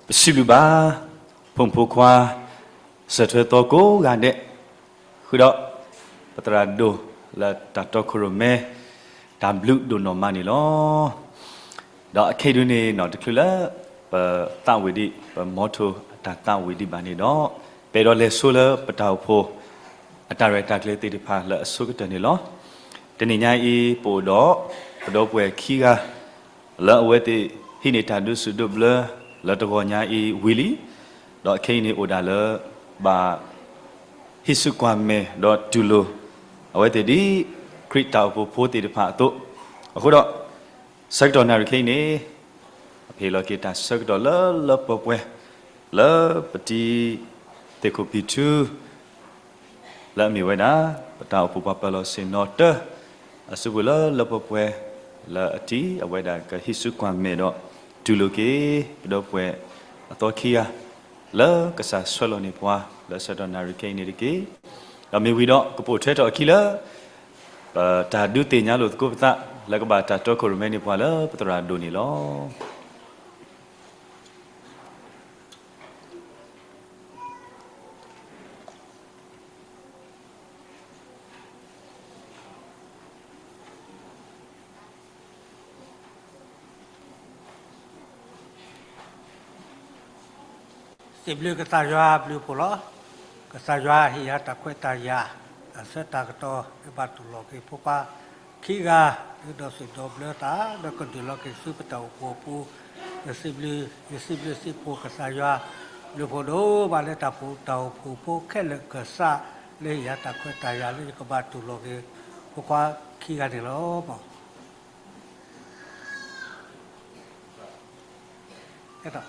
ပစံးဘျုးဘၣ် ဖိမုၣ်ဖိခွါ စၢၤထွဲသီကိးဂၤဒဲး, ဃုာ်ဒီး ပသရၣ်ဒိၣ်လၢတၢ်တီခိၣ်ရိၣ်မဲ တၢ်ဘျုးဒိၣ်နီၢ်မးန့ၣ်လီၤ. ဒီးအခဲအံၤဒုန့ၣ် နီၢ်တချုးလၢ ပသးဝံၤဒံး ပမီထိၣ်အတၢ်သးဝံၤဒံးဘၣ်န့ၣ်ဒီး ပအဲၣ်ဒိးလဲၤဆိလၢပတၢ်အိၣ်ဖှိၣ် အတၢ်ရဲၣ်တၢ်ကျဲၤသ့ၣ်တဖၣ်လၢအဆိကတၢၢ်န့ၣ်လီၤ. တနံၤညါအံၤ ပအိၣ်ဒီး ပဒီပုၢ်ဝဲၢ်ခံဂၤ လၢအဝဲသ့ၣ်ဟံးန့ၢ်တၢ်ဒုးဆူၣ်ဒိးဘျၢ လၢတဂီၤညါအံၤဝံၤလံ, ဒီးခဲအံၤန့ၣ်အိၣ်ဒၣ်လၢ ဘၣ်ဟံးစုကွၢ်မဲာ်ဒီးတူၢ်လိာ် အဝဲသ့ၣ်ဒ် ခရံာ်တၢ်အိၣ်ဖှိၣ်ဖိသ့ၣ်တဖၣ်အသိး, အဃိဒီး ဆၢကတီၢ်နၣ်ရံၣ်ခဲအံၤန့ၣ် အဟ့ၣ်လီၤက့ၤတၢ်ဆၢကတီၢ်လၢလၢပှဲၤပှဲၤ လၢပတံၤသကိးဖံထူ လၢအမ့ၢ်ဝဲဒၣ် ပတၢ်အိၣ်ဖှိၣ်ပှၤပၢၤလီၢ်ဆ့ၣ်နီၤတၢ အစုပူၤလၢလၢပှဲၤပှဲၤ လၢအတံၤ အဝဲဒၣ်ကဟံးစုကွၢ်မဲာ်ဒီး တူၢ်လိာ်က့ၤ ပဒီပုၢ်ဝဲၢ်အသီခံဂၤ လၢကစၢ်ဆှၢလီၤန့ၢ်ပှၤ လၢဆၢကတီၢ်နၣ်ရံၣ်ခဲအံၤန့ၣ်တက့ၢ်. ဒီးမ့ၢ်ဝံၤဒီး ကပိာ်ထွဲထီၣ်အခံလၢ ပတၢ်ဒုးသ့ၣ်ညါလိာ်သကိးပသး လၢကဘၣ်တၢ်တီခိၣ်ရိၣ်မဲန့ၢ်ပှၤလၢပသရၣ်ဒိၣ်န့ၣ်လီၤ. စံးဘျုးကစၢ်ယွၤအဘျုးအဖှိၣ်လီၤ. ကစၢ်ယွၤဟ့ၣ်ယၤတၢ်ခွဲးတၢ်ယာ် တၢ်ဆၢတၢ်ကတီၢ် ကဘၣ်တူၢ်လိာ်က့ၤဖိခွါခံဂၤ ဒုးဒီးဆူၣ်ဒီးဘျၢသး ဒီးကဒုးလီၤက့ၤဆူပတၢ်အိၣ်ဖှိၣ်အပူၤ, ယစံးဘျုး ယစံးဘျုးစံးဖှိၣ်ကစၢ်ယွၤ ဘျုးဖှိၣ်ဒိၣ်မးလၢတၢ်ဖှိၣ် တၢ်အိၣ်ဖှိၣ်ဖိခဲလၢာ်ကစၢ် လၢဟ့ၣ်ယၤတၢ်ခွဲးတၢ်ယာ်လၢယကဘၣ်တူၢ်လိာ်က့ၤ ဖိခွါခံဂၤန့ၣ်လီၤ.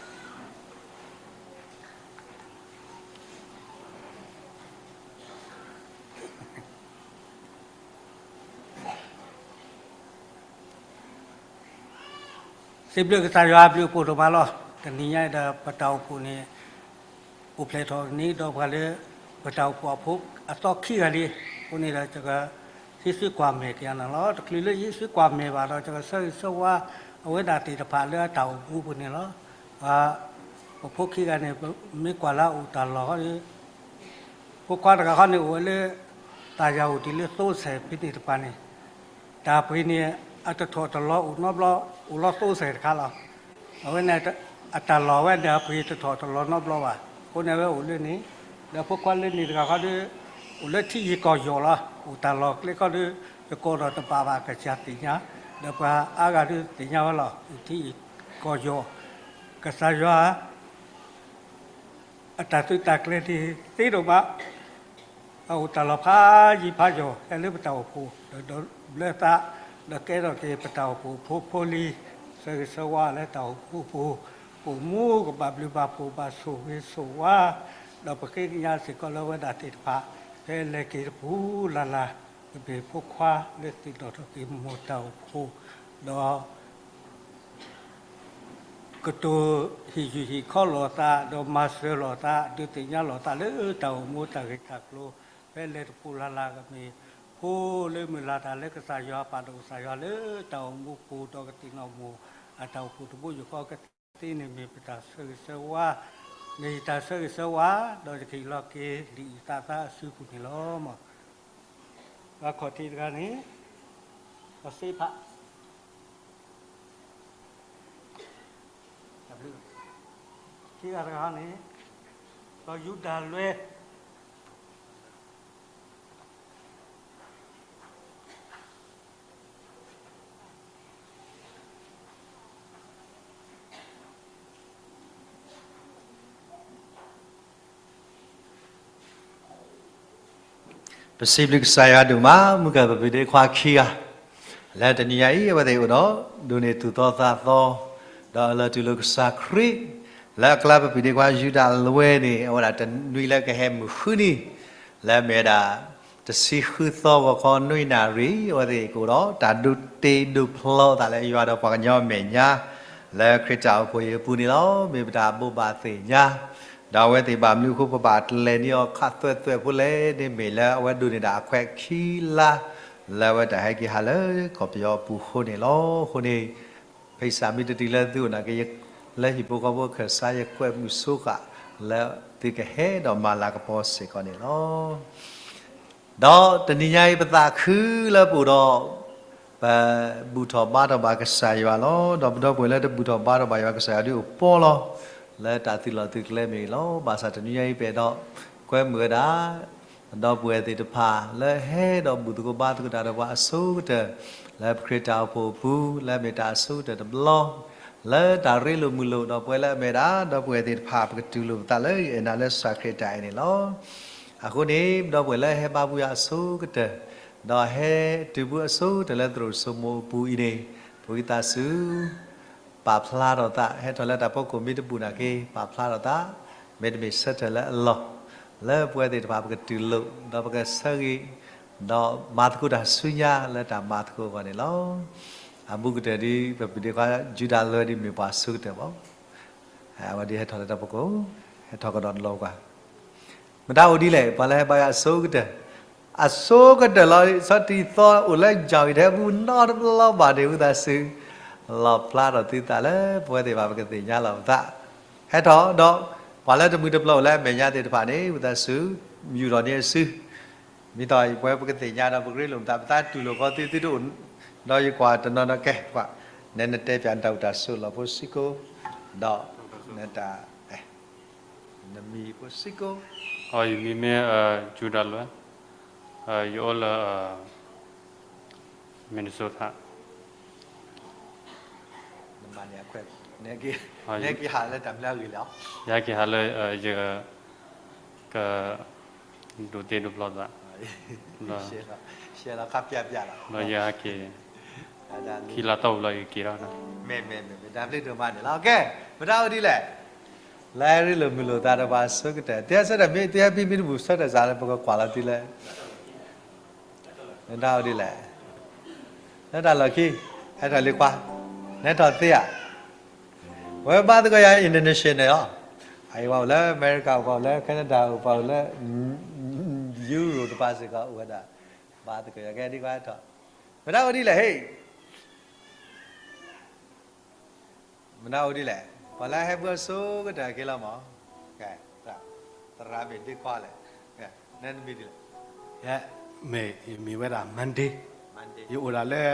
စံးဘျုးကစၢ်ယွၤအဘျုးအဖှိၣ်ဒိၣ်မးလီၤ. တနံၤညါအံၤဒီးပတၢ်အိၣ်ဖှိၣ်န့ၣ် အိၣ်ဖျဲၣ်ထီၣ်န့ၢ်ဒီးပှၤလၢ ပတၢ်အိၣ်ဖှိၣ်အဖိအသီခံဂၤလံ. အဃိန့ၣ်ဒီး ယကဟံးစုကွၢ်မဲာ်က့ၤအီၤန့ၣ်လီၤ. တချုးလၢယဟံးစုကွၢ်မဲာ်ဘၣ်ဒီး ယကဆၢဂ့ၤဆၢဝါ အဝဲဒၣ်သ့ၣ်တဖၣ်လၢအတၢ်အိၣ်မူပူၤန့ၣ်လီၤ. ပဖိခံဂၤန့ၣ် မ့ၢ်ကွၢ်လၢအအိၣ်တၢ်လီၢ်ဃီဒီး ဖိခွါတဂၤဃီန့ၣ် အိၣ်ဝဲလၢ တၢ်ယၤအိၣ်ဒံးလၢသိစဲးဖဲန့ၣ်တဖၣ်န့ၣ် တၢ်ပှ့ၤန့ၣ် အတထီၣ်တလီၤအိၣ်နီတဘျီ အိၣ်လီၤသိစဲးတခါလီၤ. အဝဲန့ၣ် အတၢ်လီၢ်ဝဲန့ၣ် အပှ့ၤတထီၣ်တလီၤနီတဘျီဘၣ်. အဃိန့ၣ် အဝဲအိၣ်လၢန့ၣ် ဒီးဖိခွါလၢန့ၣ်တဂၤဃီဒီး အိၣ်လၢထံယံၤကီၢ်ယီၤလီၤ. အိၣ်တၢ်လီၢ်ကျဲခီဒီး ယကိးဒီးတဘၣ်ဘၣ် ကစၢ်သ့ၣ်ညါ, ဒီးပှၤအါဂၤဒီးသ့ၣ်ညါဝဲလီၤ. အိၣ်ထံယံၤကီၢ်ယီၤ, ကစၢ်ယွၤ အတၢ်သုးတၢ်ကျဲၤန့ၣ်သ့ဒိၣ်မး, အအိၣ်တၢ်လီၢ်ဖးယံၤဖးယီၤ ဟဲလၢပတၢ်အိၣ်ဖှိၣ် ဒီးဒီးဘျၢသး ဒီးကဲထီၣ်က့ၤပတၢ်အိၣ်ဖှိၣ်ဖိဖိလံ, ဆၢဂ့ၤဆၢဝါလၢတၢ်အိၣ်ဖှိၣ်ဖိ ပအိၣ်မူကဘၣ်ဘျုးဘၣ်ဖှိၣ် ဘၣ်ဆိၣ်ဂ့ၤဆိၣ်ဝါ, ဒီးပဃ့ကညးစ့ၢ်ကီးလၢဝဲဒၣ်သ့ၣ်တဖၣ် ဖဲလဲၤက့ၤတပူၤလၢ်လၢ် ကမ့ၢ်ဖိခွါလၢသ့ၣ်နီၣ်ထီၣ်က့ၤမိၢ်တၢ်အိၣ်ဖှိၣ်, ဒီး ကတိၤဟ့ၣ်ယုၢ်ဟ့ၣ်ခီလိာ်သး ဒီးမၤစၢၤလိာ်သး ဒုးသ့ၣ်ညါလိာ်သးလၢတၢ်အိၣ်မူတၢ်ဂ့ၢ်တၢ်ကျိၤ ဖဲလဲၤတပူၤလၢ်လၢ်ကမ့ၢ် ဖိလၢမုၢ်လၢ်တၢ်လၢကစၢ်ယွၤပာ်ဒိၣ်ကစၢ်ယွၤလၢတၢ်အိၣ်မူပူၤ ဒီးကသ့ၣ်နီၣ်မိၢ်အတၢ်အိၣ်ဖှိၣ်တဘိယူၢ်ဃီကသ့န့ၣ်မ့ၢ်ပတၢ်ဆၢဂ့ၤဆၢဝါ, မ့ၢ်ယတၢ်ဆၢဂ့ၤဆၢဝါ, ဒီးယကဟ့ၣ်လီၤက့ၤလံာ်အုၣ်သးသးအစုပူၤန့ၣ်လီၤ. ပှၤခီၣ်ထံးတဂၤန့ၣ် ပစ့ဖး ခံဂၤတဂၤန့ၣ် ဒီးယူဒၤလွဲၢ် ပစံးဘျုးကစၢ်ယွၤဒိၣ်မး မုၢ်ကၢ်ပပုၢ်ဒ့ခွါခံဂၤ လၢတနံၤညါအံၤ အဝဲသ့ၣ်အိၣ်ဒီး ဒိးန့ၢ်သူၣ်သီသးသီ ဒီးအလီၤတူၢ်လိာ်ကစၢ်ခရံာ် လၢအကျါပပုၢ်ဒ့ခွါယူဒၤလွဲၢ်န့ၣ် အဝဲဒၣ်တနွံလၢကဟဲမုၢ်ဃုနံၤ လၢအမ့ၢ်ဝဲဒၣ် တဆံဃုသီဂီၤခီနွံနၣ်ရံၣ် အဝဲသ့ၣ်ကအိၣ်ဒီး တၢ်ဒုးတ့ဒုးဖျီသးလၢယွၤဒီးပှၤကညီအမဲာ်ညါ လၢခရံာ်တၢ်အိၣ်ဖှိၣ်အံၤအပူၤန့ၣ်လီၤ. မ့ၢ်ပတၢ်ဘိးဘၣ်သ့ၣ်ညါ ဒီးအဝဲသ့ၣ်ဘၣ်မနုၤအဃိ ပဘၣ်တလဲၤန့ၢ်အီၤခးသွဲသွဲဖိလဲၣ်န့ၣ် မ့ၢ်လၢအဝဲဒိးန့ၢ်ဒၣ်အခွဲးခံလါ လၢအဝဲတၢ်ဟဲက့ၤဟးလၢကီၢ်ပယီၤအပူၤအဃိန့ၣ်လီၤ. အဃိန့ၣ် ဖဲစးမ့ၢ်တတုၤလၢသုအိၣ်နာ်က့ ယ လၢဟံၣ်ဖိဃီဖိခၢၣ်စး ယကွဲးမုာ်ဆိဃာ်လၢသုကဟဲဒီးမၤလၤကပီၤစ့ၢ်ကီးန့ၣ်လီၤ. ဒီးတနံၤညါအံၤပသးခုလၢပအိၣ်ဒီး ပဘူၣ်ထီၣ်ဘါထီၣ်ဘၣ်ကစၢ်ယွၤလီၤ. ဒီးပဒီပုၢ်ဝဲၢ်လၢတဘူၣ်ထီၣ်ဘါထီၣ်ဘၣ်ယွၤကစၢ်ယွၤဒုးအိၣ်ပီလီၤ လၢတၢ်သုးလီၢ်သုးကျဲမ့ၢ်ဂ့ၤလီၤ. ဘၣ်ဆၣ်တနံၤညါအံၤပအဲၣ်ဒိး ကွဲမုာ်ဝဲဒၣ် ပဒီပုၢ်ဝဲၢ်သ့ၣ်တဖၣ် လၢဟဲဒီးဘူၣ်သကိးဘါသကိးတၢ်ဒီးပှၤအဆိကတၢၢ် လၢပခရံာ်တၢ်အိၣ်ဖှိၣ်အပူၤ လၢအမ့ၢ်တၢ်အဆိကတၢၢ်တဘျီ လၢတၢ်ရ့လိာ်မုာ်လိာ်ဒီးပဝဲလၢအမ့ၢ်ဒၣ် ဒီပုၢ်ဝဲၢ်သ့ၣ်တဖၣ် ပကတူၢ်လိာ်ပသးလၢယအဲၣ်နၤလၢကစၢ်ခရံာ်တၢ်အဲၣ်န့ၣ်လီၤ. အဃိန့ၣ် ပဒီပုၢ်ဝဲၢ်လၢဟဲဘါပှၤအဆိကတၢၢ် ဒီးဟဲတုၤဖုအဆိကတၢၢ်လၢသရိာ်စိမိၤအပူၤအံၤန့ၣ် ပဝံသးစူၤ ပာ်ဖျါထီၣ်သး ဟဲထီၣ်လၢတၢ်ဖီခိၣ်မ့ၢ်တဘူၣ်နာ်က့ ပာ်ဖျါထီၣ်သး မ့တမ့ၢ်ဆၢထၢၣ်လၢအလီၢ် လၢပဝဲသ့ၣ်တဖၣ်ပကတူၢ်လိာ် ဒီးပကဆၢဂ့ၤ ဒီးမၤသကိးတၢ်ဆူညါလၢတၢ်မၤသကိးအဂီၢ်န့ၣ်လီၤ. အဘူးကတၢၢ်ဒ် ပပဒ့ခွါ ယူဒၤလွဲဒ် မ့ၢ်ပှၤဆိကတၢၢ်ဘၣ် အဝဲဒ်ဟဲထီၣ်လၢတၢ်ဖီခိၣ် ဟဲထီၣ်ကဒီးတလီၤပှၤ မတၤအိၣ်ဒ်လဲၣ် ပှၤလၢဟဲဘါယွၤအဆိကတၢၢ်, အဆိကတၢၢ်လီၤ ဆီတံၢ်သီအိၣ်လၢ ယီၤအံၤ တဟဲဘူးနီတဘျီဘၣ်န့ၣ် ဝံသးစူၤ လီၣ်ဖျါထီၣ်သုသးလၢပဝဲသ့ၣ်တဖၣ် ပကသ့ၣ်ညါလီၤပသး, ဟဲထီၣ်ဒီး ပှၤလၢတမှံၤတပျီၤအိၣ်လၢအမဲာ်ညါသ့ၣ်တဖၣ်န့ၣ် ဝံသးစူၤ ယူာ်ထီၣ်န့ၢ်အစု, မ့ၢ်သီပဝဲပကသ့ၣ်ညါဒီး ပကရ့လိာ်ပသး ပသးတူၢ်လိာ်ဃီသု သုတအိၣ် ဒီးယကွၢ်တနီၤနီၤကဲ ကွၢ် နဲနတဲပၠးနတၢ်အိၣ်တၢ်ဆိးလီၤဖိစ့ၢ်ကီး, ဒီးနတၢ် နမံၤဖိစ့ၢ်ကီး. ယမံၤမ့ၢ် ယူဒၤလွဲ, ယအိၣ်လၢ Minnesota. နမၤန့ၣ်အခွဲး, နက့ၤဟးလၢတၢ်မနုၤအဂ့ၢ်လဲၣ်. ယဟဲက့ၤဟးလၢ ယ က ဒိးသ့ဒိးဖျီသး, ဒီးယဟဲက့ၤ ခံလါသီပူၤလီၤ ယက့ၤထီၣ်, မ့ၢ်မ့ၢ်မ့ၢ် တၢ်ဘျုးဒိၣ်မးန့ၣ်လီၤ. ကဲ မတၤအိၣ်ဒ်လဲၣ်, လၢအရ့လိာ်မုာ်လိာ်သးဒီးပှၤအဆိကတၢၢ် သုဟဲဆၢထၢၣ်မ့ၢ် သုဟဲဖံမ့ၢ်တဘူၣ် ဆၢထၢၣ်စးလၢပကကွၢ်လီၤသုလၢ မတၤအိၣ်ဒ်လဲၣ်, လၢတၢ်လီၢ်ခံ ဟဲထီၣ်လံခွါ, နဟဲထီၣ်သ့ဧါ. ဝဲဘါသကိးယၤ international လီၤ. အအံၤပှၤအိၣ်လၢအမဲရကၤ ပှၤအိၣ်လၢ Canada ပှၤအိၣ်လၢ Europe တပၤစ့ၢ်ကီး အိၣ်ဝဲဒၣ် ဘါသကိးယၤ ကဲဒ်ခွါဟဲထီၣ်, မတၤအိၣ်ဒ်လဲၣ်ဟ့ၣ် မနုၤအိၣ်ဒ်လဲၣ်, ပှၤလၢဟဲဘါအဆိကတၢၢ်က့ၤလီၤမး, သရၣ်မ့ၢ်ဒ့ခွါလဲၣ်, နမံၤဒ်လဲၣ်. မ့ၢ်ယမံၤဝဲဒၣ် Monday, ယအိၣ်ဒၣ်လၢ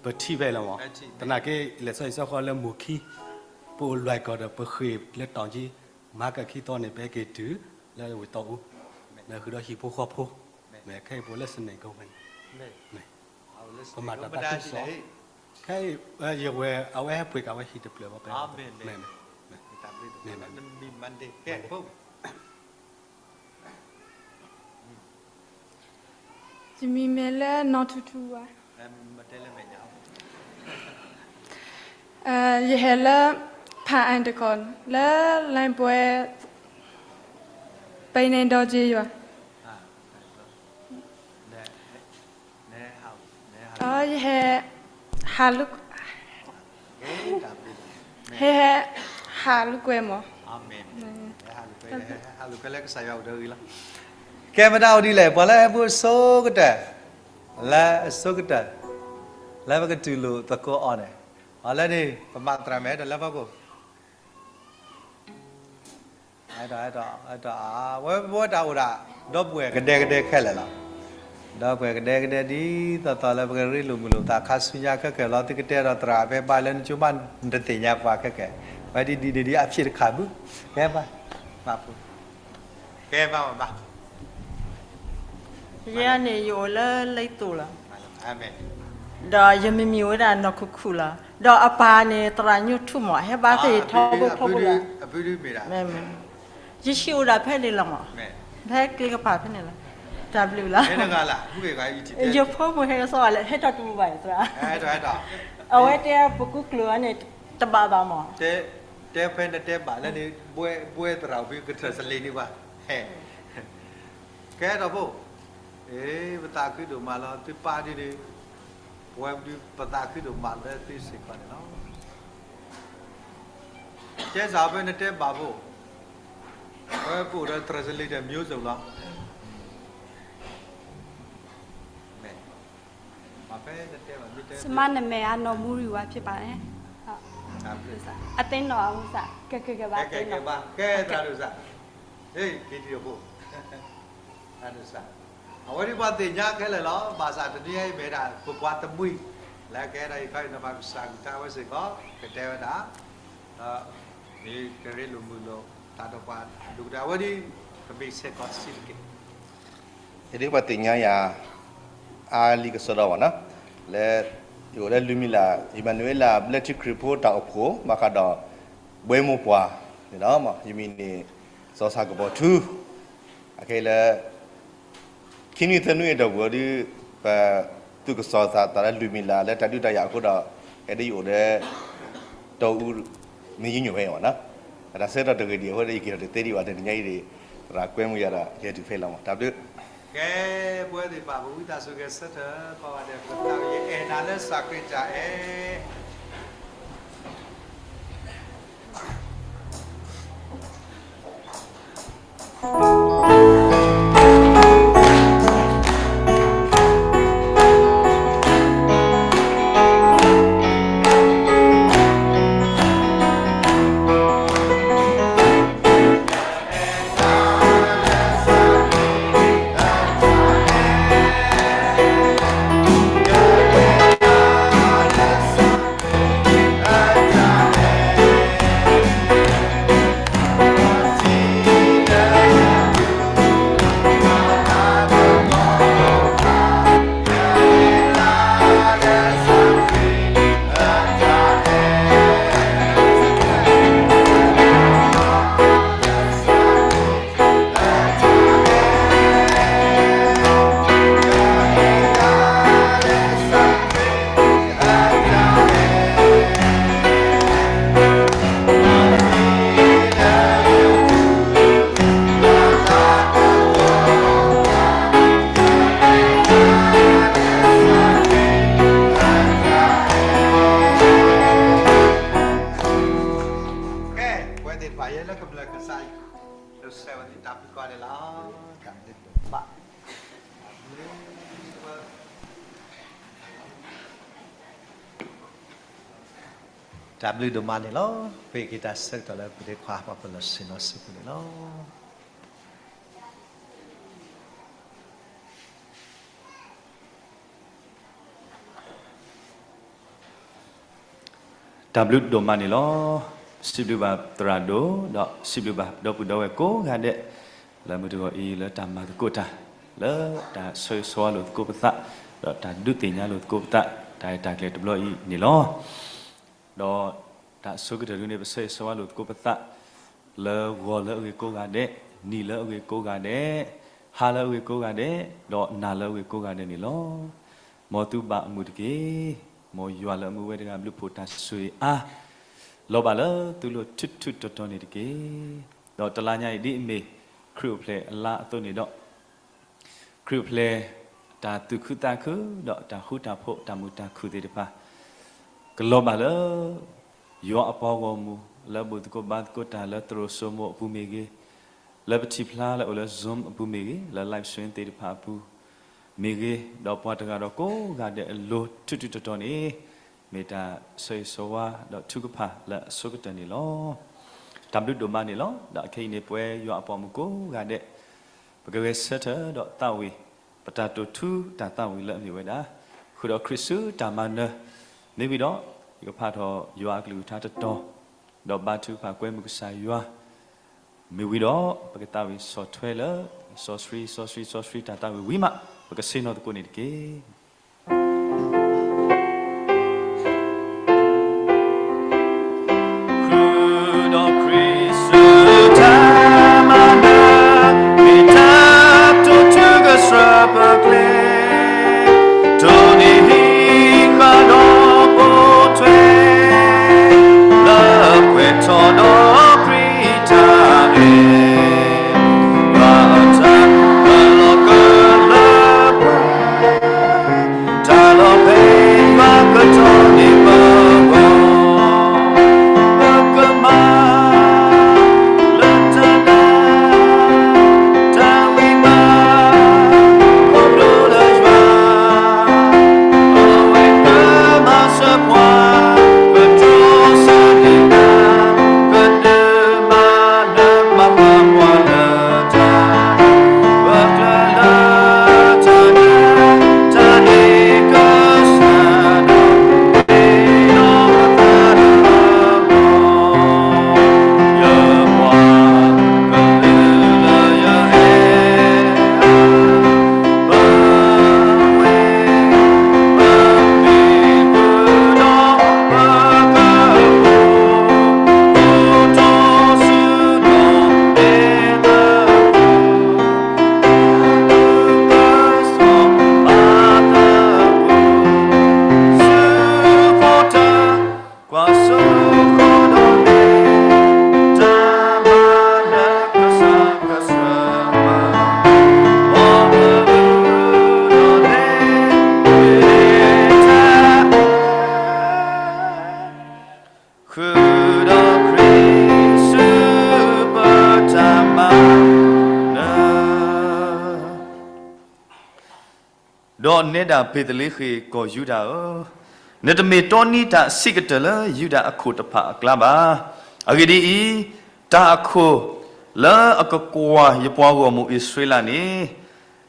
ပထံၣ်ဖဲလီၤမး, သနာ်က့ လဲၤစီဆှံစီဃီလၢမိၢ်ခံ, ပအိၣ်လွဲၢ်ကီၢ်ဒီးပဃ့ၢ်လၢတီၢ်ကံ, မၤကခံသီန့ၣ် ပဟဲက့ၤတုၤ လၢဝ့ၢ်တီအူ, မ့ၢ်ဃုာ်ဒီးဟံၣ်ဖိဃီဖိ, မ့ၢ်ခဲအံၤပအိၣ်လၢ Senegal ဖဲန့ၣ်, မ့ၢ် ပမၤတၢ်ဘၣ်တၢ်စံၣ်လီၤ, ခဲအံၤ ယဝဲ အဝဲဟဲပှ့ၤက့ၤဝဲဟံၣ်တဖျၢၣ်ဘၣ်ဖဲ, မ့ၢ် ယမံၤမ့ၢ်လၢနီၢ်ထူထူဧါ, ယဟဲလၢ ဖၣ်အၣ်တကီၢ် လၢ လၢပှဲၤ ပန့ၣ်ဒီးက့ယွၤ, ယဟဲ ဟး ဟဲဟးလိာ်ကွဲမး, ကဲမတၤအိၣ်ဒ်လဲၣ် ပှၤလၢဟဲဘါအဆိကတၢၢ်, လၢအဆိကတၢၢ်, လၢပကတူၢ်လိာ်သကိးအီၤန့ၣ်, အီၤလၢန့ၣ် ပမၤသရၣ်မ့ၢ်ဟဲဒီးလၢဖီခိၣ် ဝဲတၢ်အိၣ်ဒၣ် ဒီပုၢ်ဝဲၢ်ကဒဲကဒဲခဲလၢာ်လီၤ. ဒီပုၢ်ဝဲၢ်ကဒဲကဒဲဒ်သိးသိးလၢပကရ့လိာ်မုာ်လိာ်သးခါဆူညါခဲကဲလီၤ. သုကတဲဒီးသရၣ်ဖဲဘါလၢနကၠိမး နတသ့ၣ်ညါပှၤခဲကဲ, ဝဲဒ်ဒ်န့ၣ်ဒ်အဖံးတခါဘု, ကဲဘၣ်, ကဲဘၣ်ဘၣ် ယဲန့ၣ် ယအိၣ်လၢလ့သိၣ်လီၤ. ဒီးယမံၤမံၤဝဲဒၣ်နီၢ်ခူၣ်ခူၣ်လီၤ. ဒီးအပၢ်န့ၣ် သရၣ်ညိၣ်ထူၣ်မး ဟဲဘါသ့ၣ်ထီဘိထီဘိလီၤ. ယဟံၣ်အိၣ်ဒၣ်ဖဲန့ၣ်လီၤမး, ဖဲကျ့ကပၤဖဲန့ၣ်လီၤ. တၢ်ဘျုးလီၤ. ယဖိမုၣ်ဟဲကစီၣ်လၢ ဟဲထီၣ်တမုာ်ဘၣ်သရၣ်, အဝဲတဲပကူကျိၤအန့ၣ် တဘၣ်ဘၣ်မး, တဲဖဲနတဲဘၣ်လၢန့ၣ် ဘှဲသရၣ်အိၣ်ဖဲကထၢၣ်စလ့ၤန့ၣ်ဘၣ် ကဲထီၣ်ဖိ, ပသးခုဒိၣ်မးလီၤ သုပၢ်ဒ်န့ၣ်, ပဝဲဒုးပသးခုဒိၣ်မးလၢသုစ့ၢ်ကီးန့ၣ်လီၤ. ကဲစးဖဲနတဲဘၣ်ဖိ, ပဝဲပအိၣ်ဒီး translator မျိုးစုံလီၤ. မ့ၢ် မ့ၢ်ဖဲနတဲဘၣ် မ့ၢ်တဲ စမါနမဲာ်အနီၢ်မူရံဝါဖြစ်ပါတယ်. တၢ်ဘျုး, အသ့ၣ်နီၣ်အမုၢ်စၢ်, ကဲကဲကဲဘၣ်, ကဲသရၣ်ဒိၣ်စၢ်, ဟ့ၣ် က့ၤတံၤအဖိ, သရၣ်ဒိၣ်စၢ်, အဝဲဒ်ပှၤသ့ၣ်ညါခဲလၢာ်လီၤ. ဘၣ်ဆၣ်တနံၤအံၤမ့ၢ်ဒၣ် ပပှၤတမှံၤ လၢကဲဒၣ်အံၤခီအံၤ နီၢ်ပၤကစၢ်ကလုၢ်ကထါဝဲစ့ၢ်ကီး ကတဲဝဲဒၣ် ဒီးမ့ၢ်ကရ့လိာ်မုာ်လိာ်တၢ်ဒီးပှၤဒိၣ်ကတၢၢ် အဝဲဒ် ကမ့ၢ်ဆဲးကီးဆံးတက့ၢ်. ယဒ်ပှၤသ့ၣ်ညါယၤ အါလံကစီဒီဘၣ်နီၤ, လၢ ယအိၣ်လၢလုၢ်မံၤလၢ် အံၣ်မၤနူၤအ့လးဘျၢထံခရံာ်ဖိတၢ်အိၣ်ဖှိၣ် ဘၣ်ဃးဒီး ဘှဲမိၢ်ပှၢ်န့ၣ်လီၤ. ယမံၤန့ၣ် စီၤဆၣ်ကပီၤထူ အခဲအံၤလၢ ခံနွံသၢနွံအတီၢ်ပူၤဒီး ပသူၣ်ကစီၣ်သးသးလၢလုၢ်မံၤလၢ်လၢတၢ်ဒုးတၢ်ယၤအဃိဒီး အဲၣ်ဒိးယအိၣ်ဒီး တီအူ မ့ၢ်ယညိၣ်ဖဲအံၤဘၣ်နီၤ, တၢ်ဆၢကတီၢ်တဂ့ၤဒံးအဃိဒီး ယက့ၤထီၣ်တသ့ဒံးဘၣ် တနံၤညါအံၤဒံး သရၣ်ကွဲမုာ်ယၤဒီး ယဟဲတုၤဖဲအံၤလီၤမး တၢ်ဘျုး ကဲ ပဝဲသ့ၣ်တဖၣ် ပဝံသးစူၤဂဲၤဆၢထၢၣ် ပှၤဘၣ်ဒဲး ပကသးဝံၣ် ယအဲၣ်နၤလၢစၢ်ခရံာ်တၢ်အဲၣ် ကဲ ပဝဲသ့ၣ်တဖၣ် ယဲလၢကမျၢၢ်ကစၢ်ယွၤ လၢဆဲးဝဲသ့ၣ်တၢ်ဘျုးကီးဒဲးလီၤ. တၢ်ဘျုးဒိၣ်မး, တၢ်ဘျုးဒိၣ်မးန့ၣ်လီၤ. ပဟ့ၣ်က့ၤတၢ်ဆၢကတီၢ်လၢပဒဲခွါ ပှၤပလီၢ်ဆ့ၣ်နီၤစုပူၤန့ၣ်လီၤ. တၢ်ဘျုးဒိၣ်မးန့ၣ်လီၤ. စံးဘျုးဘၣ်သရၣ်ဒိၣ် ဒီးစံးဘျုးဘၣ်ဒီပုၢ်ဒီဝဲၢ်ကိးဂၤဒဲး လၢမုၢ်တဂီၤအံၤ လၢတၢ်မၤသကိးတၢ် လၢတၢ်ဆၢဂ့ၤဆၢဝါလိာ်သကိးပသး ဒီးတၢ်ဒုးသ့ၣ်ညါလိာ်သကိးပသး တၢ်ရဲၣ်တၢ်ကျဲၤတဘျီအံၤန့ၣ်လီၤ. ဒီးတၢ်အဆိကတၢၢ်ဒ်န့ၣ် ပဆၢဂ့ၤဆၢဝါလိာ်သကိးပသး လၢဂီၤလၢအဂ့ၤကိးဂၤဒဲး, နံၤလၢအဂ့ၤကိးဂၤဒဲး, ဟါလၢအဂ့ၤကိးဂၤဒဲး, ဒီးနၤလၢအဂ့ၤကိးဂၤဒဲးန့ၣ်လီၤ. မ်သုဘၣ်အမုာ်တက့ၢ်. မ်ယွၤလၢအမူဝဲတဂၤ ဘျုးဖှိၣ်တၢ်ဆိၣ်ဂ့ၤအါ လီၤဘၣ်လၢသုလိၤထူးထူးတီၤတီၤန့ၣ်တက့ၢ်. ဒီးတလါညါအံၤ ဒ်အမ့ၢ်ခရံာ်အိၣ်ဖျဲၣ်အလါအသိးန့ၣ်ဒီး ခရံာ်အိၣ်ဖျဲၣ်တၢ်သူၣ်ခုသးခု ဒီးတၢ်ဃူတၢ်ဖိး တၢ်မုာ်တၢ်ခုၣ်သ့ၣ်တဖၣ် ကလီၤဘၣ်လၢ ယွၤအပှၤဂီၢ်မုၢ် လၢဘူၣ်သကိးဘါသကိးတၢ်လၢသရိာ်စိမိၤအပူၤမ့ၢ်ဂ့ၤ, လၢပထံၣ်ဖျါလၢအိၣ်လၢ Zoom အပူၤမ့ၢ်ဂ့ၤ, လၢ live stream သ့ၣ်တဖၣ်အပူၤမ့ၢ်ဂ့ၤ, ဒီးပှၤတဂၤဒီးကိးဂၤဒဲးအလိၤထူးထူးတီၤတီၤန့ၣ် မ့ၢ်တၢ်ဆၢဂ့ၤဆၢဝါဒီးထုကဖၣ်လၢအဆိကတၢၢ်န့ၣ်လီၤ. တၢ်ဘျုးဒိၣ်မးန့ၣ်လီၤ. ဒီးခဲအံၤန့ၣ် ပဝဲယွၤအပှၤမုၣ်ကိးဂၤဒဲး ပကဂဲၤဆၢထၢၣ်ဒီးသးဝံၣ် ပတၢ်တိာ်ထူတၢ်သးဝံၣ်လၢအမ့ၢ်ဝဲဒၣ် ဃုာ်ဒီးခရံာ်ဆူတၢ်မၤနၢၤ မ့ၢ်ဝံၤဒီး ယကဖးထီၣ်ယွၤအကလုၢ်ကထါတတီၤ, ဒီးဘါထုကဖၣ်ကွဲမုာ်ကစၢ်ယွၤ မ့ၢ်ဝံၤဒီး ပကသးဝံၣ်ဆီၣ်ထွဲလၢ စီဆှံ စီဆှံ စီဆှံတၢ်သးဝံၣ်ဝံၤမး ပကဆ့ၣ်နီၤသကိးန့ၣ်တက့ၢ်. ဃုာ်ဒီးခရံာ်ဆူတၢ်မၤနၢၤ မ့ၢ်တၢ်တိာ်ထူကစၢ်ပကျဲ တိၢ်နီၣ်ဟံးဃာ်ဒီးပိာ်ထွဲ လၢပှဲၤထီၣ်ဒီးခရံာ်တၢ်အဲၣ် ဘၣ်တၢ်လီၤကလၢပှဲၤ နဲဒၣ်ဘ့းသလ့ဃ့ၣ်ကီၢ်ယူဒၤဧၢ, နတမ့ၢ်တီနံတၢ်အဆံးကတၢၢ်လၢယူဒၤအခိၣ်တဖၣ်အကျါဘၣ်. အဂ့ၢ်ဒ်အံၤ, တၢ်အခိၣ်လၢအကကွၢ်ယပှၤဂီၢ်မုၢ်အံၣ်စရ့လးန့ၣ်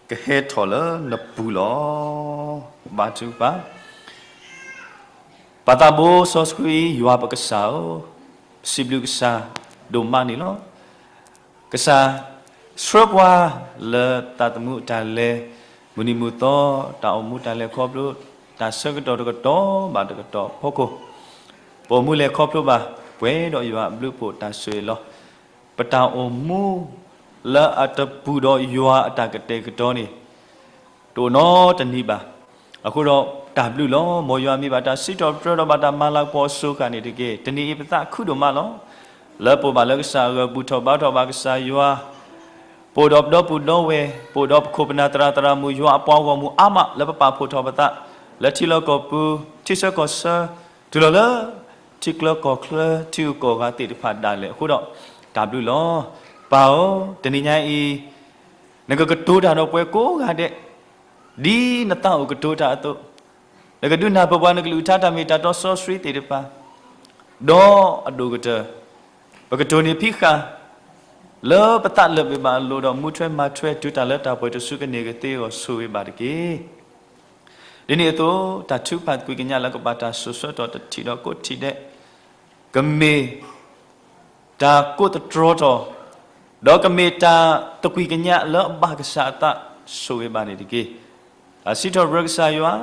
ကဟဲထီၣ်လၢနပူၤလီၤ. ဘါထုကဖၣ် ပၢ်သးဘိစီဆှံယွၤပကစၢ်ဧၢ, ပစံးဘျုးကစၢ်ဒိၣ်မးန့ၣ်လီၤ. ကစၢ်ဆှၢပှၤလၢသးသမူအတၢ်လဲၤ, မုၢ်နံၤမုၢ်သီ တၢ်အိၣ်မူတၢ်လဲၤခီဖျိ, တၢ်ဆၢကတီၢ်တကတီၢ်ဘၣ်တကတီၢ်အဖီခိၣ်, ပအိၣ်မူလဲၤခီဖျိဘၣ်, ပှဲၤဒီးယွၤအဘျုးအဖှိၣ်တၢ်ဆိၣ်ဂ့ၤလီၤ. ပတၢ်အိၣ်မူလၢအတပူၤဒီးယွၤအတၢ်ကတဲာ်ကတီၤန့ၣ် တအိၣ်နီတနံၤဘၣ်. အဃိဒီးတၢ်ဘျုးလီၤ. မ်ယွၤမ့ၢ်ဘၣ်တၢ်စံးထီၣ်ပတြၢၤဒီးဘၣ်တၢ်မၤလၤကပီၤအစိၤဃၣ်န့ၣ်တက့ၢ်. တနံၤအံၤပသးခုဒိၣ်မးလီၤ. လၢပအိၣ်ဘၣ်လၢကစၢ်အဂီၢ် ဘူၣ်ထီၣ်ဘါထီၣ်ဘၣ်ကစၢ်ယွၤ, ပအိၣ်ဒီးပဒီပုၢ်ဒီဝဲၢ်, ပအိၣ်ဒီးပခိၣ်ပနၢ်သရၣ်သရၣ်မုၣ် ယွၤအပှၤဂီၢ်မုၢ်အါမး လၢပပာ်ဖှိၣ်ထီၣ်ပသး လၢထံလီၢ်ကီၢ်ပူၤ, ထံဆၢကီၢ်ဆၢ, တုၤလီၤလၢ ထံကျၢကီၢ်ချၢ ထံဂုၤကီၢ်ဂၤသ့ၣ်တဖၣ်ဒၣ်လဲာ်အဃိဒီး တၢ်ဘျုးလီၤ. ပၢ်ဧၢ, တနံၤညါအံၤ နကကတိၤတၢ်ဒီးပှၤကိးဂၤဒဲး ဒ်နသးအိၣ်ကတိၤတၢ်အသိး, နကဒုးနၢ်ပၢၢ်ပှၤ နကလုၢ်ကထါတၢ်မ့ၢ်တၢ်တီစီဆှံသ့ၣ်တဖၣ်, ဒီးအဒိၣ်ကတၢၢ် ပကတိၢ်န့ၢ်ဖံးဃာ် လၢပသးလၢာ်ဘၣ်အလိၤဒီး မူထွဲမၤထွဲတုၤတၢ်လၢတၢ်ပှဲၤတစုကန့ၢ်ကသ့အဂီၢ် ဆိၣ်ဂ့ၤဘၣ်တက့ၢ်. ဒ်န့ၣ်အသိး တၢ်ထုကဖၣ်သကွံာ်ကညးလၢကဘၣ်တၢ်စိာ်ဆှၢထီၣ်တထံၣ်ဒီးကိးထံၣ်ဒဲး ကမ့ၢ် တၢ်ကိးသတြီထီၣ်, ဒီးကမ့ၢ်တၢ်သကွံာ်ကညးလၢအဘၣ်ကစၢ်အသး ဆိၣ်ဂ့ၤဘၣ်န့ၣ်တက့ၢ်. တၢ်စံးထီၣ်ပတြၢၤကစၢ်ယွၤ,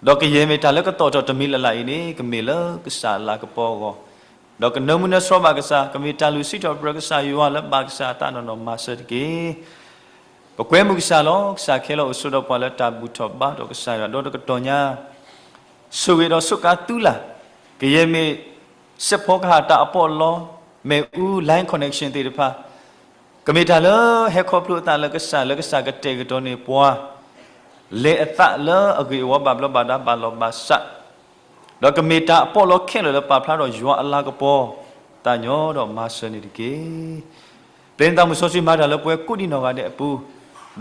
ဒီးကယဲၢ်မ့ၢ်တၢ်လၢကသီၣ်ထီၣ်တမံၤလၢ်လၢ်အံၤန့ၣ် ကမ့ၢ်လၢကစၢ်အလၤကပီၤအဂီၢ်, ဒီးကနၢမူနၢဆှီဘၣ်ကစၢ်, ကမ့ၢ်တၢ်လုၢ်စံးထီၣ်ပတြၢၤကစၢ်ယွၤလၢဘၣ်ကစၢ်အသးနီၢ်နီၢ်မၤစၢၤတက့ၢ်. ပကွဲမုာ်ကစၢ်လီၤ. ကစၢ်ခဲလၢာ်အိၣ်ဆိးဒီးပှၤလၢတၢ်ဘူၣ်ထီၣ်ဘါထီၣ်ကစၢ်ယွၤ ဒီးတကတီၢ်ညါ ဆိၣ်ဂ့ၤဒီးဆိးကါသုလၢ်, ကယဲၢ်မ့ၢ် စဲးဖီကဟၣ်တၢ်အပီးအလီ, မ့ၣ်အူ line connection သ့ၣ်တဖၣ်, ကမ့ၢ်တၢ်လၢဟဲခီဖျိအသးလၢကစၢ်, လၢကစၢ်ကတဲာ်ကတီၤန့ၢ်ပှၤ လဲၤအသးလၢအဂ့ၢ်အဝီဘၣ်ဘျီးဘၣ်ဒါဘၣ်လီၤဘၣ်စး, ဒီးကမ့ၢ်တၢ်အပီးလီခဲလၢာ်လၢပာ်ဖျါထီၣ်ယွၤအလၤကပီၤ, သးညီဒီးမၤစၢၤန့ၣ်တက့ၢ်. ပျဲနသးမုၢ်စီဆှံမၤတၢ်လၢပှၤကိးဒံးနီၢ်ဂၤဒဲးအပူ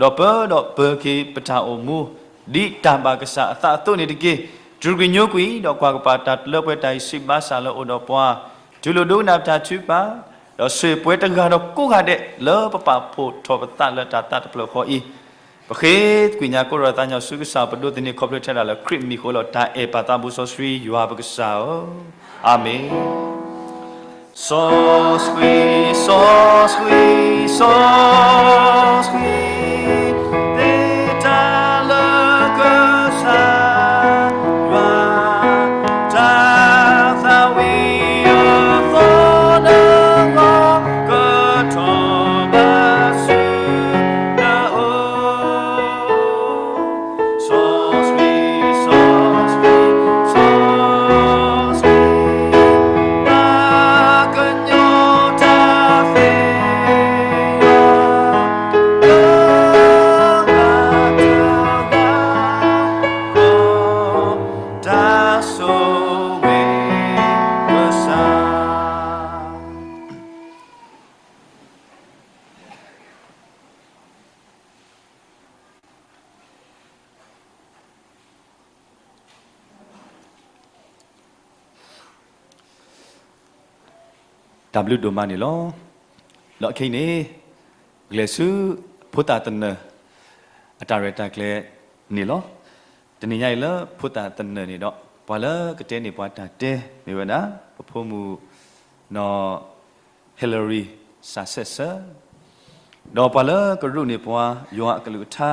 ၤ, ဒီးပၢဒီးပၢၤက့ၤပတၢ်အိၣ်မူ, ဒ်တၢ်ဘၣ်ကစၢ်အသးအသိးန့ၣ်တက့ၢ်. တြူာ်ကွံာ်ညိကွံာ် ဒီးကွၢ်ကပၤတၢ်လၢပှဲၤတၢ်အံၤစံးဘၣ်ဆၣ်လၢအိၣ်ဒီးပှၤ, တူၢ်လိာ်ဒိကနၣ်ပတၢ်ထုကဖၣ်, ဒီးဆိၣ်ဂ့ၤပှၤတဂၤဒီးကိးဂၤဒဲးလၢပပာ်ဖှိၣ်ထီၣ်ပသးလၢတၢ်သးတဖျၢၣ်ဃီအံၤ, ပဃ့သကွံာ်ညါကိးဒီးသးညီဆူကစၢ် ပဒိးသန့ၤခီဖျိထဲဒၣ်လၢခရံာ်မံၤဃိလီၤ. တၢ်အဲၣ်ပၢ်သးဘိစီဆှံယွၤပကစၢ်ဧၢ, အၤမ့ၣ်. စီဆှံ, စီဆှံ, စီဆှံ, သ့တၢ်လၢကစၢ်ယွၤ, တၢ်သးဝံၣ်အသီတဂီၤ ကထီၣ်ဘၣ်ဆူနအိၣ် စီဆှံ, စီဆှံ, စီဆှံ, ပှၤကညီတၢ်သ့ၣ်ညါ, တၢ်ဆိၣ်ဂ့ၤကစၢ် တၢ်ဘျုးဒိၣ်မးန့ၣ်လီၤ. ဒီးခဲအံၤန့ၣ် ကလဲၤဆူဖိသၣ်သနၢၣ် အတၢ်ရဲၣ်တၢ်ကျဲၤန့ၣ်လီၤ. တနံၤညါအံၤလၢဖိသၣ်သနၢၣ်န့ၣ်ဒီး ပှၤလၢကတဲန့ၢ်ပှၤတၢ်တဲ မ့ၢ်ဝဲဒၣ် ပဖိမုၣ်နီၢ် Hillary စၢ်ဆဲးစၢ် ဒီးပှၤလၢကရူးန့ၢ်ပှၤ ယွၤအကလုၢ်ကထါ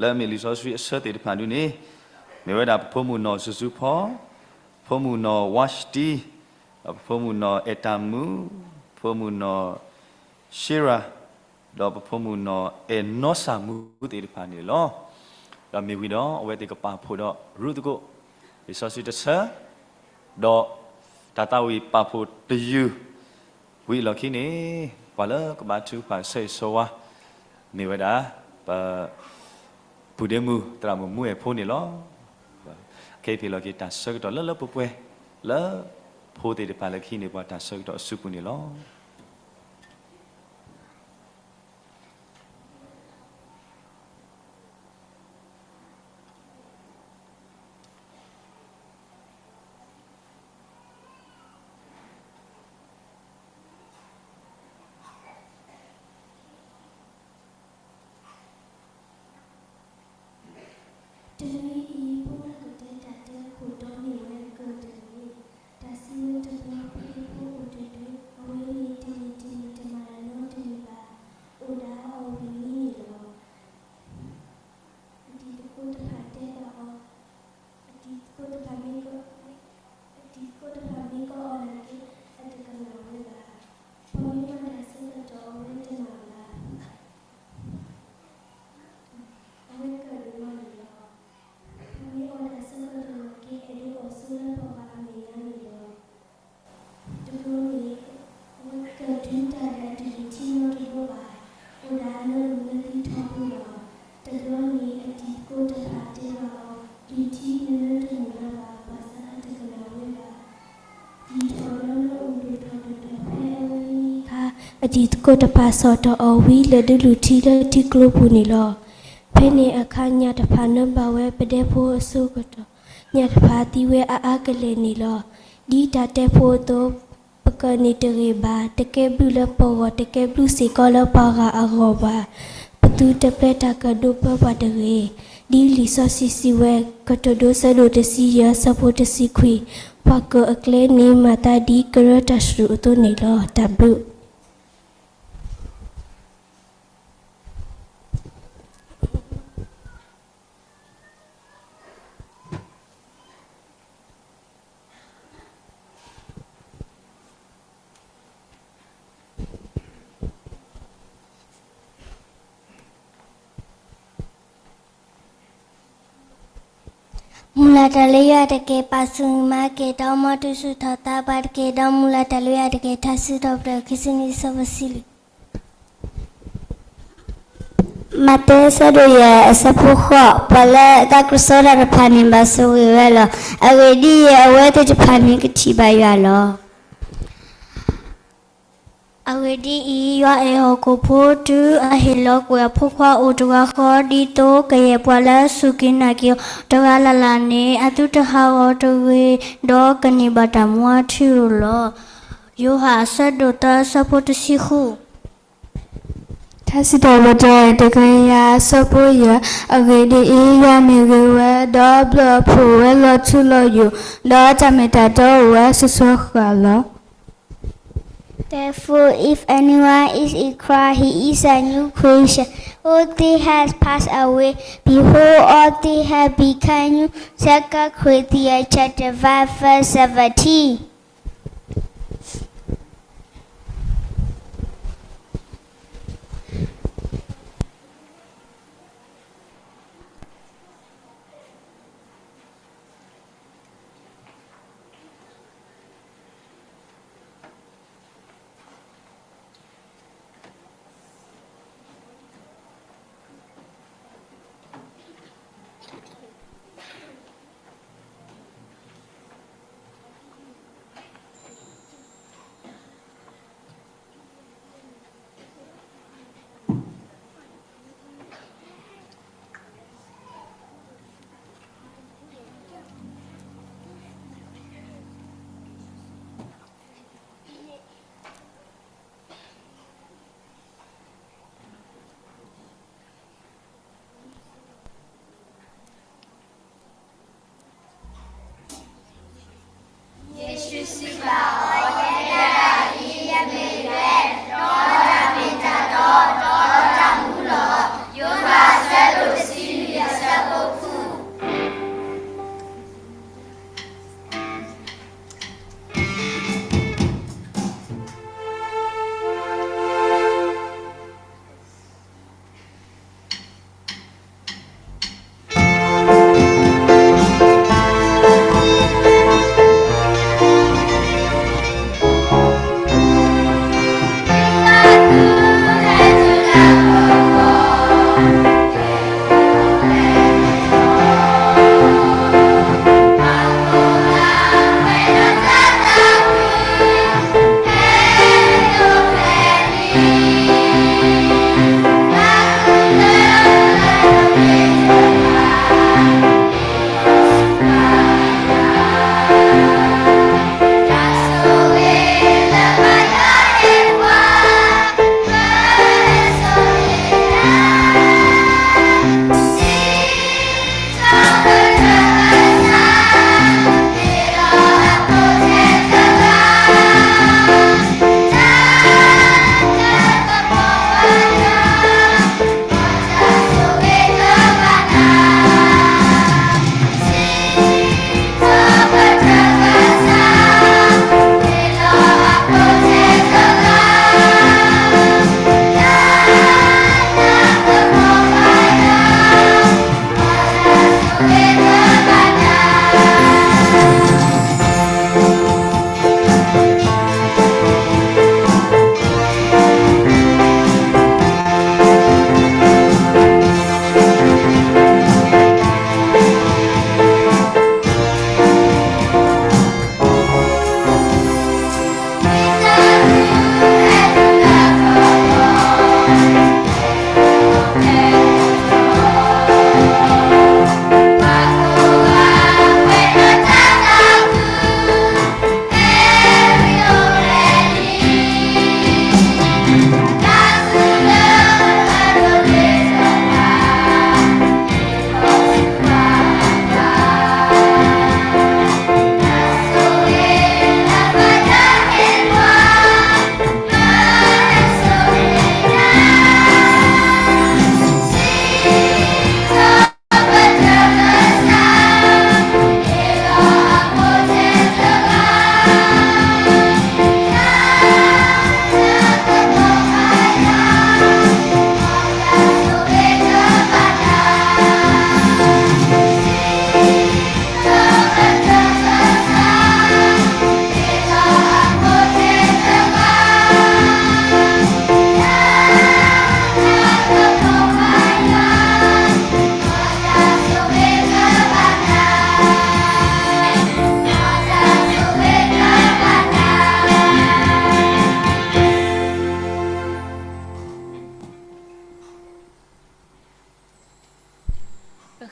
လၢအမ့ၢ်လံာ်စီဆှံအဆၢသ့ၣ်တဖၣ်ဒုန့ၣ် မ့ၢ်ဝဲဒၣ်ပဖိမုၣ်နီၢ်စူၤစူၤဖီ, ဖိမုၣ်နီၢ်ဝါရှတံ, ဒီးပဖိမုၣ်နီၢ်အဲၣ်တၢ်မူ, ဖိမုၣ်နီၢ်ရှ့ရၤ, ဒီးပဖိမုၣ်နီၢ်အဲၣ်နီစၢ်မူသ့ၣ်တဖၣ်န့ၣ်လီၤ. ဒီးမ့ၢ်ဝံၤဒီး အဝဲသ့ၣ်ကပာ်ဖှိၣ်ဒီးရူးသကိး လံာ်စီဆှံတဆၢ, ဒီးတၢ်သးဝံၣ်ပာ်ဖှိၣ်တယုၢ် ဝံၤအလီၢ်ခံန့ၣ် ပှၤလၢကဘါထုကဖၣ်ဆၢဂ့ၤဆၢဝါ မ့ၢ်ဝဲဒၣ် ပ ပုၢ်ဒ့မုၣ်သရၣ်မုၣ်မူအဲၣ်ဖိန့ၣ်လီၤ. ခဲအံၤဖဲလီၤက့ၤတၢ်ဆၢကတီၢ်လၢလၢပှဲၤပှဲၤ လၢဖိသ့ၣ်တဖၣ်လၢကဟံးန့ၢ်ပှၤတၢ်ဆၢကတီၢ်အစုပူၤန့ၣ်လီၤ. တနွံအံၤ ဖိလၢကတဲတၢ်တဲခိၣ်တီန့ၢ်ဝဲကၢၢ်တဂ့ၤ. တၢ်စံးဝဲတဘျီ ဖဲဖိအိၣ်တဒု, အဝဲန့ၣ်တန့ၢ်တမံၤတမၤလၢၤနီတမံၤဘၣ်, အိၣ်ဒၣ်အီၤဝံၤလံန့ၣ်လီၤ. အတံၤသကိးတဖၣ်တဲဘၣ်အီၤ, အတံၤသကိးတဖၣ်မ့ၢ်က အတံၤသကိးတဖၣ်မ့ၢ်ကအီၣ်နာ်က့ အတကမၣ်ဝဲဘၣ်. ပှၤမ့ၢ်မၤတၢ်ဆၢကတီၢ် အဝဲတမၤဘၣ်. အဝဲကၢၣ်ဒိၣ်မးန့ၣ်လီၤ. ပှၤမ့ၢ်အီၣ်တၢ်ဆၢကတီၢ်နာ်က့ အဲၣ်ဒိးအီၣ်ဆိလၢပှၤဂၤအမဲာ်ညါန့ၣ်လီၤ. တဘျီန့ၣ် အဝဲကၢၣ်ဒုးတၢ်ဒီးအတဒုးထံနီတဘျီဘၣ်, အိၣ်ဒၣ်အလၢအဂုၢ်လၢသံထီဘိလီၤ. တဘျီန့ၣ် အတံၤသကိးတဖၣ်တဲဘၣ်အီၤ, ဒုးထံနလၢတမုာ်လၢၤဘၣ်, ဘၣ်ဆၣ်အတကမၣ်ဝဲဘၣ်. ဒ်ထီၣ်လၢလၢအိၣ်ဒိၣ်ထီၣ်ဒိၣ်ထီၣ်ဖဲအဝဲန့ၣ်အခါ, အတံၤသကိးတဖၣ်ဆီၣ်တီၢ်အီၤဝံၤ လဲၤဒုးလူၢ်ထံလၢထံကျိပူၤန့ၣ်လီၤ. ဖဲန့ၣ်အခါ ညၣ်တဖၣ်နၢဘၣ်ဝဲပဒဲဖိအစိကတီၢ်, ညၣ်တဖၣ်သံဝဲအါအါကလဲာ်န့ၣ်လီၤ. ဒ်တၢ်တဲဖိအသိး, ပကၢၣ်န့ၣ်တဂ့ၤဘၣ်, တကဲဘျုးလၢပဂီၢ်, တကဲဘျုးစ့ၢ်ကီးလၢပှၤဂၤအဂီၢ်ဘၣ်. ပသုတပျဲတၢ်ကၢၣ်ဒိပၢပှၤတဂ့ၤ. ဒ်လံာ်စီဆှံစံးဝဲ, ကတိၤဒိ ဆၢဒိၣ်တဆံယဲၢ် ဆၢဖိတဆံခွံ, ပှၤကၢၣ်အကျဲန့ၣ် မၤသးဒ်ကရၢတၢ်စရူးအသိးန့ၣ်လီၤ. တၢ်ဘျုး. မုၢ်လၢ်တၢ်လၢယွၤတက့ၢ်, ပာ်ဆူၣ်မၤက့ၤ ဒီးမ်သုစူၢ်ထီၣ်သးပှၤတက့ၢ်, ဒီးမုၢ်လၢ်တၢ်လၢယွၤတက့ၢ်, ထါစံးထီၣ်ပတြၢၤခံဆံနွံ ဆၢဖိတဆံလွံၢ်. မးသဲ ဆၢဒိၣ်ယဲၢ် အဆၢဖိဃိး, ပှၤလၢအသးကဆှီတၢ်တဖၣ်န့ၣ် ဘၣ်ဆိၣ်ဂ့ၤဝဲလီၤ. အဂ့ၢ်ဒ်အံၤ, အဝဲသ့ၣ်တဖၣ်န့ၣ် ကထံၣ်ဘၣ်ယွၤလီၤ. အဂ့ၢ်ဒ်အံၤ, ယွၤအဲၣ်ဟီၣ်ခိၣ်ဖိ တုၤအဟ့ၣ်လီၤကွံာ်အဖိခွါအိၣ်တဂၤဃီ, ဒ်သိးကယဲၢ်ပှၤလၢအစူၢ်က့ၤနာ်က့ၤအီၤတဂၤလၢ်လၢ်န့ၣ် အသုတဟးဂီၤတဂ့ၤ, ဒီးကန့ၢ်ဘၣ်တၢ်မူအထူအယိာ်လီၤ. ယိၤဟၣ် အဆၢဒိၣ်သၢ ဆၢဖိတဆံဃု. ထါစံးထီၣ်ပတြၢၤ တကယၤ အဆၢဖိယဲၢ်. အဂ့ၢ်ဒ်အံၤ, ယွၤမ့ၢ်ဂ့ၤဝဲ, ဒီးဘျၢၣ်အဖှိၣ်ဝဲလီၤထူလီၤယိာ်, ဒီးတၢ်မ့ၢ်တၢ်တီအိၣ်ဝဲ စှၤစှၤဃၣ်ဃၣ်လီၤ. Therefore, if anyone is in Christ, he is a new creation. Old things have passed away. Behold, all things have become new. Second Corinthians chapter five, verse seventeen.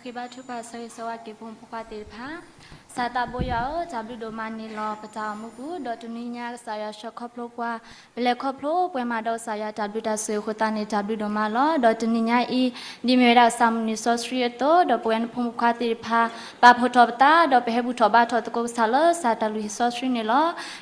ဂ့ၤဘါထုကဖၣ်ဆၢဂ့ၤဆၢဝါက့ၤဖိမုၣ်ဖိခွါသ့ၣ်တဖၣ်, ကစၢ်သးဘိယွၤဧၢ, တၢ်ဘျုးဒိၣ်မးန့ၣ်လီၤ. ပတၢ်အိၣ်မူပူၤ ဒီးတနံၤညါကစၢ်ယွၤဆှၢခီဖျိပှၤ, ပလဲၤခီဖျိပှဲၤမးဒီးကစၢ်ယွၤတၢ်ဘျုးတၢ်ဆိၣ်ဂ့ၤအဃိသတးန့ၣ် တၢ်ဘျုးဒိၣ်မးလီၤ. ဒီးတနံၤညါအံၤ ဒ်မ့ၢ်ဝဲဒၣ်ကစၢ်မုၢ်နံၤစီဆှံအသိး ဒီးပဝဲနဖိမုၣ်ဖိခွါသ့ၣ်တဖၣ် ပာ်ဖှိၣ်ထီၣ်ပသး ဒီးပဟဲဘူၣ်ထီၣ်ဘါထီၣ်သကိးကစၢ်လၢကစၢ်တၢ်လုၢ်ဟံၣ်စီဆှံန့ၣ်လီၤ.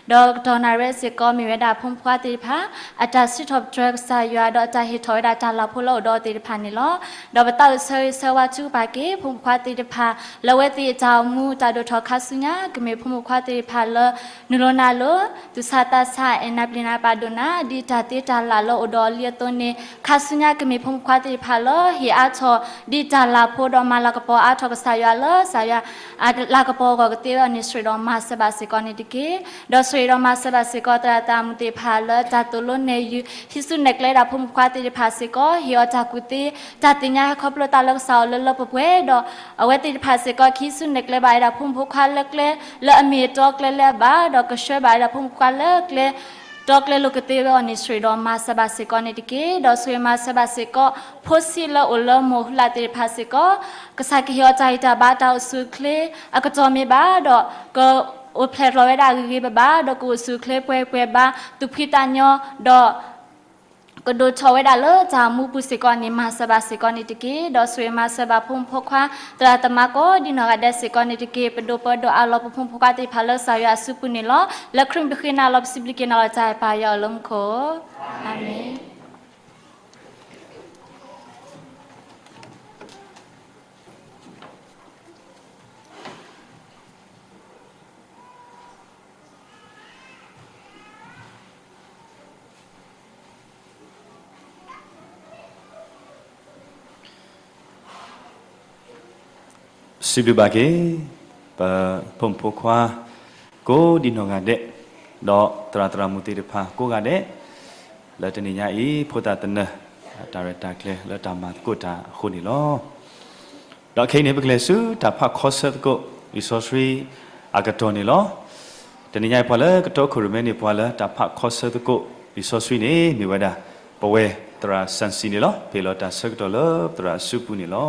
ဒီးကတီၢ်နၣ်ရံၣ်စ့ၢ်ကီး မ့ၢ်ဝဲဒၣ်ဖိမုၣ်ဖိခွါသ့ၣ်တဖၣ် အတၢ်စံးထီၣ်ပတြၢၤကစၢ်ယွၤ ဒီးအတၢ်ဟ့ၣ်ထီၣ်ဝဲဒၣ်တၢ်လၤဖိလၢအိၣ်ဒီးအီၤသ့ၣ်တဖၣ်န့ၣ်လီၤ. ဒီးပသးအိၣ်ဆၢဂ့ၤဆၢဝါထုကဖၣ်က့ၤ ဖိမုၣ်ဖိခွါသ့ၣ်တဖၣ် လၢအဝဲသ့ၣ်အတၢ်အိၣ်မူ တၢ်ဒိၣ်ထီၣ်ခါဆူညါ ကမ့ၢ်ဖိမုၣ်ဖိခွါသ့ၣ်တဖၣ်လၢ နုာ်လီၤနၤလၢ သူၣ်ဆးသးဆး အဲၣ်နၢ်ပျံၤနၤပာ်ဒိၣ်နၤ ဒ်တၢ်သ့တၢ်လၢ်လၢအိၣ်ဒီးအီၤလံအသိးန့ၣ် ခါဆူညါကမ့ၢ်ဖိမုၣ်ဖိခွါသ့ၣ်တဖၣ်လၢ ဟ့ၣ်အါထီၣ် ဒ်တၢ်လၤဖိဒီးမၤလၤကပီၤအါထီၣ်ကစၢ်ယွၤလၢ ကစၢ်ယွၤ အလၤကပီၤအဂီၢ်ကသ့ဝဲအီၤန့ၣ် ဆိၣ်ဂ့ၤဒီးမၤစၢၤဘၣ်စ့ၢ်ကီးန့ၣ်တက့ၢ်. ဒီးဆိၣ်ဂ့ၤဒီးမၤစၢၤဘၣ်စ့ၢ်ကီး သရၣ်သရၣ်မုၣ်သ့ၣ်တဖၣ်လၢတၢ်သိၣ်လိနဲၣ်ယုာ် ဟံးစုနဲၣ်ကျဲဒၣ်ဖိမုၣ်ဖိခွါသ့ၣ်တဖၣ်စ့ၢ်ကီး ဟ့ၣ်အီၤတၢ်ကူၣ်သ့ တၢ်သ့ၣ်ညါဟဲခီဖျိတၢ်လၢကစၢ်အီၤလၢလၢပှဲၤပှဲၤ ဒီးအဝဲသ့ၣ်တဖၣ်စ့ၢ်ကီး ကဟံးစုနဲၣ်ကျဲဘၣ်ဝဲဒၣ်ဖိမုၣ်ဖိခွါလၢကျဲ လၢအမ့ၢ်အတီကျဲလၢအဘၣ် ဒီးကဆှၢဘၣ်ဝဲဒၣ်ဖိမုၣ်ဖိခွါလၢကျဲ တီကျဲလိာ်ကသ့ဝဲအီၤန့ၣ် ဆိၣ်ဂ့ၤဒီးမၤစၢၤဘၣ်စ့ၢ်ကီးန့ၣ်တက့ၢ်. ဒီးဆိၣ်ဂ့ၤမၤစၢၤဘၣ်စ့ၢ်ကီး ဖိဆံးလၢအိၣ်လၢမိၢ်ဟုလၢ်သ့ၣ်တဖၣ်စ့ၢ်ကီး ကစၢ်ကဟ့ၣ်အီၤတၢ်ဂံၢ်တၢ်ဘါတၢ်အိၣ်ဆူၣ်အိၣ်ချ့ အကတီၢ်မ့ၢ်ဘၣ်ဒီး ကအိၣ်ဖျဲၣ်ထီၣ်ဝဲဒၣ်ဂ့ၤဂ့ၤဘၣ်ဘၣ် ဒီးကအိၣ်ဆူၣ်အိၣ်ချ့ပှဲၤပှဲၤဘၣ် သူၣ်ဖှံသးညီ ဒီး ကဒိၣ်ထီၣ်ဝဲဒၣ်လၢတၢ်အိၣ်မူပူၤစ့ၢ်ကီးန့ၣ် မၤစၢၤဘၣ်စ့ၢ်ကီးန့ၣ်တက့ၢ်. ဒီးဆိၣ်ဂ့ၤမၤစၢၤဘၣ်ဖိမုၣ်ဖိခွါ သရၣ်သမါကိးဒ်နီၢ်ဂၤဒဲးစ့ၢ်ကီးန့ၣ်တက့ၢ်. ပဒိၣ်ပဒိၣ်အးလီၤပဖိမုၣ်ဖိခွါသ့ၣ်တဖၣ်လၢကစၢ်ယွၤအစုပူၤန့ၣ်လီၤ. လၢခရံာ်ပဃ့နၤလီၤ ပစံးဘျုးက့ၤနၤလီၤ တၢ်အဲၣ်ပၢ်ယွၤအိၣ်လၢမူခိၣ်, အၤမ့ၣ်. စံးဘျုးဘၣ်က့ၤ ပဖိမုၣ်ဖိခွါ ကိးဒ်နီၢ်ဂၤဒဲး, ဒီးသရၣ်သရၣ်မုၣ်သ့ၣ်တဖၣ်ကိးဂၤဒဲး, လၢတနံၤညါအံၤ ဖိသၣ်သနၢၣ် တၢ်ရဲၣ်တၢ်ကျဲၤလၢတၢ်မၤသကိးတၢ်အဃိန့ၣ်လီၤ. ဒီးခဲအံၤန့ၣ် ပကလဲၤဆူတၢ်ဖးခီဆၢသကိး လံာ်စီဆှံအကတီၢ်န့ၣ်လီၤ. တနံၤညါအံၤပှၤလၢကတီခိၣ်ရိၣ်မဲန့ၣ် ပှၤလၢတၢ်ဖးခီဆၢသကိး လံာ်စီဆှံန့ၣ် မ့ၢ်ဝဲဒၣ် ပဝဲသရၣ်စၣ်စံၤန့ၣ်လီၤ. ပဟ့ၣ်လီၤတၢ်ဆၢကတီၢ်လၢသရၣ်အစုပူၤန့ၣ်လီၤ.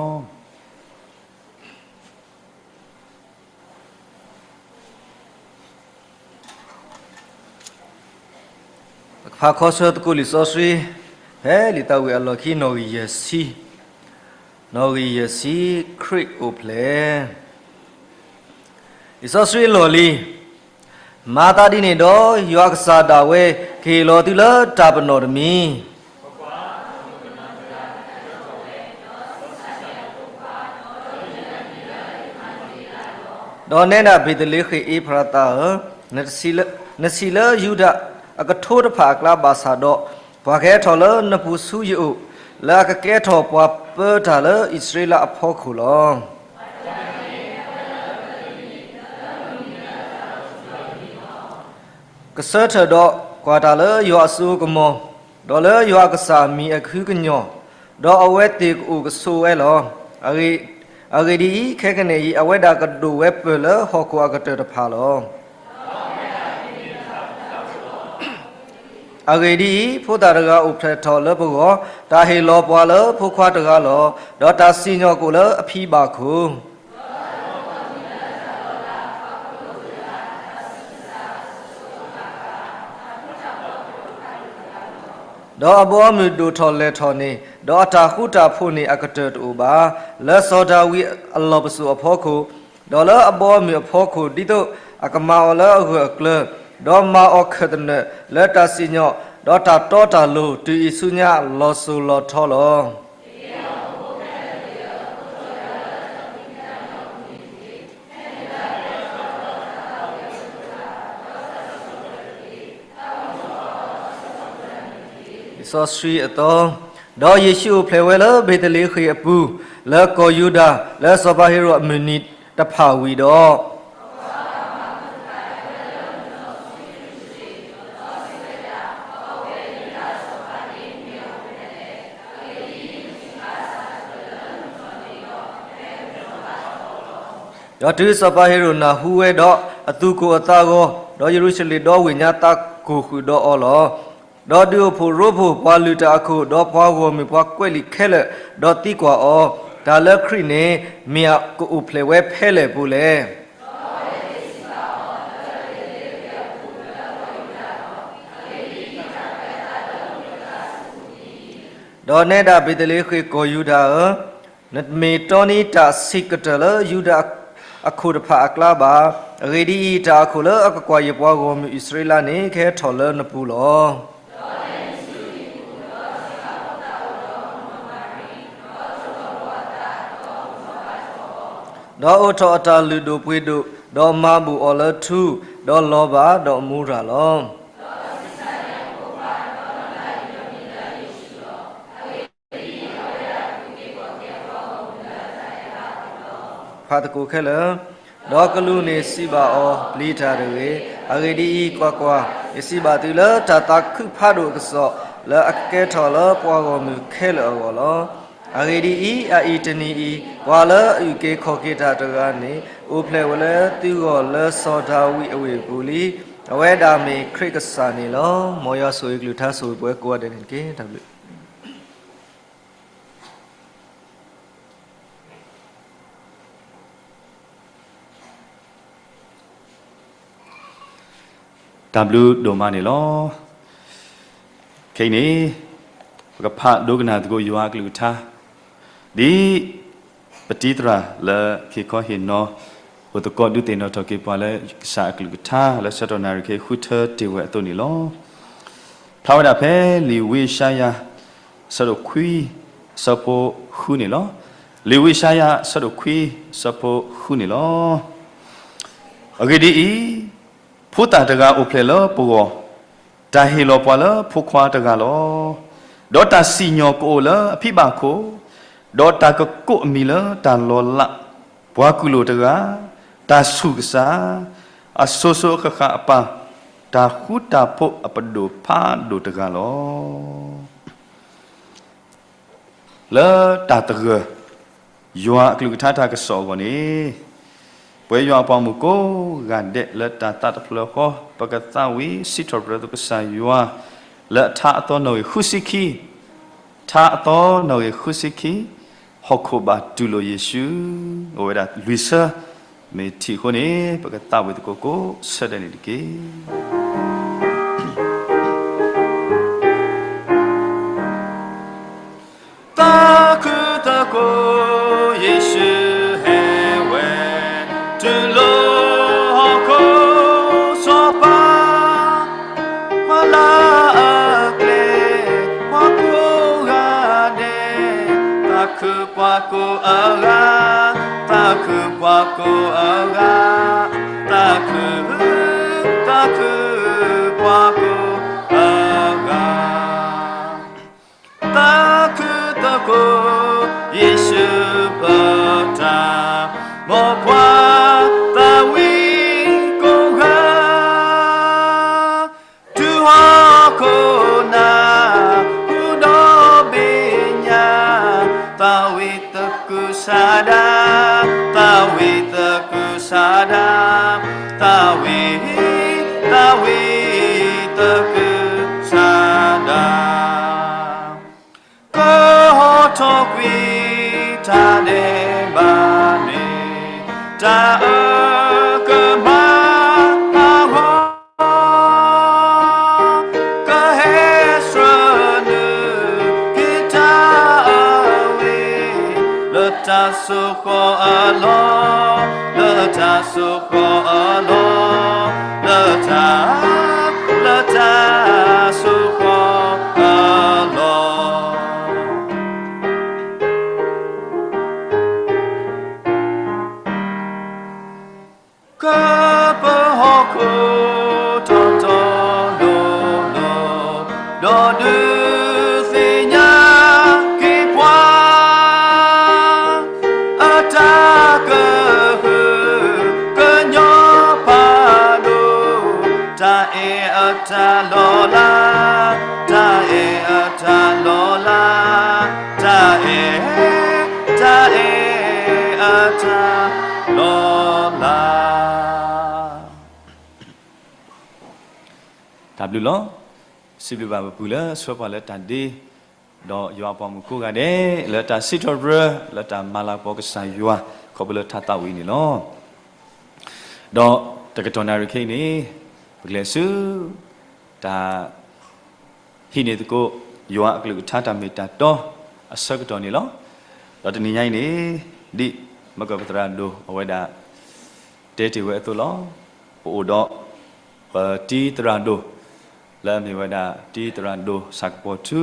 ပကဖးခီဆၢသကိးလံာ်စီဆှံ ဖဲလံာ်သးဝံၣ်အလီၢ်ခံ နီၣ်ဂံၢ်ယဲၢ်ဆံ, နီၣ်ဂံၢ်ယဲၢ်ဆံ ခရံာ်အိၣ်ဖျဲၣ်. လံာ်စီဆှံအလီၢ်လံ, မၤသးဒ်န့ၣ်ဒီး ယွၤအကစၢ်ဒၣ်ဝဲ ကဟ့ၣ်လီၤသုလၢတၢ်ပနီၣ်တမံၤ ဒီးနဲဒၣ်ဘ့းသလ့ဃ့ၣ်အ့ဖရသးဧၢ, နဆံးလၢယူဒၤအကထိတဖၣ်အကျါဘၣ်ဆၣ်ဒီး, ပှၤကဟဲထီၣ်လၢနပူၤဆူယအိၣ်, လၢအကကဲထီၣ်ပှၤပၢတၢ်လၢအံၣ်စရ့လးအဖီခိၣ်လီၤ. ကဆၢထၢၣ်ဒီးကွၢ်တၢ်လၢယွၤအစိကမီၤ, ဒီးလၢယွၤအကစၢ်အမံၤအကဟုကညီၢ်, ဒီးအဝဲသ့ၣ်ကအိၣ်ကဆိးဝဲလီၤ. အဂ့ၢ်ဒ်အံၤ, ခဲကနံၣ်အံၤ အဝဲဒၣ်ကဒိၣ်ဝဲပၢၢ်လၢဟီၣ်ခိၣ်အကတၢၢ်တဖၣ်လီၤ. အဂ့ၢ်ဒ်အံၤ, ဖိသၣ်တဂၤအိၣ်ဖျဲၣ်ထီၣ်လၢပဂီၢ်, တၢ်ဟ့ၣ်လီၤပှၤလၢဖိခွါတဂၤလီၤ. ဒီးတၢ်စံၣ်ညီၣ်ကအိၣ်လၢအဖံဘၣ်ခိၣ် ဒီးအဘီအမုၢ်ဒိၣ်ထီၣ်လဲၢ်ထီၣ်န့ၣ်, ဒီးအတၢ်ဃူတၢ်ဖိးန့ၣ်အကတၢၢ်တအိၣ်ဘၣ်. လၢစီၤဒၤဝံးအလီၢ်ပစိာ်အဖီခိၣ်, ဒီးလၢအဘီအမုၢ်အဖီခိၣ်, ဒ်သိးအကမၤအီၤလၢအဂၢၢ်အကျၢၤ, ဒီးမၤအီၤခၢၣ်သနၢၣ်လၢတၢ်စံၣ်ညီၣ်, ဒီးတၢ်တီတၢ်လိၤ, တုၤအံၤဆူညါလီၤစိၤလီၤထီလီၤ. လံာ်စီဆှံအသီ, ဒီးယ့ၣ်ၡူးအိၣ်ဖျဲၣ်ဝဲလၢဘ့းသလ့ဃ့ၣ်အပူၤ, လၢကီၢ်ယူဒၤ, လၢစီၤပၤဟ့ၤရိာ်ဒ်အမုၢ်နံၤတဖၣ်ဝံၤဒီး ဒီးတုၤစီၤပၤဟ့ၤရိာ်နၢ်ဟူဝဲဒီး, အသူၣ်ကိၢ်အသးဂီၤ, ဒီးယရူၤၡလ့ၣ်ဒီဝ့ၢ်ညါသးကိၢ်ဃုာ်ဒီးအီၤလီၤ. ဒီးဒုးအိၣ်ဖှိၣ်ရိဖှိၣ်, ပှၤလုၢ်တၢ်အခိၣ်, ဒီးပှၤဂီၢ်မုၢ်ပှၤကွဲးလံာ်ခဲလၢာ်, ဒီးသံကွၢ်အီၤ တၢ်လၢခရံာ်န့ၣ် မ့ၢ်အကအိၣ်ဖျဲၣ်ဝဲဖဲလဲၣ်ပူၤလဲၣ်. ဒီးနဲဒၣ်ဘ့းသလ့ဃ့ၣ်ကီၢ်ယူဒၤဧၢ, နမ့ၢ်တီနံၤတၢ်ဆံးကတၢၢ်လၢယူဒၤအခိၣ်တဖၣ်အကျါဘၣ်. အဂ့ၢ်ဒ်အံၤ, တၢ်အခိၣ်လၢအကကွၢ်ယပှၤဂီၢ်မုၢ်အံၣ်စရ့လးန့ၣ် ကဟဲထီၣ်လၢနပူၤလီၤ. ဒီးအိးထီၣ်အတၢ်လုၢ်ဒိၣ်ပှ့ၤဒိၣ်, ဒီးမၤဘူၣ်အီၤလၢထူ, ဒီးလီၤဘၣ်, ဒီးမူရၤလီၤ. ဖးသကိးခဲလၢာ်, ဒီးကလူးန့ၣ် စံးဘၣ်အီၤ, ပျံၤတၢ်တဂ့ၤ. အဂ့ၢ်ဒ်အံၤ, ကွၢ်ကွၢ်, ယစံးဘၣ်သုလၢတၢ်သးခုဖးဒိၣ်အကစီၣ် လၢအကကဲထီၣ်လၢပှၤဂီၢ်မုၢ်ခဲလၢာ်အဂီၢ်လီၤ. အဂ့ၢ်ဒ်အံၤ, အအံၤတနံၤအံၤ, ပှၤလၢအအုၣ်က့ၤခီၣ်က့ၤတၢ်တဂၤန့ၣ် အိၣ်ဖျဲၣ်ဝဲလၢသုဂီၢ်လၢစီၤဒၤဝံးအဝ့ၢ်ပူၤလံ. အဝဲဒၣ်မ့ၢ်ခရံာ်ကစၢ်န့ၣ်လီၤ. မ်ယွၤဆိၣ်ဂ့ၤကလုၢ်ကထါ ဆိၣ်ဂ့ၤပှၤကိးဂၤဒဲးန့ၣ်တက့ၢ်. တၢ်ဘျုး တၢ်ဘျုးဒိၣ်မးန့ၣ်လီၤ. ခဲအံၤန့ၣ် ပကဖးဒိကနၣ်သကိးယွၤအကလုၢ်ကထါ, ဒ်ပတံၤသရၣ်လၢခ့ခီဟ့ၣ်နီၤ အိၣ်သကိးဒုးသ့ၣ်နီၣ်ထီၣ်က့ၤပှၤလၢကစၢ်အကလုၢ်ကထါ လၢဆၢကတီၢ်နၣ်ရံၣ်က့ၤဃုထၢတ့ၢ်ဝဲအသိးန့ၣ်လီၤ. ဖျါဝဲဒၣ်ဖဲလံာ်ဝံယၡါယၤ အဆၢဒိၣ်ခွံ အဆၢဖိဃုန့ၣ်လီၤ. လံာ်ဝံယၡါယၤ အဆၢဒိၣ်ခွံ အဆၢဖိဃုန့ၣ်လီၤ. အဂ့ၢ်ဒ်အံၤ, ဖိသၣ်တဂၤအိၣ်ဖျဲၣ်လၢပဂီၢ်, တၢ်ဟ့ၣ်လီၤပှၤလၢဖိခွါတဂၤလီၤ. ဒီးတၢ်စံၣ်ညီၣ်ကအိၣ်လၢအဖံဘၣ်ခိၣ်, ဒီးတၢ်ကကိးအမံၤလၢတၢ်လီၤလး, ပှၤကူၣ်လိာ်တဂၤ, တၢ်ဆူၣ်ကစၢ်, အစိၤစိၤအဃၣ်ဃၣ်အပၢ်, တၢ်ဃူတၢ်ဖိးအပဒိၣ်ဖးဒိၣ်တဂၤလီၤ. လၢတၢ်သဂၢၢ် ယွၤအကလုၢ်ကထါတၢ်ကစီၣ်အဂီၢ်န့ၣ်, ပဝဲယွၤအပှၤမုၣ်ကိးဂၤဒဲးလၢတၢ်သးတဖျၢၣ်ဃီ ပကသးဝံၣ်စံးထီၣ်ပတြၢၤသကိးကစၢ်ယွၤ လၢအထါအသီနီၣ်ဂံၢ်ဃုဆံခံ, ထါအသီနီၣ်ဂံၢ်ဃုဆံခံ, ဟီၣ်ခိၣ်ဘၣ်တူၢ်လိာ်ယ့ၣ်ၡူး, အိၣ်ဝဲဒၣ်လွံၢ်ဆၢ, မ့ၢ်ထံၣ်အဃိန့ၣ် ပကသးဝံၣ်သကိးကိးဆၢဒဲးန့ၣ်တက့ၢ်. သးခုသကိး ယ့ၣ်ၡူးဟဲဝဲ တုၤလီၤဟီၣ်ခိၣ်စီၤပၤ, ပှၤလၢအကျဲ ပှၤကိးဂၤဒဲး, သးခုပှၤကိးအဂၤ, သးခုပှၤကိးအဂၤ, သးခု, သးခုပှၤကိးအဂၤ. သးခုသကိး ယ့ၣ်ၡူးပတၢ်, မ်ပှၤသးဝံၣ်ကိးဂၤ, တုၤဟီၣ်ခိၣ်နၢ်ဟူဒီဘ့ၣ်ညါ, သးဝံၣ်သကုၤဆးဒး, သးဝံၣ်သကုၤဆးဒး, သးဝံၣ်, သးဝံၣ်သကုၤဆးဒး. ကဟီထီၣ်ကွံာ်တၢ်ဒဲးဘးန့ၣ်, တၢ်အၢကမၤအဂီၢ်, ကဟဲဆှၢနုာ်က့ၤတၢ်အဝ့ၢ်, လၢတၢ်စိၣ်ဃီၤအလီၢ်, လၢတၢ်စိၣ်ဃီၤအလီၢ်, လၢတၢ်, လၢတၢ်စိၣ်ဃီၤအလီၢ်. ကပၢၤဟီၣ်ခိၣ်ထီၣ်ထီၣ်လီၤလီၤ, ဒီးဒုးသ့ၣ်ညါက့ၤပှၤ, အတၢ်ကဟုကညီၤဖးဒိၣ်, တၢ်အဲၣ်အတၢ်လီၤလး, တၢ်အဲၣ်အတၢ်လီၤလး, တၢ်အဲၣ်, တၢ်အဲၣ်အတၢ်လီၤလး. တၢ်ဘျုးလီၤ. စံးဘျုးဘၣ်ပပုၢ်လၢဆှၢပှၤလၢတၢ်ဒ့, ဒီးယွၤအပှၤမုၣ်ကိးဂၤဒဲး လၢတၢ်စံးထီၣ်ပတြၢၤ လၢတၢ်မၤလၤကပီၤကစၢ်ယွၤ ခီဖျိလၢထါသးဝံၤန့ၣ်လီၤ. ဒီးတကတီၢ်နၣ်ရံၣ်ခဲအံၤန့ၣ် ပကလဲၤဆူ တၢ် ဟံးန့ၢ်သကိး ယွၤအကလုၢ်ကထါတၢ်မ့ၢ်တၢ်တီ အဆၢကတီၢ်န့ၣ်လီၤ. ဒီးတနံၤညါအံၤန့ၣ် ဒ်မၢကပသရၣ်ဒိၣ်အဝဲဒၣ် တဲတ့ၢ်ဝဲအသိးလီၤ. ပအိၣ်ဒီး ပတံၤသရၣ်ဒိၣ် လၢအမ့ၢ်ဝဲဒၣ်တံၤသရၣ်ဒိၣ်ဆၣ်ကပီၤထူ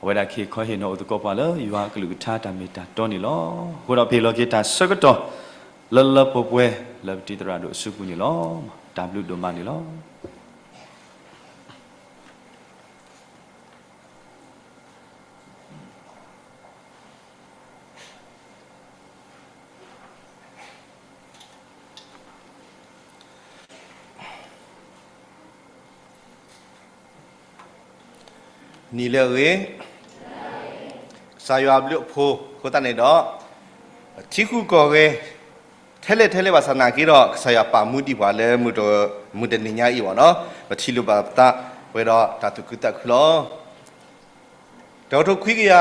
အဝဲဒၣ်ကဟ့ၣ်ခီဟ့ၣ်နီၤအိၣ်သကိးပှၤလၢယွၤအကလုၢ်ကထါတၢ်မ့ၢ်တၢ်တီန့ၣ်လီၤ. အဃိဒီးပဟ့ၣ်လီၤက့ၤတၢ်ဆၢကတီၢ် လၢလၢပှဲၤပှဲၤလၢပတံၤသရၣ်ဒိၣ်အစုပူၤန့ၣ်လီၤ. တၢ်ဘျုးဒိၣ်မးန့ၣ်လီၤ. နံၤလၢအဂ့ၤ, ကစၢ်ယွၤအဘျုးအဖှိၣ်အဃိသတးန့ၣ်ဒီး ထံဃုကီၢ်ဂဲၤ ထဲလဲၣ်ထဲလဲၣ်ဘၣ်ဆၣ်နာ်က့ဒီး ကစၢ်ယွၤပာ်မူဒံးပှၤလၢ မုၢ်တနံၤညါအံၤဘၣ်နီၤ, ပထံၣ်လိာ်ဘၣ်ပသးဝဲဒီးတၢ်သူၣ်ခုသးခုလီၤ. တကထိခွံကယၤ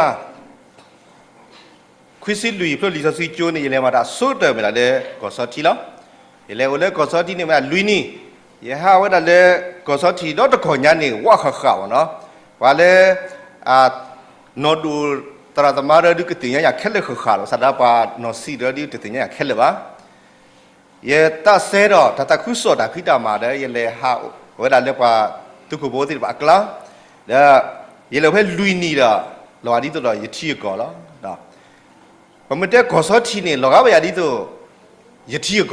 ခွံဆံလွံၢ်ဖျၢၣ်လံာ်စီဆှံကၠိန့ၣ် ယလဲၤမၤတၢ်ဆိကတၢၢ်မ့ၢ်ဒၣ်လၢကီၢ်စီထံလီၤ. ယလဲၤအိၣ်လၢကီၢ်စီထံန့ၣ်မ့ၢ်ဒၣ်လွံၢ်နံၣ်, ယဟးဝဲဒၣ်လၢကီၢ်စီထံဒီတကီၢ်ညါန့ၣ် ဝးဃၣ်ဃၣ်ဘၣ်နီၤ, ပှၤလၢ နီၢ်ဒိၣ်သရၣ်သမါဒီးဒုးကသ့ၣ်ညါယၤခဲလၢာ်ဃၣ်ဃၣ်လီၤ, စးဒၣ်ပှၤနီၢ်ဆံးဒီးဒုးတသ့ၣ်ညါယၤခဲလၢာ်ဘၣ်. ယသးစဲဒီးတၢ်သးခုကစီၣ်တၢ်ဖံးတၢ်မၤဒီး ယလဲၤဟးဝဲဒၣ်လၢပှၤသုးခိၣ်ဖိသ့ၣ်တဖၣ်အကျါ, ဒီးယလဲၤအိၣ်ဖဲလွံၢ်နံၣ်ဒီး လီၤဂာ်ဒ်သိးဒီးယထံအကီၢ်လီၤ. ပမ့ၢ်တဲကီၢ်စီထံန့ၣ် လီၤဂာ်ဘၣ်ယၤဒ်သိး ယထံအကီၢ်,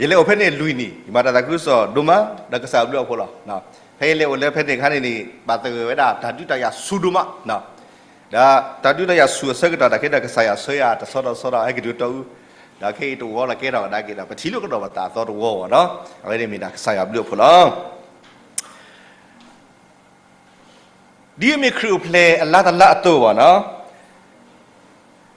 ယလဲၤအိၣ်ဖဲန့ၣ်လွံၢ်နံၣ် ယမၤတၢ်သးခုကစီၣ်ဒိၣ်မး ဒီးကစၢ်အဘျုးအဖှိၣ်လီၤ. ဖဲယလဲၤအိၣ်လၢဖဲန့ၣ်အခါန့ၣ်န့ၣ် ဘၣ်သဂၢၢ်ဝဲဒၣ်တၢ်ဒုးတၢ်ယၤဆူၣ်ဒိၣ်မး, ဒီးတၢ်ဒုးတၢ်ယၤဆူၣ်အဆၢကတီၢ် တၢ်ခဲဒီးကစၢ်ယွၤဆှၢယၤတဆီဒီးဆီဒီး ဟဲက့ၤတုၤတီအူ, ဒီးခဲအံၤတဝီလီၤကဲထီၣ်ကဒါက့ၤဒီး ပထံၣ်လိာ်ကဒီးပသးအသီတဝီဘၣ်နီၤ, အဝဲန့ၣ်မ့ၢ်ဒၣ်ကစၢ်ယွၤအဘျုးအဖှိၣ်လီၤ. ဒ်အမ့ၢ်ခရံာ်အိၣ်ဖျဲၣ်အလါတလါအသိးဘၣ်နီၤ,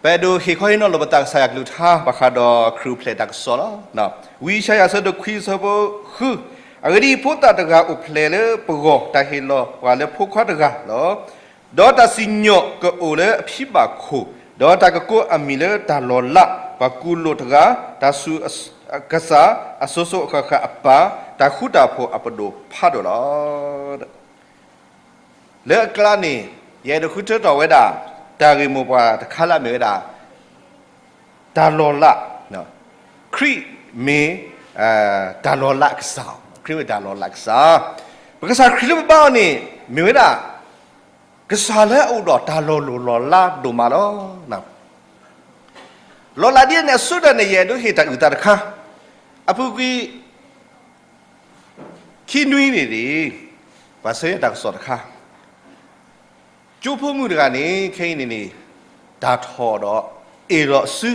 ပအဲၣ်ဒိးဟ့ၣ်ခီဟ့ၣ်နီၤလိာ်ပသးကစၢ်ယွၤကလုၢ်ကထါ ဘၣ်ဃးဒီးခရံာ်အိၣ်ဖျဲၣ်တၢ်ကစီၣ်လီၤ. ဝံယၡါယၤအဆၢဒိၣ်ခွံအဆၢဖိဃု, အဂ့ၢ်ဒ်အံၤ, ဖိသၣ်တဂၤအိၣ်ဖျဲၣ်လၢပဂီၢ် တၢ်ဟ့ၣ်လီၤပှၤလၢဖိခွါတဂၤလီၤ. ဒီးတၢ်စံၣ်ညီၣ်ကအိၣ်လၢအဖံဘၣ်ခိၣ်, ဒီးတၢ်ကကိးအမံၤလၢတၢ်လီၤလး, ပှၤကူၣ်လိာ်တဂၤ, တၢ်ဆူးကစၢ်အစိၤစိၤအဃၣ်ဃၣ်အပၢ်, တၢ်ဃူတၢ်ဖိးအပဒိၣ်ဖးဒိၣ်လီၤ. လၢအကျါန့ၣ် ယအဲၣ်ဒိးဃုထၢထီၣ်ဝဲဒၣ် တၢ်ဂ့ၢ်မိၢ်ပှၢ်တခါလၢအမ့ၢ်ဝဲဒၣ် တၢ်လီၤလး, ခရံာ်မ့ၢ် တၢ်လီၤလးကစၢ်, ခရံာ်မ့ၢ်တၢ်လီၤလးကစၢ်, ပကစၢ်ခရံာ်လၢပဘါအီၤန့ၣ် မ့ၢ်ဝဲဒၣ် ကစၢ်လၢအအိၣ်ဒီးတၢ်လီၤလိၢ်လီၤလးဒိၣ်မးလီၤ. လီၤလးဒ်န့ၣ်အဆိကတၢၢ်န့ၣ် ယအဲၣ်ဒိးဟ့ၣ်တၢ်အုၣ်သးတခါ, အပူၤကွံာ် ခံနွံန့ၣ်န့ၣ် ပှၤဆှၢယၤတၢ်ကစီၣ်တခါ, ကၠိဖိမုၣ်တဂၤန့ၣ် ခဲအံၤန့ၣ်န့ၣ် တၢ်ထီၣ်ဒီး အ့ၣ်လိာ်အစု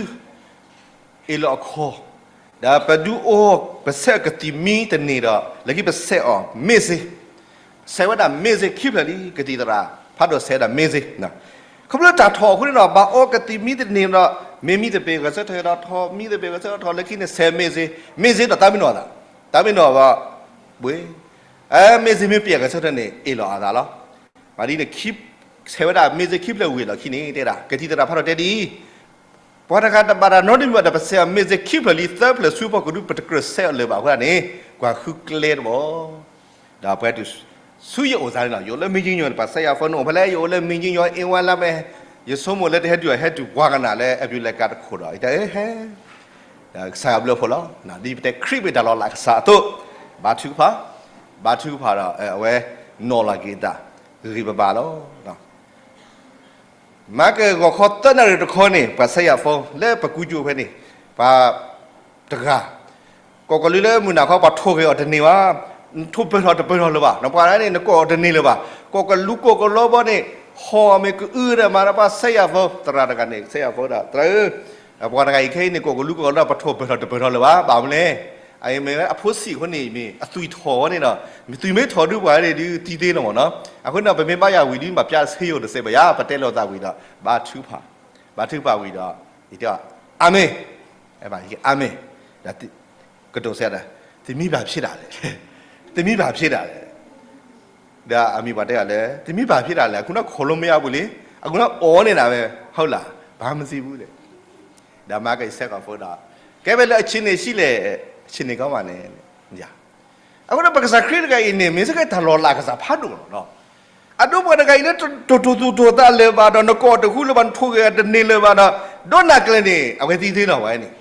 အ့ၣ်လိာ်အခီၣ်, ဒီးပဒုးအိၣ် ပဆဲးအီၤကသံၣ်မံတန့ၢ်ဒီး လၢခံပဆဲးအီၤ မ့ၢ်စ့ ဆဲးဝဲဒၣ် မ့ၢ်စ့ ခံဖျၢၣ်လံ, ကသံၣ်သရၣ် ဖးဒိၣ်ဆဲးဝဲဒၣ် မ့ၢ်စ့, ခီဖျိတၢ်ထီၣ်အဃိန့ၣ်ဒီး ဘၣ်အီကသံၣ်မံတန့ၢ်ဒီး မ့ၢ်မံသပ့ၤဂဲၤဆၢထၢၣ်ဒီးထီၣ် မံသပ့ၤဂဲၤဆၢထၢၣ်ဒီးထီၣ် လၢခံန့ၣ် ဆဲးမ့ၢ်စ့, မ့ၢ်စ့ဒီးသးမံနီၣ်အသး, သးမံနီၣ်ဘၣ်, ဘှ့ၣ်, မ့ၢ်စ့မ့ၢ်ပျဲဂဲၤဆၢထၢၣ်န့ၣ် အ့ၣ်လိာ်အသးလီၤ. မၤဒ်န့ၣ် ဆဲးဝဲဒၣ် မ့ၢ်စ့ခံဖျၢၣ်ဝံၤအလီၢ်ခံန့ၣ် တဲဒၣ် ကသံၣ်သရၣ်ဖးဒိၣ်တဲဒ်အံၤ ပှၤတဂၤတဘၣ်တၢ်နီတမံၤဘၣ်ဒီး ပဆဲးအီၤ မ့ၢ်စ့ခံဖျၢၣ်လံ သၢဖျၢၣ်ဆူဖီၣ်ကဒု ပတကြၢးဆဲးအီၤလၢၤဘၣ်အဃိသတးန့ၣ် ကွၢ်ဃုကျဲတဘျီ, ဒီးပှၤတုၤဆူယအိၣ်သးန့ၣ်လီၤ. ယအိၣ်လၢမ့ၢ်ကံညီ ပှၤဆဲးယၤ phone အိၣ်ဖဲလဲၣ် ယအိၣ်လၢမ့ၢ်ကံညီ အ့ဝါလါမဲာ်, ယဆိကမိၣ်လၢတဟဲတုၤအဟဲတုၤပှၤကနၣ်လၢ အပျုၤလဲၤကၤတခိၣ်ဒီး ယတဲဟဲ ကစၢ်ယွၤဘျုးဖှိၣ်လီၤ. ဒ်ပတဲခရံာ်မ့ၢ်တၢ်လီၤလးကစၢ်အသိး, ဘါထုကဖၣ်, ဘါထုကဖၣ်ဒီး အဝဲနီၣ်လီၤက့ၤအသး ဂ့ၤဂ့ၤဘၣ်ဘၣ်လီၤ. မၤကဂီၤခီသၢနၣ်ရံၣ်တခီန့ၣ် ပှၤဆဲးယၤ phone လၢပကူကၠိဖဲန့ၣ်, ပှၤတဂၤ ကီၢ်ကလူးလၢမုၢ်နၤခီ ပှၤထိၣ်ဂဲၤအီၤတန့ၢ်ဘၣ်, ထိၣ်ပၢၢ်ထီၣ်တပၢၢ်ထီၣ်လၢၤဘၣ်, နပှၤန့ၣ် နကိးအီၤတန့ၢ်လၢၤဘၣ်, ကီၢ်ကလူးကီၢ်ကလီဘီန့ၣ် ဟီၣ်မ့ၢ်ကအုဒီးမၤဒီးပှၤဆဲးယၤ phone သရၣ်တဂၤန့ၣ် ဆဲးယၤ phone ဒီး သရၣ်ဧၢ, ပှၤတဂၤအံၤခဲအံၤန့ၣ် ကီၢ်ကလူးကီၢ်ကလီ ပှၤထိၣ်ပၢၢ်ထီၣ်တပၢၢ်ထီၣ်လၢၤဘၣ်, ဘၣ်မနုၤလဲၣ်, အမ့ၢ်ဝဲအဖိဆံးအဃိန့ၣ် မ့ၢ်အသွံၣ်ထီၣ်ဝဲန့ၣ်ဒီး မ့ၢ်သွံၣ်မ့ၢ်ထီၣ်ဒုးပှၤန့ၣ်ဒုးသံသ့လီၤမ့ၢ်နီၤ, အဃိန့ၣ်ဒီး ပမ့ၢ်ဘါယွၤဝံၤဒုး ဘၣ်ပျၢ်တဆ့ယိၣ်တစဲးဘၣ်ယၤ, ပတဲလိာ်သးဝံၤဒီး ဘါထုကဖၣ်, ဘါထုကဖၣ်ဝံၤဒီး ယတဲအီၤ အၤမ့ၣ်, အၤမ့ၣ်, ကတိၤဆဲးဒီး သမီးဘာဖြစ်တာလဲ, သမီးဘာဖြစ်တာလဲ, ဒီးအမံၤပှၤတဲအီၤလၢ တမ့ၢ်ဘၣ်ဖဲဒၣ်လဲၣ်, အခိၣ်နၢ်ခိၣ်လိမ့ၢ်အပူၤလံ, အခိၣ်နၢ်အိၣ်န့ၣ်ဒၣ်ဝဲ, ဟုတ်လား, ဘာမှမသိဘူးလဲၣ်. ဒီးမၤက့ၤဆဲးကီးဖိဒီး, ကဲဝဲလၢအဆံးန့ၣ်ဆံးလဲၣ်, အဆံးန့ၣ်ကီမးန့ၣ်, အဃိဒီးပကစၢ်ခရံာ်တဂၤအံၤန့ၣ် မ့ၢ်စ့ၢ်ကီးတၢ်လီၤလးကစၢ်ဖးဒိၣ်လီၤ. အဒိပှၤတဂၤအံၤလၢတတိၢ်သူၣ်တိၢ်သးလၢၤဘၣ်ဒီး နကိးတဟူလၢၤဘၣ် နထိၣ်ဂဲၤတန့ၢ်လၢၤဘၣ်ဒီး, ဒိးနၢ်ကျဲန့ၣ် အဝဲသံသ့လီၤဝဲန့ၣ်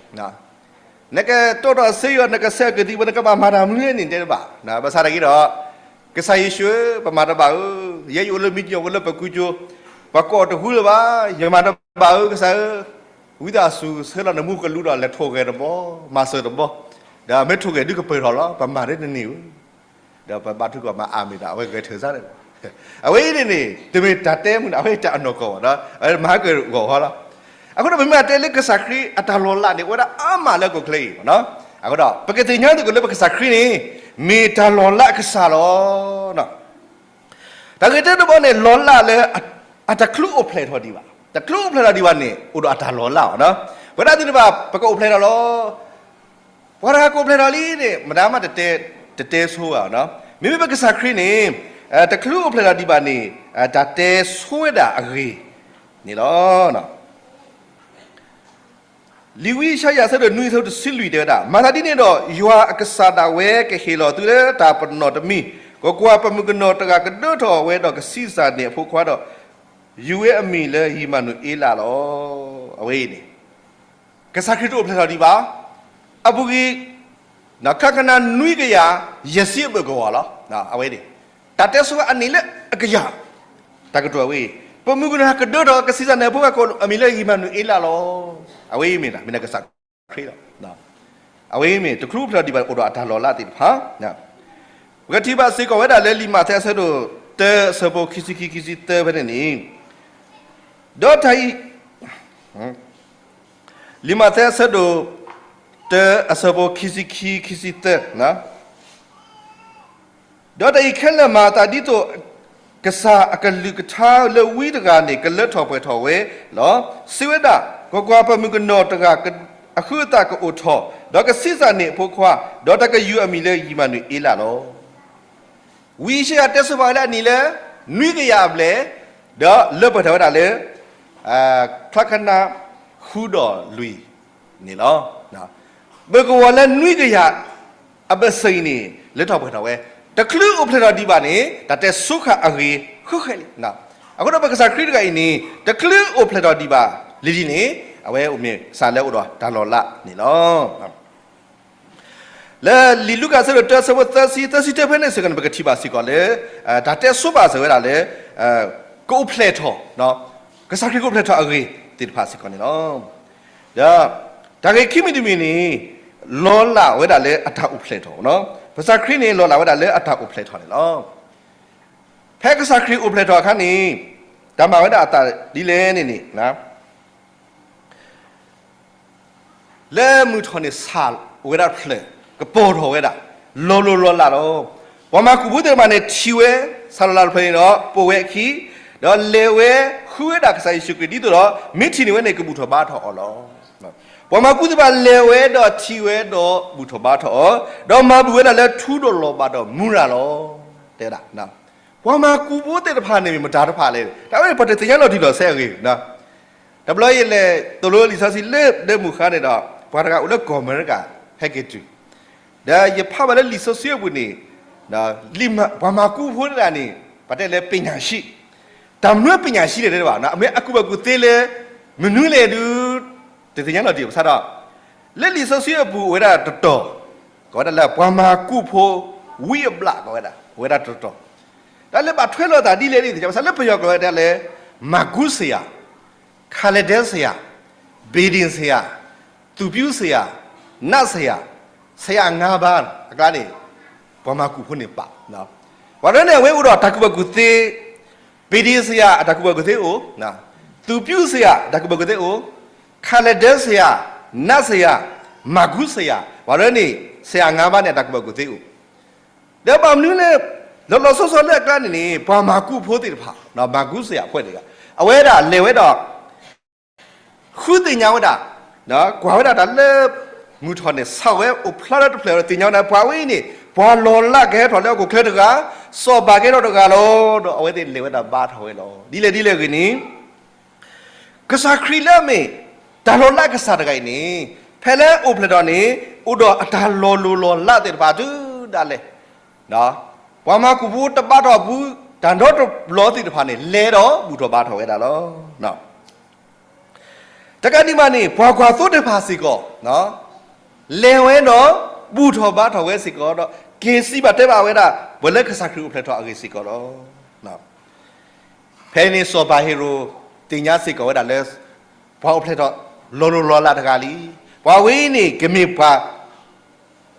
နကတိၢ်ဒီးစ့ယီၤ နကဆဲးကသံၣ်ဝဲ နကဘၣ်မၤတၢ်မနုၤန့ၣ်တဲတဘၣ်, ဘၣ်ဆၣ်တဂ့ၤဒီး, ကစၢ်ယ့ၣ်ၡူးဧၢ, ပမၤတဘၣ်ဧၢ, ယဲယအိၣ်လၢမံၤကညီၤဝဲလၢပကုကၠိ, ပှၤကိးတဟူလၢၤဘၣ်, ယမၤတဘၣ်ဧၢ ကစၢ်ဧၢ, ဝံသးစူၤဆှၢလီၤနမူကလူးဒီးလဲၤထိၣ်ဂဲၤတဘီ, မၤစၢၤတဘီ, ဒီးမ့ၢ်ထိၣ်ဂဲၤဒုးကပၢၢ်ထီၣ်လီၤ, ပမၤတန့ၢ်ဧၢ ဒီးပဘါထုကဖၣ်မၤအၤမ့ၣ်ဒီး အဝဲဂဲၤထၢၣ်စၢ်န့ၣ်လီၤ. အဝဲအံၤန့ၣ်န့ၣ် တမ့ၢ်တၢ်တဲမုာ်န့ၣ် အဝဲတၢ်အနီၢ်ကီၢ်ဘၣ်ဒီး အဝဲမၤက့ၤဂီၢ်ဟီလီၤ. အဃိဒီးပမ့ၢ်တဲလၢကစၢ်ခရံာ်အတၢ်လီၤလးန့ၣ် အိၣ်ဝဲဒၣ်အါမးလၢဟီၣ်ခိၣ်ချၢအံၤ, အဃိဒီး ပကသ့ၣ်ညါသကိးလၢပကစၢ်ခရံာ်န့ၣ် မ့ၢ်တၢ်လီၤလးအကစၢ်လီၤ. တၢ်ဂ့ၢ်တၢတဘီန့ၣ် လီၤလးလၢ အတချုးအိၣ်ဖျဲၣ်ထီၣ်ဒံးဘၣ်, တချုးအိၣ်ဖျဲၣ်ထီၣ်ဒံးဘၣ်န့ၣ် အိၣ်ဒီးအတၢ်လီၤလးအီၤ, ပဝဲဒၣ်သ့ၣ်တဖၣ် ပကအိၣ်ဖျဲၣ်ထီၣ်လီၤ ပှၤတဂၤကအိၣ်ဖျဲၣ်ထီၣ်လံန့ၣ် မတၤမး တတဲဆိဝဲ, မ့မ့ၢ်ပကစၢ်ခရံာ်န့ၣ် တချုးအိၣ်ဖျဲၣ်ထီၣ်ဒံးဘၣ်န့ၣ် တၢ်တဲဆိဝဲဒၣ်အဂ့ၢ်န့ၣ်လီၤ. လံာ်ဝံယၡါယၤအဆၢဒိၣ်နွံအဆၢဖိတဆံလွံၢ်တဲဝဲဒၣ်, မၤသးဒ်န့ၣ်ဒီး ယွၤအကစၢ်ဒၣ်ဝဲကဟ့ၣ်လီၤသုလၢတၢ်ပနီၣ်တမံၤ, ကွၢ်ကွၢ်, ပမုၣ်ကနီၤတဂၤကဒၢထီၣ်ဝဲဒီးကဆံးစၢ်န့ၢ်အဖိခွါဒီး ယူၤဝဲအမံၤလၢယံးမၤနူၤအ့လးလီၤ. အဝဲအံၤန့ၣ် ကစၢ်ခရံာ်တအိၣ်ဖျဲၣ်ထီၣ်ဒံးဘၣ်, အပူၤကွံာ် ခါခနါနွံကယၤယဲၢ်ဆံအဘၢၣ်ကဝီၤလီၤ. အဝဲန့ၣ် တၢ်တဲဆိအနံၣ်လၢအကယၤ, တၢ်ကတိၤအဝဲအံၤ, ပမုၣ်ကနီၤကဒၢထီၣ် ကဆံးစၢ်န့ၢ်အဖိခွါအမံၤလၢယံးမၤနူၤအ့လးလီၤ. အဝဲအံၤမ့ၢ် မ့ၢ်ကစၢ်ခရံာ်လီၤ. အဝဲအံၤမ့ၢ် တချုးအိၣ်ဖျဲၣ်ထီၣ်ဒံးဘၣ်အိၣ်ဒီးအတၢ်လီၤလးသ့ၣ်တဖၣ် ပကထံၣ်ဘၣ်စ့ၢ်ကီးဝဲဒၣ်လၢလံာ်မးသဲအဆၢဒိၣ်တၢအဆၢဖိခံဆံခံ ခံဆံသၢဖဲန့ၣ်န့ၣ်, ဒီးတၢ်အံၤ, လံာ်မးသဲအဆၢဒိၣ်တၢ အဆၢဖိခံဆံခံ ခံဆံသၢ, ဒီးတၢ်အံၤခဲလၢာ်မၤအသးဒ်သိး ကစၢ်အကလုၢ်ကထါလၢဝံတဂၤန့ၣ် ကလၢထီၣ်ပှဲၤထီၣ်ဝဲလီၤ. စံးဝဲဒၣ်, ကွၢ်ကွၢ်, ပမုၣ်ကနီၤတဂၤအဃုအသးကအိၣ်ထီၣ်, ဒီးကဆံးစၢ်န့ၢ်အဖိခွါ, ဒီးတၢ်ကယူၤအမံၤလၢယံးမၤနူၤအ့လးလီၤ. ဝံယၡါယၤတဲဆိပာ်ဝဲလၢအနံၣ်လၢ နွံကယၤအဘျဲၣ်, ဒီးလၢပှဲၤထီၣ်ဝဲဒၣ်လၢ ချါခနါဃုဒီးလွံၢ်န့ၣ်လီၤ. ဘၢၣ်ကဝီၤလၢနွံကယၤအဘၢၣ်စၢၤအံၤန့ၣ် လၢထီၣ်ပှဲၤထီၣ်ဝဲ, တချုးအိၣ်ဖျဲၣ်ထီၣ်ဒံးဘၣ်န့ၣ် တၢ်တဲဆိဃာ်အဂ့ၢ်ဃုဃဲလံ. အဃိဒီးပကစၢ်ခရံာ်တဂၤအံၤန့ၣ် တချုးအိၣ်ဖျဲၣ်ထီၣ်ဒံးဘၣ်လံလံန့ၣ် အဝဲအိၣ်မ့ၢ်ကစၢ်လၢအိၣ်ဒီးတၢ်လီၤလးန့ၣ်လီၤ. လၢလံာ်လူၤကၣ်အဆၢဒိၣ်တၢအဆၢဖိသၢဆံ သၢဆံတၢဖဲန့ၣ်စ့ၢ်ကီးန့ၣ် ပကထံၣ်ဘၣ်စ့ၢ်ကီးလၢ တၢ်တဲဆိပာ်စၢၤဝဲဒၣ်လၢ ကအိၣ်ဖျဲၣ်ထီၣ်, ကစၢ်ခရံာ်ကအိၣ်ဖျဲၣ်ထီၣ်အဂ့ၢ်သ့ၣ်တဖၣ်စ့ၢ်ကီးန့ၣ်လီၤ. ဒီးတၢ်ဂ့ၢ်ခံမံၤတမံၤန့ၣ် လီၤလးဝဲဒၣ်လၢအတၢ်အိၣ်ဖျဲၣ်ထီၣ်, ကစၢ်ခရံာ်န့ၣ် လီၤလးဝဲဒၣ်လၢအတၢ်အိၣ်ဖျဲၣ်ထီၣ်န့ၣ်လီၤ. ဖဲကစၢ်ခရံာ်အိၣ်ဖျဲၣ်ထီၣ်အခါန့ၣ် တၢ်မၤဝဲဒၣ်အသးဒ်လဲၣ်န့ၣ်န့ၣ် လၢမုၢ်ထီၣ်န့ၣ်ဆၣ်ဝဲဒၣ်တဖျၢၣ်, ကပီၤထီၣ်ဝဲဒၣ်, လီၤလိၤလီၤလးလီၤ. ပှၤမၤကူၣ်ဖိသ့ၣ်တဖၣ်န့ၣ်ထံၣ်ဝဲ, ဆၣ်လီၤလးတဖျၢၣ်န့ၣ်ဒီးပိာ်ဝဲအခံ, ဒီးလဲၤဝဲဃုဝဲဒၣ်ကစၢ်ယ့ၣ်ၡူးခရံာ်ဒ်သိးဒီး မ့ၢ်ထံၣ်န့ၢ်ဝဲန့ၣ် ကဘူၣ်ထီၣ်ဘါထီၣ်အီၤလီၤ. ပှၤမၤကူၣ်သ့ၣ်တဖၣ်လဲၤဝဲဒီးထံၣ်ဝဲဒီးဘူၣ်ထီၣ်ဘါထီၣ်အီၤ, ဒီးမၤဘူၣ်ဝဲဒၣ်လၢထူဒီးလီၤဘၣ်ဒီးမူရၤလီၤ. တဲဝဲဒၣ် ပှၤမၤကူၣ်ဖိသ့ၣ်တဖၣ်န့ၣ်မ့ၢ်မတၤတဖၣ်လဲၣ်, တၢ်ဝဲန့ၣ်ပှၤတသ့ၣ်ညါလီၤတံၢ်လီၤဆဲးအဂ့ၢ်, တဘျီယလဲၤသိၣ်လိလံာ်စီဆှံလၢဒၢမုၢ်ဃါန့ၣ်ဒီး ပှၤတဂၤအိၣ်လၢကီၢ်အမဲရကၤ ဟဲက့ၤတုၤ, ဒီးယဖးဘၣ်လၢလံာ်စီဆှံအပူၤန့ၣ် ပှၤမၤကူၣ်ဖိသ့ၣ်တဖၣ်န့ၣ် ပတဲလၢပညာရှိ, တၢ်မနုၤပညာရှိလဲၣ်တဲဘၣ်, အမ့ၢ်အကူၣ်ဘၣ်ကူၣ်သ့လၢ မနုၤလဲၣ်ဒုး တသ့ၣ်ညါလီၤတံၢ်ဘၣ်ဆၣ်ဒီး လၢလံာ်စီဆှံအပူၤအိၣ်ဝဲဒၣ်တတီၤ, ကိးဝဲဒၣ်လၢပှၤမၤကူၣ်ဖိ ဝံအဘျၣ်ကိးဝဲဒၣ် အိၣ်ဝဲဒၣ်တတီၤ, တၢ်လၢဘၣ်ထွဲလိာ်သးဒ်လဲၣ်န့ၣ် သ့ၣ်ညါဘၣ်ဆၣ်လၢပယီၤကျိာ်ဝဲဒၣ်လၢ မၤကူစယၤ, ခၤလဲၤဒဲစယၤ, ဘ့ဒ့ၣ်စယၤ, သူၣ်ပျူစယၤ, နးစယၤ, စယၤငါးပါး အကျါန့ၣ် ပှၤမၤကူၣ်ဖိန့ၣ်ပာ်, ပှၤတဂၤန့ၣ် အဝဲအိၣ်ဒီးတၢ်ကူၣ်ဘၣ်ကူၣ်သ့, ဘ့ဒ့ၣ်စယၤအတၢ်ကူၣ်ဘၣ်ကူၣ်သ့အိၣ်, သူၣ်ပျူစယၤအတၢ်ကူၣ်ဘၣ်ကူၣ်သ့အိၣ်, ခၤလဲၤဒဲစယၤ, နးစယၤ, မၤကူစယၤ, ပှၤတဂၤန့ၣ် စယၤငါးပါးန့ၣ် အတၢ်ကူၣ်ဘၣ်ကူၣ်သ့အိၣ်, ဒီးဘၣ်မနုၤလဲၣ်, လီၤလီၤဆီဆီလၢအကျါန့ၣ်န့ၣ် ပှၤမၤကူၣ်ဖိသ့ၣ်တဖၣ်, မၤကူစယၤအဖှဲၣ်သ့ၣ်တဖၣ် အဝဲဒၣ်လဲၤဝဲဒီး ဃုသ့ၣ်ညါဝဲဒၣ်, ကွၢ်ဝဲဒၣ်တၢ်လၢ မုၢ်ထီၣ်န့ၣ် ဆၣ်ဝဲအိၣ်ဖျါထီၣ်တဖျၢၣ်ဒီးသ့ၣ်ညါဝဲဒၣ် ပှၤဝဲအံၤန့ၣ် ပှၤလီၤလးကဟဲထီၣ်လၢဟီၣ်ခိၣ်ချၢတဂၤ, စီၤပၤကဲထီၣ်တဂၤလီၤ. ဒီးအဝဲသ့ၣ်လဲၤဝဲဒၣ်ဘါထီၣ်ဝဲလီၤ. ဒ်လဲၣ်ဒ်လဲၣ်အဂ့ၢ်န့ၣ် ကစၢ်ခရံာ်လၢအမ့ၢ် တၢ်လီၤလးကစၢ်တဂၤအံၤန့ၣ် ဖဲလၢအိၣ်ဖျဲၣ်ထီၣ်န့ၣ် အိၣ်ဒီးအတၢ်လီၤလိၤလီၤလးသ့ၣ်တဖၣ်တုၤဒၣ်လဲာ် ပှၤမၤကူၣ်ဖိတဘါထီၣ်အပူၤ တၢ်ဒီတဘျီသ့ၣ်တဖၣ်န့ၣ် လဲၤဒီးဘူၣ်ထီၣ်ဘါထီၣ်ဝဲဒၣ်လီၤ. တကးဒံးဘၣ်န့ၣ် ပှၤကွၢ်သိသ့ၣ်တဖၣ်စ့ၢ်ကီး လဲၤဝဲဒီး ဘူၣ်ထီၣ်ဘါထီၣ်ဝဲစ့ၢ်ကီးဒီး က့ၤစံးဘၣ်တဲဘၣ်ဝဲဒၣ် ပှၤလၢကစၢ်ခရံာ်အိၣ်ဖျဲၣ်ထီၣ်အဂ့ၢ်စ့ၢ်ကီးလီၤ. ဖဲန့ၣ်စီၤပၤဟ့ၤရိာ် သ့ၣ်ညါစ့ၢ်ကီးဝဲဒၣ်လၢ ပှၤအိၣ်ဖျဲၣ်ထီၣ်လီၤလိၤလီၤလးတဂၤလံ. ပှၤဝဲအံၤန့ၣ် ကမ့ၢ်ပှၤ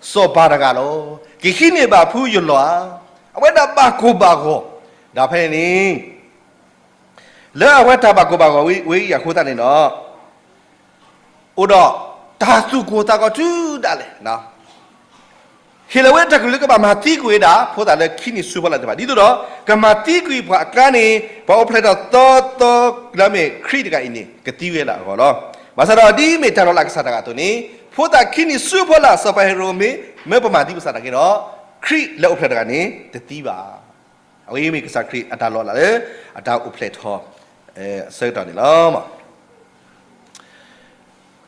စီၤပၤတဂၤလီၤ. ကဟံးန့ၢ်ဘၣ်ဖုယလီၢ်ဧါ. အဝဲဒၣ်ဘၣ်ကိၢ်ဘၣ်ဂီၤ ဒီးဖဲန့ၣ်န့ၣ် လၢအဝဲတၢ်ဘၣ်ကိၢ်ဘၣ်ဂီၤဝဲအံၤအဃိသတးန့ၣ်ဒီး အိၣ်ဒီးတၢ်သူၣ်ကိၢ်သးဂီၤတုၤဒၣ်လဲာ် ဟ့ၣ်လီၤဝဲတၢ်ကလုၢ်လၢကဘၣ်မၤသံကွံာ်ဝဲဒၣ် ဖိသၣ်လၢခံနံၣ်ဆူအဖီလာ်သ့ၣ်တဖၣ် ဒ်သိးဒီး ကမၤသံကွံာ်ပှၤအကျါန့ၣ် ပှၤအိၣ်ဖျဲၣ်ထီၣ်သီသီလၢအမ့ၢ်ခရံာ်တဂၤအံၤန့ၣ် ကသံဝဲဒၣ်အဂီၢ်လီၤ. ဘၣ်ဆၣ်ဒီးဒ်အမ့ၢ်တၢ်လီၤလးကစၢ်တဂၤအသိးန့ၣ် ဖိသၣ်ခံနံၣ်ဆူအဖီလာ် စီၤပၤဟ့ၤရိာ်မ့ၢ် မၢပမၤသံပသးနာ်က့ဒီး ခရံာ်လၢအိၣ်ဖျဲၣ်တဂၤန့ၣ် တသံဘၣ်. အဝဲအံၤမ့ၢ်ကစၢ်ခရံာ်အတၢ်လီၤလးလၢ အတၢ်အိၣ်ဖျဲၣ်ထီၣ် အဆၢကတီၢ်န့ၣ်လီၤ.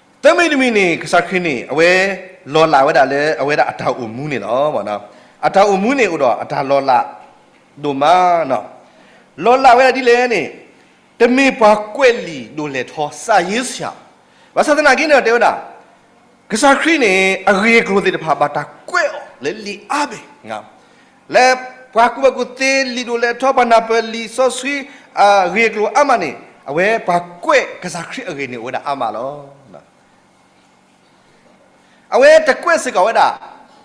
သၢမံၤတမံၤန့ၣ် ကစၢ်ခရံာ်န့ၣ် အဝဲလီၤလးဝဲဒၣ်လၢအဝဲဒၣ်အတၢ်အိၣ်မူန့ၣ်လီၤ. အတၢ်အိၣ်မူန့ၣ် အိၣ်ဒီးအတၢ်လီၤလးဒိၣ်မး, လီၤလးဝဲဒၣ်ဒ်လဲၣ်န့ၣ် တမ့ၢ်ပှၤကွဲးလံာ်ဒိၣ်လဲၢ်ထီ စးယ့စှၤ, ဘၣ်ဆၣ်သနာ်က့န့ၣ် တဲဝဲဒၣ် ကစၢ်ခရံာ်န့ၣ် အဂ့ၢ်အကျိၤသ့ၣ်တဖၣ် ဘၣ်တၢ်ကွဲးအီၤလၢလံာ်အါဘ့ၣ် လၢပှၤကူၣ်ဘၣ်ကူၣ်သ့ လံာ်ဒိၣ်လဲၢ်ထီ ပှၤနၢ်ပၢၢ်လံာ်စီဆှံ အဂ့ၢ်အကျိၤအါမးန့ၣ် အဝဲပှၤကွဲးကစၢ်ခရံာ်အဂ့ၢ်န့ၣ် အိၣ်ဝဲဒၣ်အါမးလီၤ. အဝဲတကွဲးစ့ၢ်ကီးဝဲဒၣ်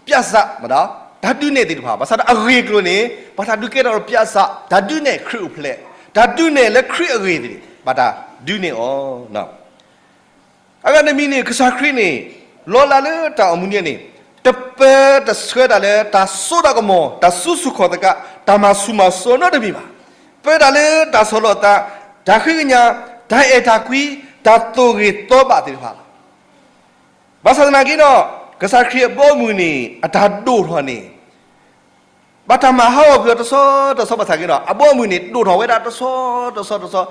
ပျၢ်စး တၢ်ဒုးနဲၣ်သ့ၣ်တဖၣ်, ဘၣ်ဆၣ်ဒီးအဂ့ၢ်အကျိၤန့ၣ် ဘၣ်တၢ်ဒုးကဲထီၣ်ပျၢ်စး, တၢ်ဒုးနဲၣ်ခရံာ်အိၣ်ဖျဲၣ်, တၢ်ဒုးနဲၣ်လၢခရံာ်အဂ့ၢ်သ့ၣ် ဘၣ်တၢ်ဒုးနဲၣ်အီၤ အဂၤတမံၤန့ၣ် ကစၢ်ခရံာ်န့ၣ် လီၤလးလၢတၢ်အိၣ်မူန့ၣ်န့ၣ် တပၢတဆှၢတၢ်လၢတၢ်စိတၢ်ကမီၤ, တၢ်စုဆူၣ်ခီၣ်သကး, တၢ်မၤဆူၣ်မၤစိးနီတမံၤဘၣ်. ပၢတၢ်လၢတၢ်ဆီၣ်လီၤသး, တၢ်ဃ့ကညး, တၢ်အဲၣ်တၢ်ကွံ, တၢ်သိၣ်ဂ့ၤသီဘၣ်သ့ၣ်တဖၣ်လီၤ. ဘၣ်ဆၣ်သနာ်က့ဒီး ကစၢ်ခရံာ်အဘီအမုၢ်န့ၣ် အတၢ်ဒိၣ်ထီၣ်န့ၣ် ဘၣ်တၢ်မၤဟးဂီၤကွံာ်အီၤတဆီတဆီဘၣ်ဆၣ်က့ဒီး အဘီအမုၢ်န့ၣ် ဒိၣ်ထီၣ်ဝဲဒၣ်တဆီတဆီတဆီ,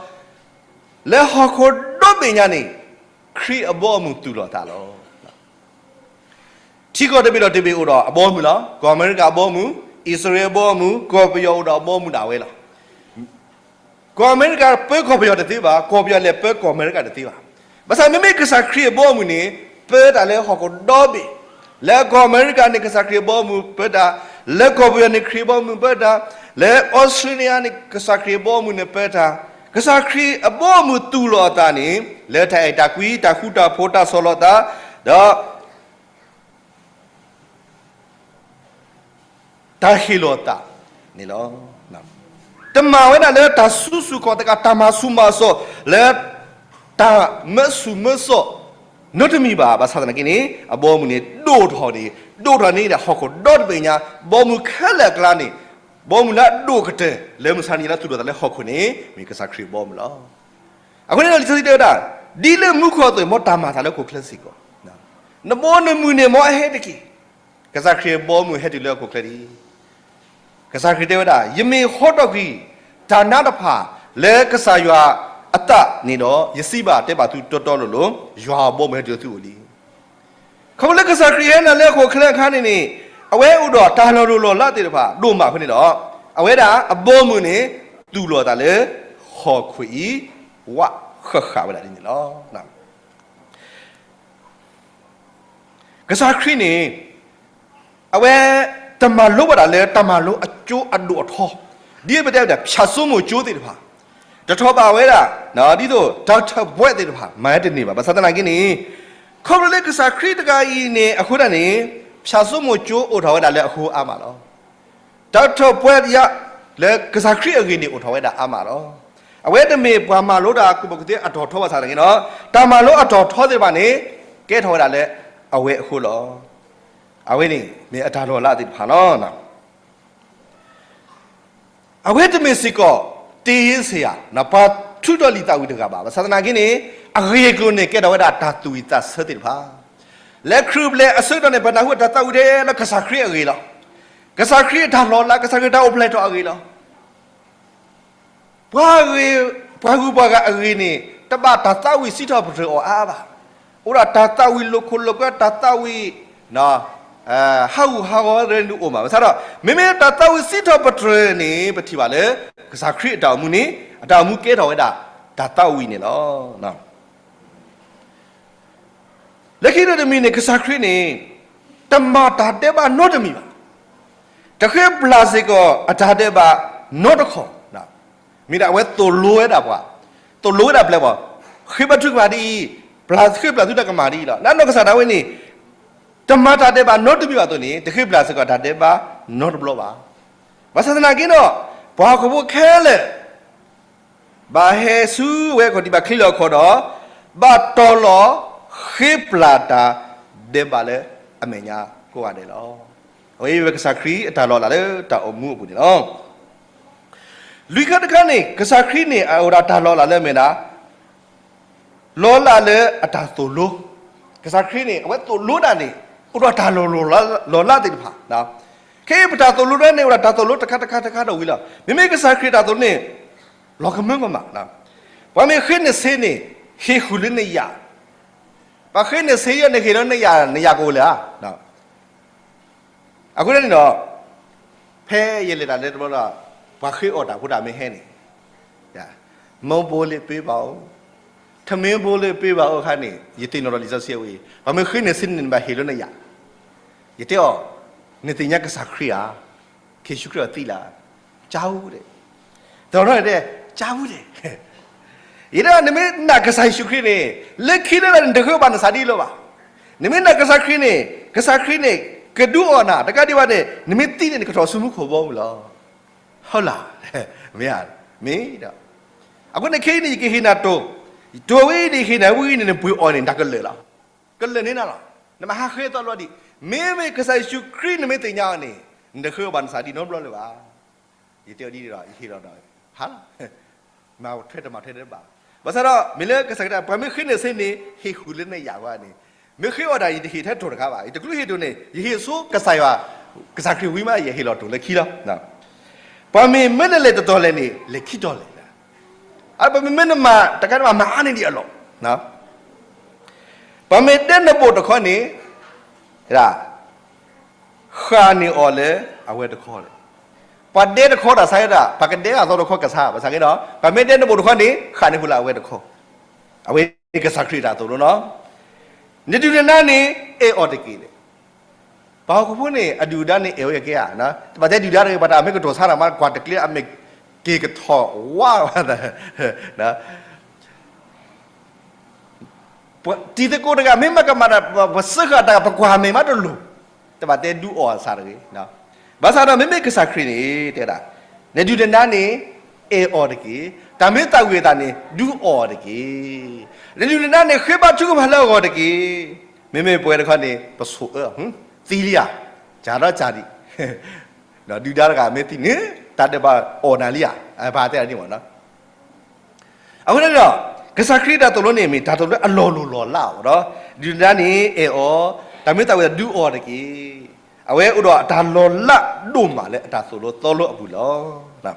လၢဟီၣ်ခိၣ်ဒီဘ့ၣ်ညါန့ၣ် ခရံာ်အဘီအမုၢ်သူၣ်လီၤသးလီၤ. ထံကီၢ်တဘ့ၣ်ဒီးတဘ့ၣ်အိၣ်ဒီးအဘီအမုၢ်လီၤ. ကီၢ်အမဲရကၤအဘီအမုၢ်, အံၣ်စရ့လးအဘီအမုၢ်, ကီၢ်ပယီၤအိၣ်ဒီးအဘီအမုၢ်ဒၣ်ဝဲလီၤ. ကီၢ်အမဲရကၤပၢကီၢ်ပယီၤတသ့ဘၣ်, ကီၢ်ပယီၤလဲၤပၢကီၢ်အမဲရကၤတသ့ဘၣ်. ဘၣ်ဆၣ်မ့မ့ၢ်ကစၢ်ခရံာ်အဘီအမုၢ်န့ၣ် ပၢတၢ်လၢဟီၣ်ခိၣ်ဒီဘ့ၣ်, လၢကီၢ်အမဲရကၤန့ၣ် ကစၢ်ခရံာ်အဘီအမုၢ်ပၢတၢ်, လၢကီၢ်ပယီၤန့ၣ်ခရံာ်အဘီအမုၢ်ပၢတၢ်, လၢအီစထြ့လယါန့ၣ် ကစၢ်ခရံာ်အဘီအမုၢ်န့ၣ်ပၢတၢ်, ကစၢ်ခရံာ်အဘီအမုၢ်သူၣ်လီၤအသးန့ၣ် လၢတၢ်အဲၣ်တၢ်ကွံ တၢ်ဃူတၢ်ဖိး တၢ်ဆီၣ်လီၤသး, ဒီး တၢ်ဟ့ၣ်လီၤသးန့ၣ်လီၤ. တမၤဝဲဒၣ်လၢတၢ်စုဆူၣ်ခီၣ်သကး တၢ်မၤဆူၣ်မၤစိး လၢတၢ်မၢဆူၣ်မၢစိး နီတမံၤဘၣ်. ဘၣ်ဆၣ်သနာ်က့န့ၣ် အဘီအမုၢ်န့ၣ် ဒိၣ်ထီၣ်န့ၣ် ဒိၣ်ထီၣ်န့ၢ်ဒၣ်ဟီၣ်ခိၣ်ဒီတဘ့ၣ်ညါ, ဘီမုၢ်ခဲလၢာ်အကျါန့ၣ် ဘီမုၢ်လၢအဒိၣ်ကတၢၢ် လၢမုၢ်ဆါနံၤလၢသူၣ်ထီၣ်သးလၢဟီၣ်ခိၣ်န့ၣ် မ့ၢ်ကစၢ်ခရံာ်အဘီအမုၢ်လီၤ. အဃိန့ၣ်ဒီး လံာ်စီဆှံတဲဝဲဒၣ် ဒ်လၢမူခိၣ်အသိး မ်တၢ်မၤအသးလၢဟီၣ်ခိၣ်ချၢစ့ၢ်ကီး, နဘီနမုၢ်န့ၣ် မ်အဟဲတက့ၢ်. ကစၢ်ခရံာ်အဘီအမုၢ်ဟဲတုၤလၢဟီၣ်ခိၣ်ချၢလံ. ကစၢ်ခရံာ်တဲဝဲဒၣ် ယမ့ၢ်ဟီထီၣ်ကွံာ် တၢ်နါတဖၣ်လၢကစၢ်ယွၤအသးန့ၣ်ဒီး ယစံးဘၣ်တဲဘၣ်သုတီတီလိၤလိၤ, ယွၤအဘီအမုၢ်ဟဲတုၤလၢသုအိၣ်လံ. ခီဖျိလၢကစၢ်ခရံာ်ဟဲနုာ်လၢဟီၣ်ခိၣ်ချၢအခါန့ၣ်န့ၣ် အဝဲအိၣ်ဒီးတၢ်လီၤလိၤလီၤလးသ့ၣ်တဖၣ်ဒိၣ်မးအဃိန့ၣ်ဒီး အဝဲဒၣ်အဘီအမုၢ်န့ၣ် သူၣ်လီၤအသးလၢ ဟီၣ်ခိၣ်အံၤ ဝးဃၣ်ဃၣ်ဝဲဒၣ်ဒ်န့ၣ်လီၤ. ကစၢ်ခရံာ်န့ၣ် အဝဲတမၤလိဘၣ်ဒၣ်လၢတၢ်မၤလိအကၠိအဒိၣ်အထီ, ဒ်ပတဲဝဲဒၣ် ဖၠၣ်စိမိၤကၠိသ့ၣ်တဖၣ်, တထီၣ်ဘၣ်ဝဲဒၣ် ဒ်သိး doctor ဘှဲးသ့ၣ်တဖၣ် မၤဝဲတန့ၢ်ဘၣ်. ဘၣ်ဆၣ်သနာ်က့န့ၣ် ခီဖျိလၢကစၢ်ခရံာ်တဂၤအံၤန့ၣ် အဃိဒၣ်န့ၣ် ဖၠၣ်စိမိၤကၠိအိၣ်ထီၣ်ဝဲဒၣ်လၢအဃိအါမးလီၤ. doctor ဘှဲးယါ လၢကစၢ်ခရံာ်အဂ့ၢ်န့ၣ် အိၣ်ထီၣ်ဝဲဒၣ်အါမးလီၤ. အဝဲတမ့ၢ်ပှၤမၤလိတၢ်ကူၣ်ဘၣ်ကူၣ်သ့အတီၤထီဘၣ်ဆၣ်သနာ်က့ဒီး တၢ်မၤလိအတီၤထီသ့ၣ်တဖၣ်န့ၣ် ကဲထီၣ်ဝဲဒၣ်လၢအဝဲအဃိလီၤ. အဝဲန့ၣ်မ့ၢ်အတၢ်လီၤလးသ့ၣ်တဖၣ်လီၤ. အဝဲတမ့ၢ်စ့ၢ်ကီး တ့ယ့စ့ယၤ ပှၤထုးထီၣ်လံာ်သးဝံၣ်တဂၤဘၣ်. ဘၣ်ဆၣ်သနာ်က့န့ၣ် အဂ့ၢ်အကျိၤန့ၣ် ကဲထီၣ်ဝဲဒၣ်တၢ်သူၣ်ဝံၣ်သးဆၢသ့ၣ်တဖၣ် လၢခရံာ်အိၣ်ဖျဲၣ်အဆၢကတီၢ်န့ၣ် ပနၢ်ဟူတၢ်သးဝံၣ်ထဲလၢကစၢ်ခရံာ်အဂ့ၢ်လီၤ. ကစၢ်ခရံာ်အတၢ်လီၤလး, ကစၢ်ခရံာ်တၢ်အိၣ်ဖျဲၣ်ထီၣ်အဂ့ၢ်လီၤ. ပှၤဂ့ၤ, ပှၤဂုၤပှၤဂၤအဂ့ၢ်န့ၣ် တဘၣ်တၢ်သးဝံၣ်စံးထီၣ်ပတြၢၤအီၤအါအါဘၣ်. အိၣ်ဒၣ်တၢ်သးဝံၣ်လိာ်ခိၣ်လိာ်ကွဲ, တၢ်သးဝံၣ် ဟးဂူာ်ဟးဂီၤသ့ၣ်တဖၣ်အိၣ်မး. ဘၣ်ဆၣ်ဒီး မ့မ့ၢ်တၢ်သးဝံၣ်စံးထီၣ်ပတြၢၤန့ၣ် ပထံၣ်ဘၣ်လၢ ကစၢ်ခရံာ်အတၢ်အိၣ်မူန့ၣ် အတၢ်အိၣ်မူကဲထီၣ်ဝဲဒၣ် တၢ်သးဝံၣ်န့ၣ်လီၤ. လၢခံကတၢၢ်တမံၤန့ၣ် ကစၢ်ခရံာ်န့ၣ် တမၤတၢ်ဒဲးဘးနီတမံၤဘၣ်. တဃ့ပျၢ်စ့ၢ်ကီးအတၢ်ဒဲးဘးနီတခီၣ်, မ့ၢ်ဒၣ်အဝဲသိၣ်လိဝဲဒၣ်ပှၤ, သိၣ်လိဝဲဒၣ်ပျဲၢ်ပှၤ, ဃ့ဘါထုကမၣ်ဒ်အံၤ, ပျၢ်ဃ့ပျၢ်သုတၢ်ကမၣ်ဒ်အံၤလီၤ. နနီၢ်ကစၢ်ဒၣ်ဝဲန့ၣ် တမၤတၢ်ဒဲးဘးနီတမံၤဘၣ်အသိးန့ၣ် တဃ့ပျၢ်စ့ၢ်ကီးတၢ်ဒဲးဘးနီတဘျီဘၣ်. ဘၣ်ဆၣ်သနာ်က့ဒီး ပှၤဟီၣ်ခိၣ်ဖိခဲလၢာ် ဘၣ်ဟဲဆူဝဲခီၣ်ထံး ဘၣ်ချံးလီၤအခီၣ်ဒီး ဘၣ်တီၤလီၤဃ့ပျၢ်တၢ်ဒဲးဘးလၢအမဲာ်ညါကိးဂၤဒဲးလီၤ. အဝဲအံၤဝဲကစၢ်ခရံာ်အတၢ်လီၤလးလၢတၢ်အိၣ်မူအပူၤန့ၣ်လီၤ. လွံၢ်ခါတခါန့ၣ် ကစၢ်ခရံာ်န့ၣ် အအိၣ်ဒီးတၢ်လီၤလးလၢအမ့ၢ်ဒၣ် လီၤလးလၢအတၢ်သိၣ်လိ, ကစၢ်ခရံာ်န့ၣ် အဝဲသိၣ်လိဒၣ်န့ၣ် အိၣ်ဒီးတၢ်လီၤလးသ့ၣ်တဖၣ်, ခဲအံၤပတၢ်သိၣ်လိတခါန့ၣ် အိၣ်ဒီးတၢ်သိၣ်လိတခါတခါတခါဒီးဝံၤလီၤ. မ့မ့ၢ်ကစၢ်ခရံာ်တၢ်သိၣ်လိန့ၣ် လီၤကမၢကမၣ်, ပှၤမ့ၢ်ဃ့နဆ့န့ၣ် ဟ့ၣ်ဃုာ်လၢနယာ်, ပှၤဃ့နဆ့ယဲၢ်န့ၣ် ဟ့ၣ်လီၤနယာ်, နယာ်ကအိၣ်လၢၤဧါ. အဃိန့ၣ်ဒီး ဖဲယလဲၤတၢ်လၢတဘျီဒီး ပှၤဃ့အီၣ်တၢ်ဖိတၢ်မ့ၢ်ဟဲန့ၣ်, မုန့်ဘိလေးပေးပါဦး, ထမင်းဘိလေးပေးပါဦး အခါန့ၣ် ယသ့ၣ်နီၣ်ထီၣ်လံာ်စီဆှံအဝဲအံၤ, ပှၤမ့ၢ်ဃ့နဆ့န့ၣ် နဘၣ်ဟ့ၣ်လီၤနယာ်. ယတဲအီၤ, နသ့ၣ်ညါကစၢ်ခရံာ်ဧါ, ကစၢ်ယ့ၣ်ၡူးခရံာ်အီၤသံလၢ်, ကၠါအူဒဲး, တနီၤတဲ, ကၠါအူဒဲး ယတဲအီၤ နမ့ၢ်နာ်ကစၢ်ယ့ၣ်ၡူးခရံာ်န့ၣ် လၢခံလၢနတဃ့ဘါနစၢ်ဒ်အံၤလၢၤဘၣ်. နမ့ၢ်နာ်ကစၢ်ခရံာ်န့ၣ် ကစၢ်ခရံာ်န့ၣ် ကဒုးအီၣ်နၤ တကးဒံးဘၣ်န့ၣ် နမ့ၢ်သံန့ၣ် နကထီၣ်ဆူမူခိၣ်ဘီမုၢ်လီၤ. ဟီလၢ်, မ့ၢ်ဧါ, မ့ၢ်ဒီး, အဃိန့ၣ်ခဲအံၤန့ၣ် ယကဟ့ၣ်နၤတိၢ်, တိၢ်ဝဲအံၤန့ၣ် ယဟ့ၣ်နၤဝဲအံၤန့ၣ် နပှ့ၤအီၤန့ၣ် တၢ်ကလၢာ်လီၤ. ကလၢာ်န့ၢ်နၤလီၤ. နမ့ၢ်ဟးဃ့သီလီၤဒံး, မ့မ့ၢ်ကစၢ်ယ့ၣ်ၡူးခရံာ်နမ့ၢ်သ့ၣ်ညါအီၤန့ၣ် နတဃ့ဘါနစၢ်ဒ်နီတဘျီလၢၤဘၣ်. ယတဲအီၤဒ်န့ၣ်ဒီး ယဟ့ၣ်လီၤဒီး ဟါလီၤ, မၤထွဲတမၤထွဲတဘၣ်. ဘၣ်ဆၣ်ဒီး မ့ၢ်လၢကစၢ်ခရံာ် ပှၤမ့ၢ်ဃ့နဆ့န့ၣ် ဟ့ၣ်ဃုာ်လၢနယာ်ဝဲန့ၣ်, မ့ၢ်ဃ့အီၣ်တၢ် ယတဟ့ၣ်ထဲတိၢ်တခါဘၣ်, ယတကျၢဟ့ၣ်တိၢ်န့ၣ် ယဟ့ၣ်ဆိကစၢ်ယွၤ, ကစၢ်ခရံာ်ဝံၤမး ယဟ့ၣ်လီၤတိၢ်လၢခံလီၤ. ပှၤမ့ၢ်မၢနလဲၤတတီၤလဲၣ်န့ၣ် လဲၤခံတီၤလဲၣ်, အပမ့ၢ်မၢနမၤတခါန့ၣ် မၤအါန့ၢ်ဒံးအလီၢ်. ပှၤမ့ၢ်ဒဲနဘိၣ်တခီန့ၣ် ဃၣ်န့ၢ်အီၤလၢအဝဲတခီလဲၣ်. ပှၤဒဲတခီတၢ်ဆါဒၣ် ပှၤကဒဲအသီတခီကဆါ ဘၣ်ဆၣ်က့ဒီး ပှၤမ့ၢ်ဒဲနဘိၣ်တခီန့ၣ် ဃၣ်န့ၢ်ဃုာ်လၢအဝဲတခီ, အဝဲကစၢ်ခရံာ်တၢ်သိၣ်လိနီၤ. နဒုၣ်နဒါန့ၣ် အဲၣ်အီၤတက့ၢ်. ပှၤဟီၣ်ခိၣ်ဖိန့ၣ် အဒုၣ်အဒါန့ၣ် အဲၣ်ဝဲကဲဧါ, တဘၣ်တဲဒုၣ်ဒါတဂ့ၤ ပှၤတၢ်မ့ၢ်ကတိၤဆါတၢ်မး ကွၢ်တကျ့အမဲာ်က့ၤကထီၣ်ဝါ တံၤသကိးတဂၤ မ့ၢ်မၤကမၣ်တၢ် ပစၢဃာ်တၢ် ပကွၢ်မဲာ်မးတလိၤ, တဘၣ်တဲဒုးအီၣ်အသးတဂ့ၤ. ဘၣ်ဆၣ်ဒီး မ့မ့ၢ်ကစၢ်ခရံာ်န့ၣ် တဲဒၣ်, နဒုၣ်နဒါန့ၣ် အဲၣ်အီၤတက့ၢ်. တၢ်မ့ၢ်သးဝံၣ်အသးန့ၣ် ဒုးအီၣ်အီၤတက့ၢ်. နဒုၣ်နဒါန့ၣ် ဃ့ဘါထုကဖၣ်လၢအဂီၢ်တက့ၢ်. မ့မ့ၢ်ပဝဲတခီန့ၣ် ပဆိၣ်အၢ, သံလံဧါ, ကၢ်ဒီးကၢ်ဒံး ဒုၣ်ဒါတဂၤမ့ၢ်သံန့ၣ် တၢ်ဒဲးဘးအီၣ်နၤလံဧါ, ပတဲဒ်န့ၣ်မးနီၤ. အဃိန့ၣ်ဒီး ကစၢ်ခရံာ်တၢ်သိၣ်လိန့ၣ် မ့ၢ်တၢ်သိၣ်လိအလီၢ်လိၢ်လီၢ်လးအီၤဒီး ဒုၣ်ဒါန့ၣ်အဲၣ်အီၤ, တၢ်မ့ၢ်သးဝံၣ်ဒုးအီၣ်တက့ၢ်. အဝဲအိၣ်ဒီးအတၢ်လီၤလးဒိၣ်မးလၢအတၢ်သိၣ်လိသီလိအပူၤလီၤ.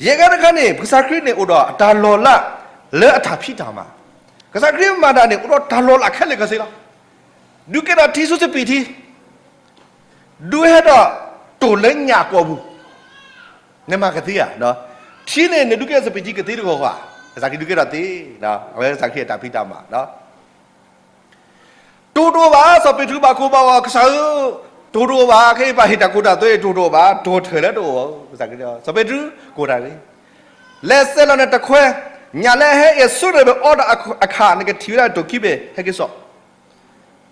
ယဲၢ်ခါတခါန့ၣ် ကစၢ်ခရံာ်န့ၣ်အိၣ်ဒီးအတၢ်လီၤလးလၢအတၢ်ဖံးတၢ်မၤ, ကစၢ်ခရံာ်မၤတၢ်န့ၣ် အိၣ်ဒီးတၢ်လီၤလးခဲလၢာ်ခဲဆ့လီၤ. ဒုးကဲထီၣ်ထံဆူစပံးထံ ဒုးဟဲဒီးတိၢ်လၢညၣ်အကိာ်ပူၤ, နမၤကသ့ဧါ, ထံန့ၣ် နဒုးကဲထီၣ်စပံးထံကသ့တဂီၤဃီ, ကစၢ်ခရံာ်ဒုးကဲထီၣ်သ့, အဝဲကစၢ်ခရံာ်အတၢ်ဖံးတၢ်မၤ, တိၢ်တအိၣ်ဘၣ်, စီၤပ့းတရူးဘၣ်ကိၢ်ဘၣ်ဂီၤ, ကစၢ်ဧၢ, တိၢ်တအိၣ်ဘၣ်, ခဲအံၤပဟ့ၣ်တၢ်ကိၢ်တၢ်သွဲ တိၢ်တအိၣ်ဘၣ်, တိၢ်ထၢၣ်လၢတအိၣ်, ကစၢ်ခရံာ်, စီၤပ့းတရူးကိၢ်တၢ်ဂ့ၤ, လဲၤစဲးလီၤနတခွဲ, ညၣ်လၢအဟဲအ့ၣ်ဆူတဘ့ၣ်အီဒီးအခါ နကထံၣ်ဝဲဒၣ်တိၢ်ခံဘ့ၣ် ဟဲက့ၤစိာ်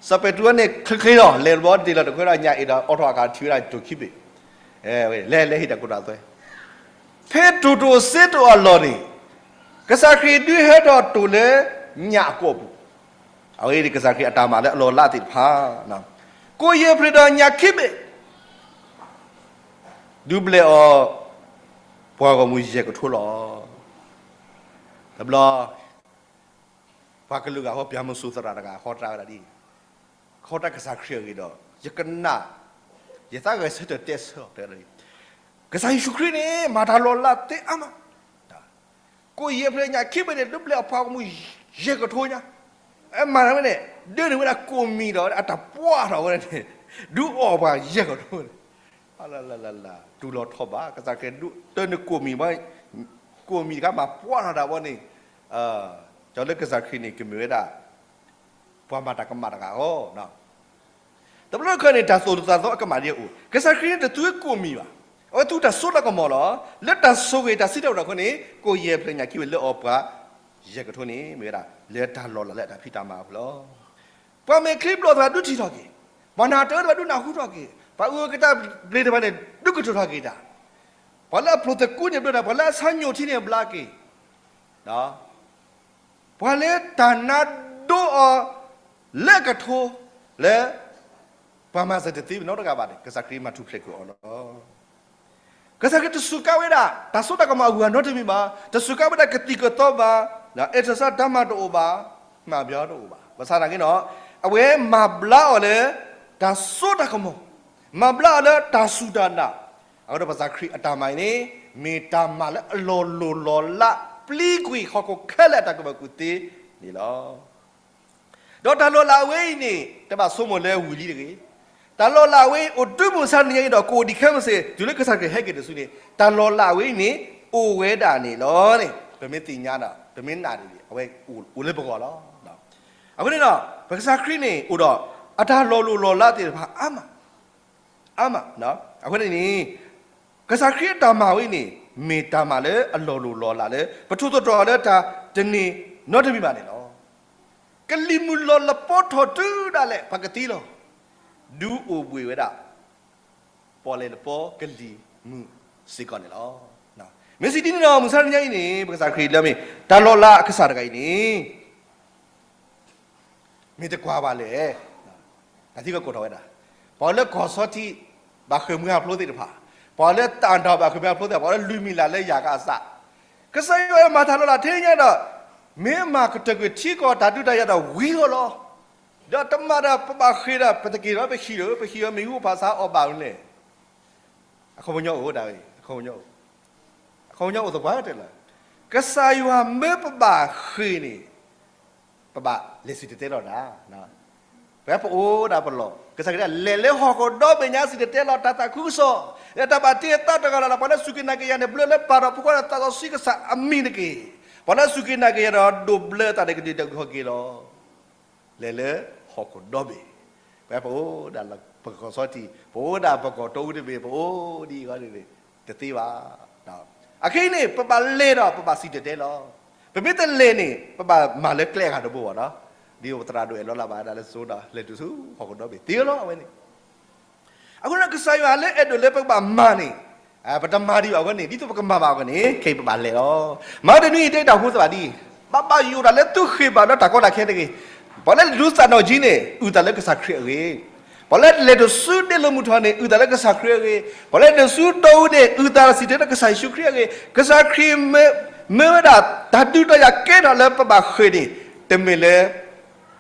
စီၤပ့းတရူးန့ၣ် ချ့ချ့လီၤ, လဲၤတဘျီတ့ၢ်လီၤတခွဲဒီး ညၣ်အ့ၣ်ဒီးအီထီၣ်အခါ ထံၣ်ဝဲဒၣ်တိၢ်ခံဘ့ၣ်, လဲၤလဲၤဟ့ၣ်တၢ်ကိၢ်တၢ်သွဲ, ဖဲတိၢ်တအိၣ်စ့တအိၣ်အလီၢ်န့ၣ်, ကစၢ်ခရံာ်ဒုးဟဲထီၣ်တိၢ်လၢညၣ်အကိာ်ပူၤ, အဝဲန့ၣ်ကစၢ်ခရံာ်အတၢ်မၤလၢအလီၤလးသ့ၣ်တဖၣ်, ကိၣ်ယဲၢ်ဖျၢၣ်ဒီးညၣ်ခံဘ့ၣ်, ဒုးဘျဲးအီၤ ပှၤဂီၢ်မုၢ်ယဲၢ်ကထိလီၤ. တဘျီ ပှၤကလုာ်ဂၤဃီ ပၠၣ်မုၢ်ဆူၣ်သရၣ်တဂၤ ဟီတၢ်ဝဲဒၣ်ဒ်အံၤ, ဟီတၢ်ကစၢ်ခရံာ်အဂ့ၢ်ဒီး ယကနၣ် ယသးဂဲၤဆၢထၢၣ်တဲဆၢအီၤ, ကစၢ်ယ့ၣ်ၡူးခရံာ်န့ၣ် မၤတၢ်လီၤလးသ့အါမး, ကိၣ်ယဲၢ်ဖျၢၣ်ညၣ်ခံဘ့ၣ်န့ၣ် ဒုးဘျဲးအပှၤဂီၢ်မုၢ်ယဲၢ်ကထိညါ, မၤတၢ်ဝဲန့ၣ် ဒၢနုာ်ဝဲဒၣ်ကိၣ်မံၤဒီး အတၢ်ပှၢ်ထီၣ်ဝဲန့ၣ်, ဒုးအီၣ်ပှၤယဲၢ်ကထိန့ၣ်, တူၢ်လိာ်ထီၣ်ဘး ကစၢ်ခရံာ်ဒုးတၢနုာ်ကိၣ်မံၤ, ကိၣ်မံၤတခါမၤပှၢ်ထီၣ်တၢ်ဝဲန့ၣ်, ကၠီလၢကစၢ်ခရံာ်န့ၣ် ကမ့ၢ်ဝဲဒၣ် ပှၤမၤတၢ်ကမၣ်တဂၤအဂီၢ် တဘျီတခီန့ၣ် တၢ်သိၣ်တၢ်သီအကမၣ်ဒ်အအိၣ်, ကစၢ်ခရံာ်န့ၣ်တသူဝဲကိၣ်မံၤဘၣ်, အဝဲသူတၢ်စိတၢ်ကမီၤလီၤ. လၢတၢ်ဆိၣ်ဂ့ၤတၢ်စံးတၢ်ကတိၤအဃိန့ၣ် ကိၣ်ယဲၢ်ဖျၢၣ်ညၣ်ခံဘ့ၣ်လၢအီၣ်ပှၤ ယဲၢ်ကထိန့ၣ် မ့ၢ်ဝဲဒၣ် လၢတၢ်လီၤလးလၢအတၢ်ဖံးတၢ်မၤအပူၤလီၤ. ပှၤမဲာ်ချံဘျီၣ်သ့ၣ်တဖၣ်ဒုးထံၣ်ထီၣ်က့ၤ, ပှၤနၢ်တၢၢ်သ့ၣ်တဖၣ်ဒုးနၢ်ဟူထီၣ်က့ၤ, ပှၤအုၣ်ကတၢၢ်ဘျ့သ့ၣ်တဖၣ်န့ၣ် ဒုးကတိၤထီၣ်က့ၤတၢ်, ပှၤလၢအဖျိးသကူန့ၣ်ဘျီၣ်ဒီး ပှၤလၢအဆါညိၣ်ထံန့ၣ်ဘျါက့ၤ ပှၤလၢတၢ်နါဒိအီၤလၢအကထိ လၢ ပှၤမၤစၢၤတသ့နီတဂၤဘၣ်န့ၣ် ကစၢ်ခရံာ်မၤထူၣ်ဖျဲးကွံာ်အီၤလီၤ. ကစၢ်ခရံာ်တစူးကါဝဲဒၣ် တၢ်စိတၢ်ကမီၤအဂၤနီတမံၤဘၣ်, တစူးကါဝဲဒၣ်ကသံၣ်ကသီဘၣ်, အဲၣ်တၢ်ဆါတၢ်မၤတအိၣ်ဘၣ်, မၤဘျါတအိၣ်ဘၣ်. ဘၣ်ဆၣ်သနာ်က့နီၤ, အဝဲမၤဘျါအီၤလၢ တၢ်စိတၢ်ကမီၤ, မၤဘျါအီၤလၢတၢ်စူၢ်တၢ်နာ်, အဃိဒီးပကစၢ်ခရံာ်အတၢ်မၤအံၤန့ၣ် မ့ၢ်တၢ်မၤလၢအလီၤလိၤလီၤလး ပျံၤကွံာ်ဟီၣ်ခိၣ်ခဲလၢာ်အတၢ်ကူၣ်ဘၣ်ကူၣ်သ့န့ၣ်လီၤ. ဒီးတၢ်လီၤလးအဝဲအံၤန့ၣ် တဘၣ်ဆိကမိၣ်လၢဝံၤလံတဂ့ၤ. တၢ်လီၤလးအဝဲအံၤ အိၣ်တုၤမုၢ်မဆါတနံၤညါအံၤဒီး ကအိၣ်ဒံးခဲမုၢ်ဆ့ၣ် တုၤလၢကစၢ်ခရံာ်ဟဲက့ၤတစုန့ၣ် တၢ်လီၤလးအဝဲအံၤန့ၣ် အိၣ်ဝဲဒၣ်န့ၣ်လီၤန့ၣ် ပမ့ၢ်သ့ၣ်ညါဒီး ပမ့ၢ်နာ်န့ၣ် အဝဲအိၣ်လၢပဂီၢ်လီၤ. အဃိန့ၣ်ဒီး ပကစၢ်ခရံာ်န့ၣ် အိၣ်ဒီးအတၢ်လီၤလိၤလီၤလးသ့ၣ်တဖၣ်အါမး အါမး, အဃိန့ၣ်န့ၣ် ကစၢ်ခရံာ်အတၢ်မၤဝဲအံၤန့ၣ် မ့ၢ်တၢ်မၤလၢအလီၤလိၤလီၤလးလၢ ပထိၣ်သတြီၤအီၤလၢတၢ်တန့ၢ်နီတမံၤဘၣ်န့ၣ်လီၤ. ကလံၤမုၢ်လီၤလးပီထီၣ်တုၤဒၣ်လဲာ် ပှၤကသံလီၤ. ဒုးအိၣ်ဘှံးဝဲဒၣ် ပီၣ်လဲၣ်တပီကလံၤမုၢ်စ့ၢ်ကီးန့ၣ်လီၤ. မ့ၢ်စံးဒ်န့ၣ်ဒီး မုၢ်မဆါတနံၤညါအံၤန့ၣ် ပကစၢ်ခရံာ်လၢမ့ၢ်တၢ်လီၤလးအကစၢ်တဂၤအံၤန့ၣ် မ့ၢ်တကွၢ်ဘၣ်လဲၣ်. တၢ်သံကွၢ်ကိးထီၣ်ဝဲဒၣ်, ပှၤလၢကီၢ်ဆီထံး ဘၣ်ဃ့ၢ်မှံဟးဖျိးသ့ၣ်တဖၣ်, ပှၤလၢတၢ်ဒိၣ်ဘၣ်ဃ့ၢ်မှံဟးဖျိးသ့ၣ်တဖၣ်, ပှၤလၢလွံၢ်မံၤလၢ်လၢယၤကအစး, ကစၢ်ယွၤမၤတၢ်လီၤလးထဲညါဒီး မ့ၢ်မၤကတၢၢ်ကွံာ်ထံကီၢ်တၢ်ဒုးတၢ်ယၤဒီးဝံၤအီၤလီၤ. ဒီးတမၤဒီးပဘၣ်ဃ့ၢ်ဒီး ပတက့ၢ်ဒီးပဟံၣ်ဒီး ပဟံၣ်ဒီးမ့ၢ်ဟူဖးဆါအီၣ်ဘၣ်လဲၣ်. အခီပညီအိၣ်ဒၣ်ဝဲ, အခီပညီအိၣ်, အခီပညီအိၣ်သပှၢ်ကတၢၢ်လီၤ. ကစၢ်ယွၤမၢပဘၣ်ဃ့ၢ်န့ၣ် ပဘၣ်လဲၤစံၣ်တဲၤတဲလီၤတၢ်, ပဝဲပအိၣ်ဒၣ်ပလီၢ်, ကစၢ်ခရံာ်ဒၣ်လဲာ်လၢဟီၣ်ခိၣ်ဒီဘ့ၣ်ညါစံၣ်တဲၤတဲလီၤတၢ်သးခုကစီၣ်, လၢတၢ်ဘၣ်တ့အသးတဂၤလီၤလီၤ, ပှၤလၢစူၢ်က့ၤနာ်က့ၤယၤန့ၣ် ဘျၢလၢပၢ်ဒီးဖိခွါဒီးသးစီဆှံကစၢ်အမံၤတက့ၢ်. ပှၤလၢစူၢ်က့ၤနာ်က့ၤယၤဒီး ဒိးဘျၢတၢ်ဒဲးကဒုးဒဲးကဟီၣ်က့ၤလီၤ. လဲၤလၢဟီၣ်ခိၣ်ဒီဘ့ၣ်, ပဝဲပအိၣ်ဒၣ်လၢပကီၢ်ဆီထံး, ပအိၣ်ဒၣ်ပကီၢ်တီအူတဘ့ၣ်, ပအိၣ်ဒ်အံၤဂီၢ်န့ၣ် တသ့ဘၣ်. အခဲအံၤန့ၣ် ပဘၣ်လဲၤဒီးပဘၣ်စံၣ်တဲၤတဲလီၤ. ပမ့ၢ်တလဲၤန့ၣ် ပဘၣ်မၤလၢကျဲအဂၤတဘိဘၣ်နီၤ. ဒ်ပသရၣ်ဒိၣ်အဲၣ်လီၤလၢ်ဘၣ်ဒၣ်လၢစိဒီး လဲၤတုၤဆူဟီၣ်ခိၣ်ဒီဘ့ၣ်သ့လီၤအဝဲန့ၣ် အဃိန့ၣ် ကစၢ်ယွၤလၢအဲၣ်ဒိးလၢပကဘၣ်မၤန့ၣ် ပတမၤဒံးဘၣ်အဂီၢ်န့ၣ် ဒ်သိးပကမၤဘၣ်အဂီၢ်န့ၣ် ခဲအံၤပဘၣ်လဲၤလီၤ. မၤတနွံအံၤတဲတၢ်ဟူသဘၣ်ဒ်အံၤ, ဘၣ်ဘၣ်ယိၣ်တၢ်လၢသုဃ့ၢ်ဘၣ်လၢတၢ်ကီတၢ်ခဲတဂ့ၤ. ပှၤလၢဒူသၣ်နီၣ်ကံန့ၣ် အုၣ်သးလၢကစၢ်ခရံာ်အဂ့ၢ်, ပှၤလၢလဲၤတဆူဒ့လိာ်မုၢ်ထီၣ်န့ၣ် အုၣ်သးလၢကစၢ်ခရံာ်အဂ့ၢ်, ပှၤလၢလဲၤတဆူတီအူန့ၣ် အုၣ်သးစံၣ်တဲၤတဲလၢကစၢ်ယ့ၣ်ၡူးခရံာ်အဂ့ၢ်. ကစၢ်ခရံာ်မၢဝဲဒၣ်တၢ်ဒုးတၢ်ယၤကဲထီၣ်လၢပဘၣ်ဃ့ၢ်န့ၣ် တမ့ၢ်လၢ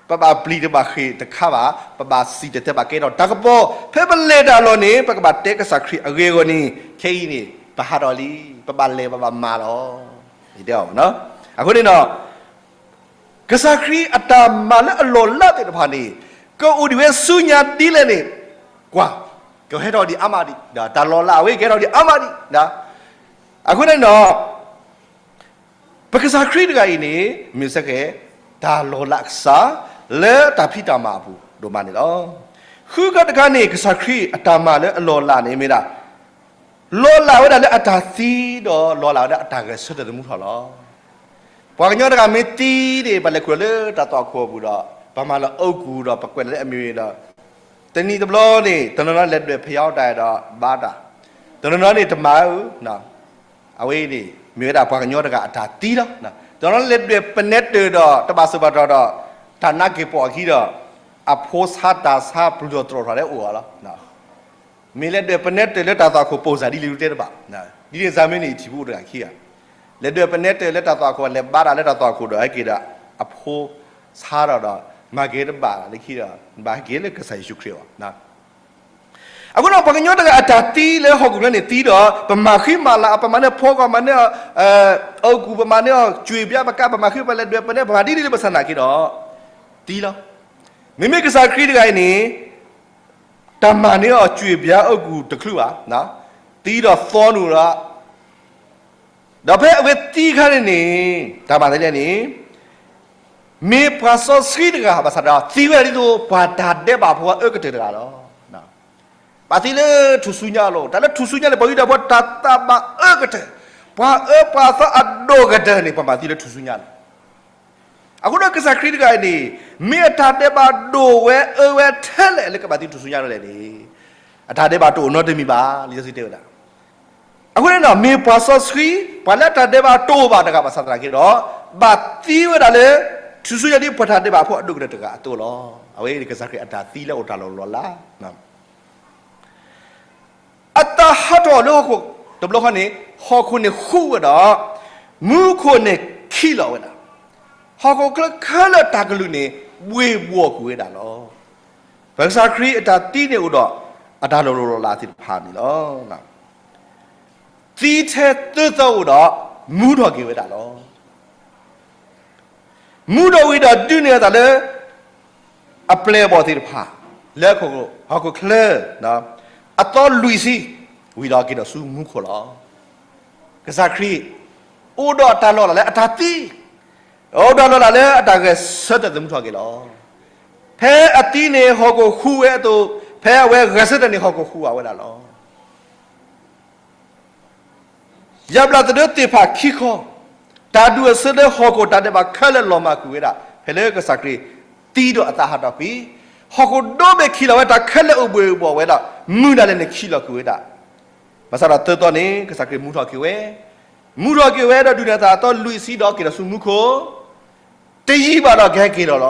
ပဘၣ်ပျံၤတဘၣ်ဃ့ၢ်တခါဘၣ်, ပဘၣ်စံၣ်တဲၤတဲဘၣ်ကဲထီၣ်တၢ်ကပီၤ, ဖဲပလဲၤတၢ်လီၢ်န့ၣ် ပကဘၣ်တဲကစၢ်ခရံာ်အဂ့ၢ်အဂီၢ်န့ၣ် ခဲအံၤန့ၣ် ပဟးထီၣ်လံ, ပဘၣ်လဲၤပဘၣ်မၤလီၤ. အဃိန့ၣ်ဒီး ကစၢ်ခရံာ်အတၢ်မၤလၢအလီၢ်လၢ်သ့ၣ်တဖၣ်န့ၣ် ကအိၣ်ဒံးဝဲဆူညါဒ်လဲၣ်န့ၣ် ကွၢ်, ကဟဲထီၣ်ဒံးအါမးဒံး, တၢ်လီၢ်လၢ်အဝဲကဟဲထီၣ်ဒံးအါမးဒံး. အဃိန့ၣ်ဒီး ပကစၢ်ခရံာ်တဂၤအံၤန့ၣ် မ့ၢ်စ့ၢ်ကီး တၢ်လီၤလးအကစၢ် လၢတၢ်ဖံးတၢ်မၤအပူၤဒိၣ်မးန့ၣ်လီၤ. ဃုခါတခါန့ၣ် ကစၢ်ခရံာ်အတၢ်မၤလၢအလီၢ်လၢ်န့ၣ်မ့ၢ်ဒၣ် လီၤလးဝဲဒၣ်လၢအတၢ်သံဒီး လီၤလးဝဲဒၣ်အတၢ်ဂဲၤဆၢထၢၣ်သမူထီၣ်လီၤ. ပှၤကညီတဂၤမ့ၢ်သံန့ၣ် ပလဲၤခူၣ်လၢတၢ်သွၣ်ခိၣ်အပူၤဒီး ပမၤလီၤအီကူဒီး ပကွဲးလီၤလၢအမံၤဒီး တနံၤတဘျီန့ၣ် တနီၤနီၤလဲၤဒွဲၣ် ဖယီတၢ် ဒီးဘါတၢ်, တနီၤနီၤန့ၣ်တမၤဧၢ, အဝဲအံၤန့ၣ် မ့ၢ်ဝဲဒၣ်ပှၤကညီတဂၤအတၢ်သံလီၤ. တနီၤနီၤလဲၤဒွဲၣ်ပနဲတၢၢ်ဒီး တဘၣ်စၢၤဘၣ်တီၤဒီး တၢ်နါက့ၤပိာ်အခံဒီး အဖိဆါတၢ်ဆါပျုၢ်ထီၣ်တြီၢ်ထီၣ်လၢအအိၣ်အီၤလီၤ. မ့ၢ်လဲၤဒွဲၣ်ပနဲတၢၢ်လၢတၢ်သွၣ်ခိၣ်ပိၢ်စၢ်ဒ်လံလူၤတဲတဘၣ်, ဒ်န့ၣ်စၢ်မ့ၢ်န့ၣ် ယထံၣ်ဖိအိၣ်တဂၤခံဂၤ, လဲၤဒွဲၣ်ပနဲတၢၢ်လၢတၢ်သွၣ်ခိၣ် လဲၤဘါတၢ်လၢတၢ်သွၣ်ခိၣ်ဒီး ဟဲက့ၤဒီး အဖိဆါထီၣ်ဒီး မၤက့ၤတဘၣ်လၢခံဒီး ဘၣ်ဟဲက့ၤလၢကစၢ်ယ့ၣ်ၡူးခရံာ်အဂီၢ် အဃိဒီး ပှၤကညီတဂၤအတၢ်သံလၢဟီၣ်ခိၣ်ချၢန့ၣ်သံဒီး ပမၤဃံမၤလၤအီၤ, ပမၤန့ၢ်ဖီကီၢ်, မၤန့ၢ်အီၤ အီၣ်ကူၣ်, ပမၤန့ၢ်အီၤ ကွံာ်ဘျါပကး, ပမၤဃံပလဲၤဒွဲၣ်ပနဲၣ်, ပမၤဒ်န့ၣ်လၢပဆန္ဒက့ၤဒီး သံလီၤ. မ့မ့ၢ်ကစၢ်ခရံာ်တဂၤအံၤန့ၣ် တၢ်မၤန့ၢ်အီၤကွံာ်ဘျါအီၣ်ကူၣ်တချုးဘၣ်, သံဒီးသီနုာ်လီၤ. ဒီးဖဲအဝဲသံအခါန့ၣ်န့ၣ် တၢ်မၤသးလဲၣ်န့ၣ် မ့ၢ်ပှၤစီဆှံတဂၤဘၣ်ဆၣ်ဒီး သံဝဲဒၣ်ဒ်သိးပှၤတၢ်ဒဲးဘးဖိအအၢကတၢၢ်တဂၤလီၤ. ဘၣ်သံလၢထူၣ်စုညါလီၤ. တၢ်လၢထူၣ်စုညါန့ၣ် ပှၤယူဒၤဖိတၢ်သးဘၣ်အၢကတၢၢ်, ပှၤအၢပှၤသီအဒိၣ်ကတၢၢ်န့ၣ် ပှၤဘၣ်သံလၢထူၣ်စုညါလီၤ. အဃိဒီးကစၢ်ခရံာ်တဂၤအံၤန့ၣ် မ့ၢ်အတၢ်ဒဲးဘးဒိၣ်ဝဲအၢဝဲထဲလဲၣ်လၢကဘၣ်သံထူၣ်စုညါလီၤလဲၣ်န့ၣ် အတၢ်ဒဲးဘးတအိၣ်နီတမံၤဘၣ် လံာ်စီဆှံတဲဝဲဒၣ်. အဃိန့ၣ်ဒီး မ့ၢ်ပှၤစီဆှံ, ပှၤလၢအတၢ်ဒဲးဘးတအိၣ်ဘၣ်တဂၤဘၣ်ဆၣ်သနာ်က့ဒီး ဘၣ်သံဝဲဒၣ်လၢ ထူၣ်စုညါဒ်ပှၤတၢ်ဒဲးဘးဖိအဒိၣ်ကတၢၢ်တဂၤအသိးလီၤ. အဝဲအံၤကစၢ်ခရံာ်အတၢ်သံလၢအိၣ်တၢ်လီၢ်လီၤလး အသးဟးထီၣ်လၢဟီၣ်ခိၣ်တဘျီဃီန့ၣ် ဟီၣ်ခိၣ်န့ၣ်ဃူဝဲဒီး မူခိၣ်န့ၣ်ခံးလီၤဝဲဒၣ်, ဟီၣ်ခိၣ်ချၢခဲလၢာ်တၢ်ကလုၢ်န့ၣ် ဘှ့ၣ်ဘှီၣ်ကွံာ်ဝဲဒၣ်လီၤ. ပကစၢ်ခရံာ်အတၢ်သံန့ၣ်အိၣ်ဒီး အတၢ်လီၢ်လီၤလးသ့ၣ်တဖၣ်န့ၣ်လီၤ. သံထဲသၢသီအိၣ်ဒီး မူထီၣ်က့ၤဝဲဒၣ်လီၤ. မူထီၣ်ဝံၤဒီးဒုးနဲၣ်အသးလၢ အပျဲၢ်အဘီၣ်သ့ၣ်တဖၣ် လၢဟီၣ်ခိၣ်ချၢ အသီလွံၢ်ဆံ ဝံၤဒီးက့ၤဒီးဆူမူခိၣ်လီၤ. ကစၢ်ခရံာ် အိၣ်ဒီးတၢ်လီၢ်လၤလၢအတၢ်သံ, အိၣ်ဒီးလီၢ်လၤလၢအတၢ်ဂဲၤဆၢထၢၣ်သမူထီၣ်က့ၤလီၤ. ဖဲအသံန့ၣ်ဟီၣ်ခိၣ်ဃူဝဲအသိး, ဖဲအဝဲဂဲၤဆၢထၢၣ်န့ၣ်ဟီၣ်ခိၣ်ဃူဘၣ်ဝဲဒၣ်လီၤ. ယၤဘျၣ်သဒၢသ့ၣ်တဖၣ်ခံခီ, တၢ်ဒူၣ်အဆၢလၢဟီၣ်ခိၣ်တၢ်ဒဲးဘးခဲလၢာ်လီၤမၢ်ကွံာ်ဝဲဒၣ် ဖဲလၢကစၢ်ခရံာ်သံဒီးအသးဟးထီၣ်ကွံာ်, ဟီၣ်ခိၣ်ဒီဘ့ၣ်ခံးလီၤဝဲတၢ်ခဲလၢာ်အိၣ်ဘှ့ၣ်အိၣ်ဘှီၣ်ဝဲဒီး မုၢ်ဒၣ်လဲာ်န့ၣ်ခံးလီၤကွံာ်ဝဲဒၣ်. ဘၣ်ဆၣ်ဒီးသၢသီန့ၣ် ကစၢ်ခရံာ်မူထီၣ်က့ၤဝဲ, မူထီၣ်က့ၤဝဲဒီးဒုးနဲၣ်အသးအသီလွံၢ်ဆံဒီးက့ၤဒီးဆူမူခိၣ်, တယံာ်ဘၣ်ဒီးကဟဲက့ၤလီၤ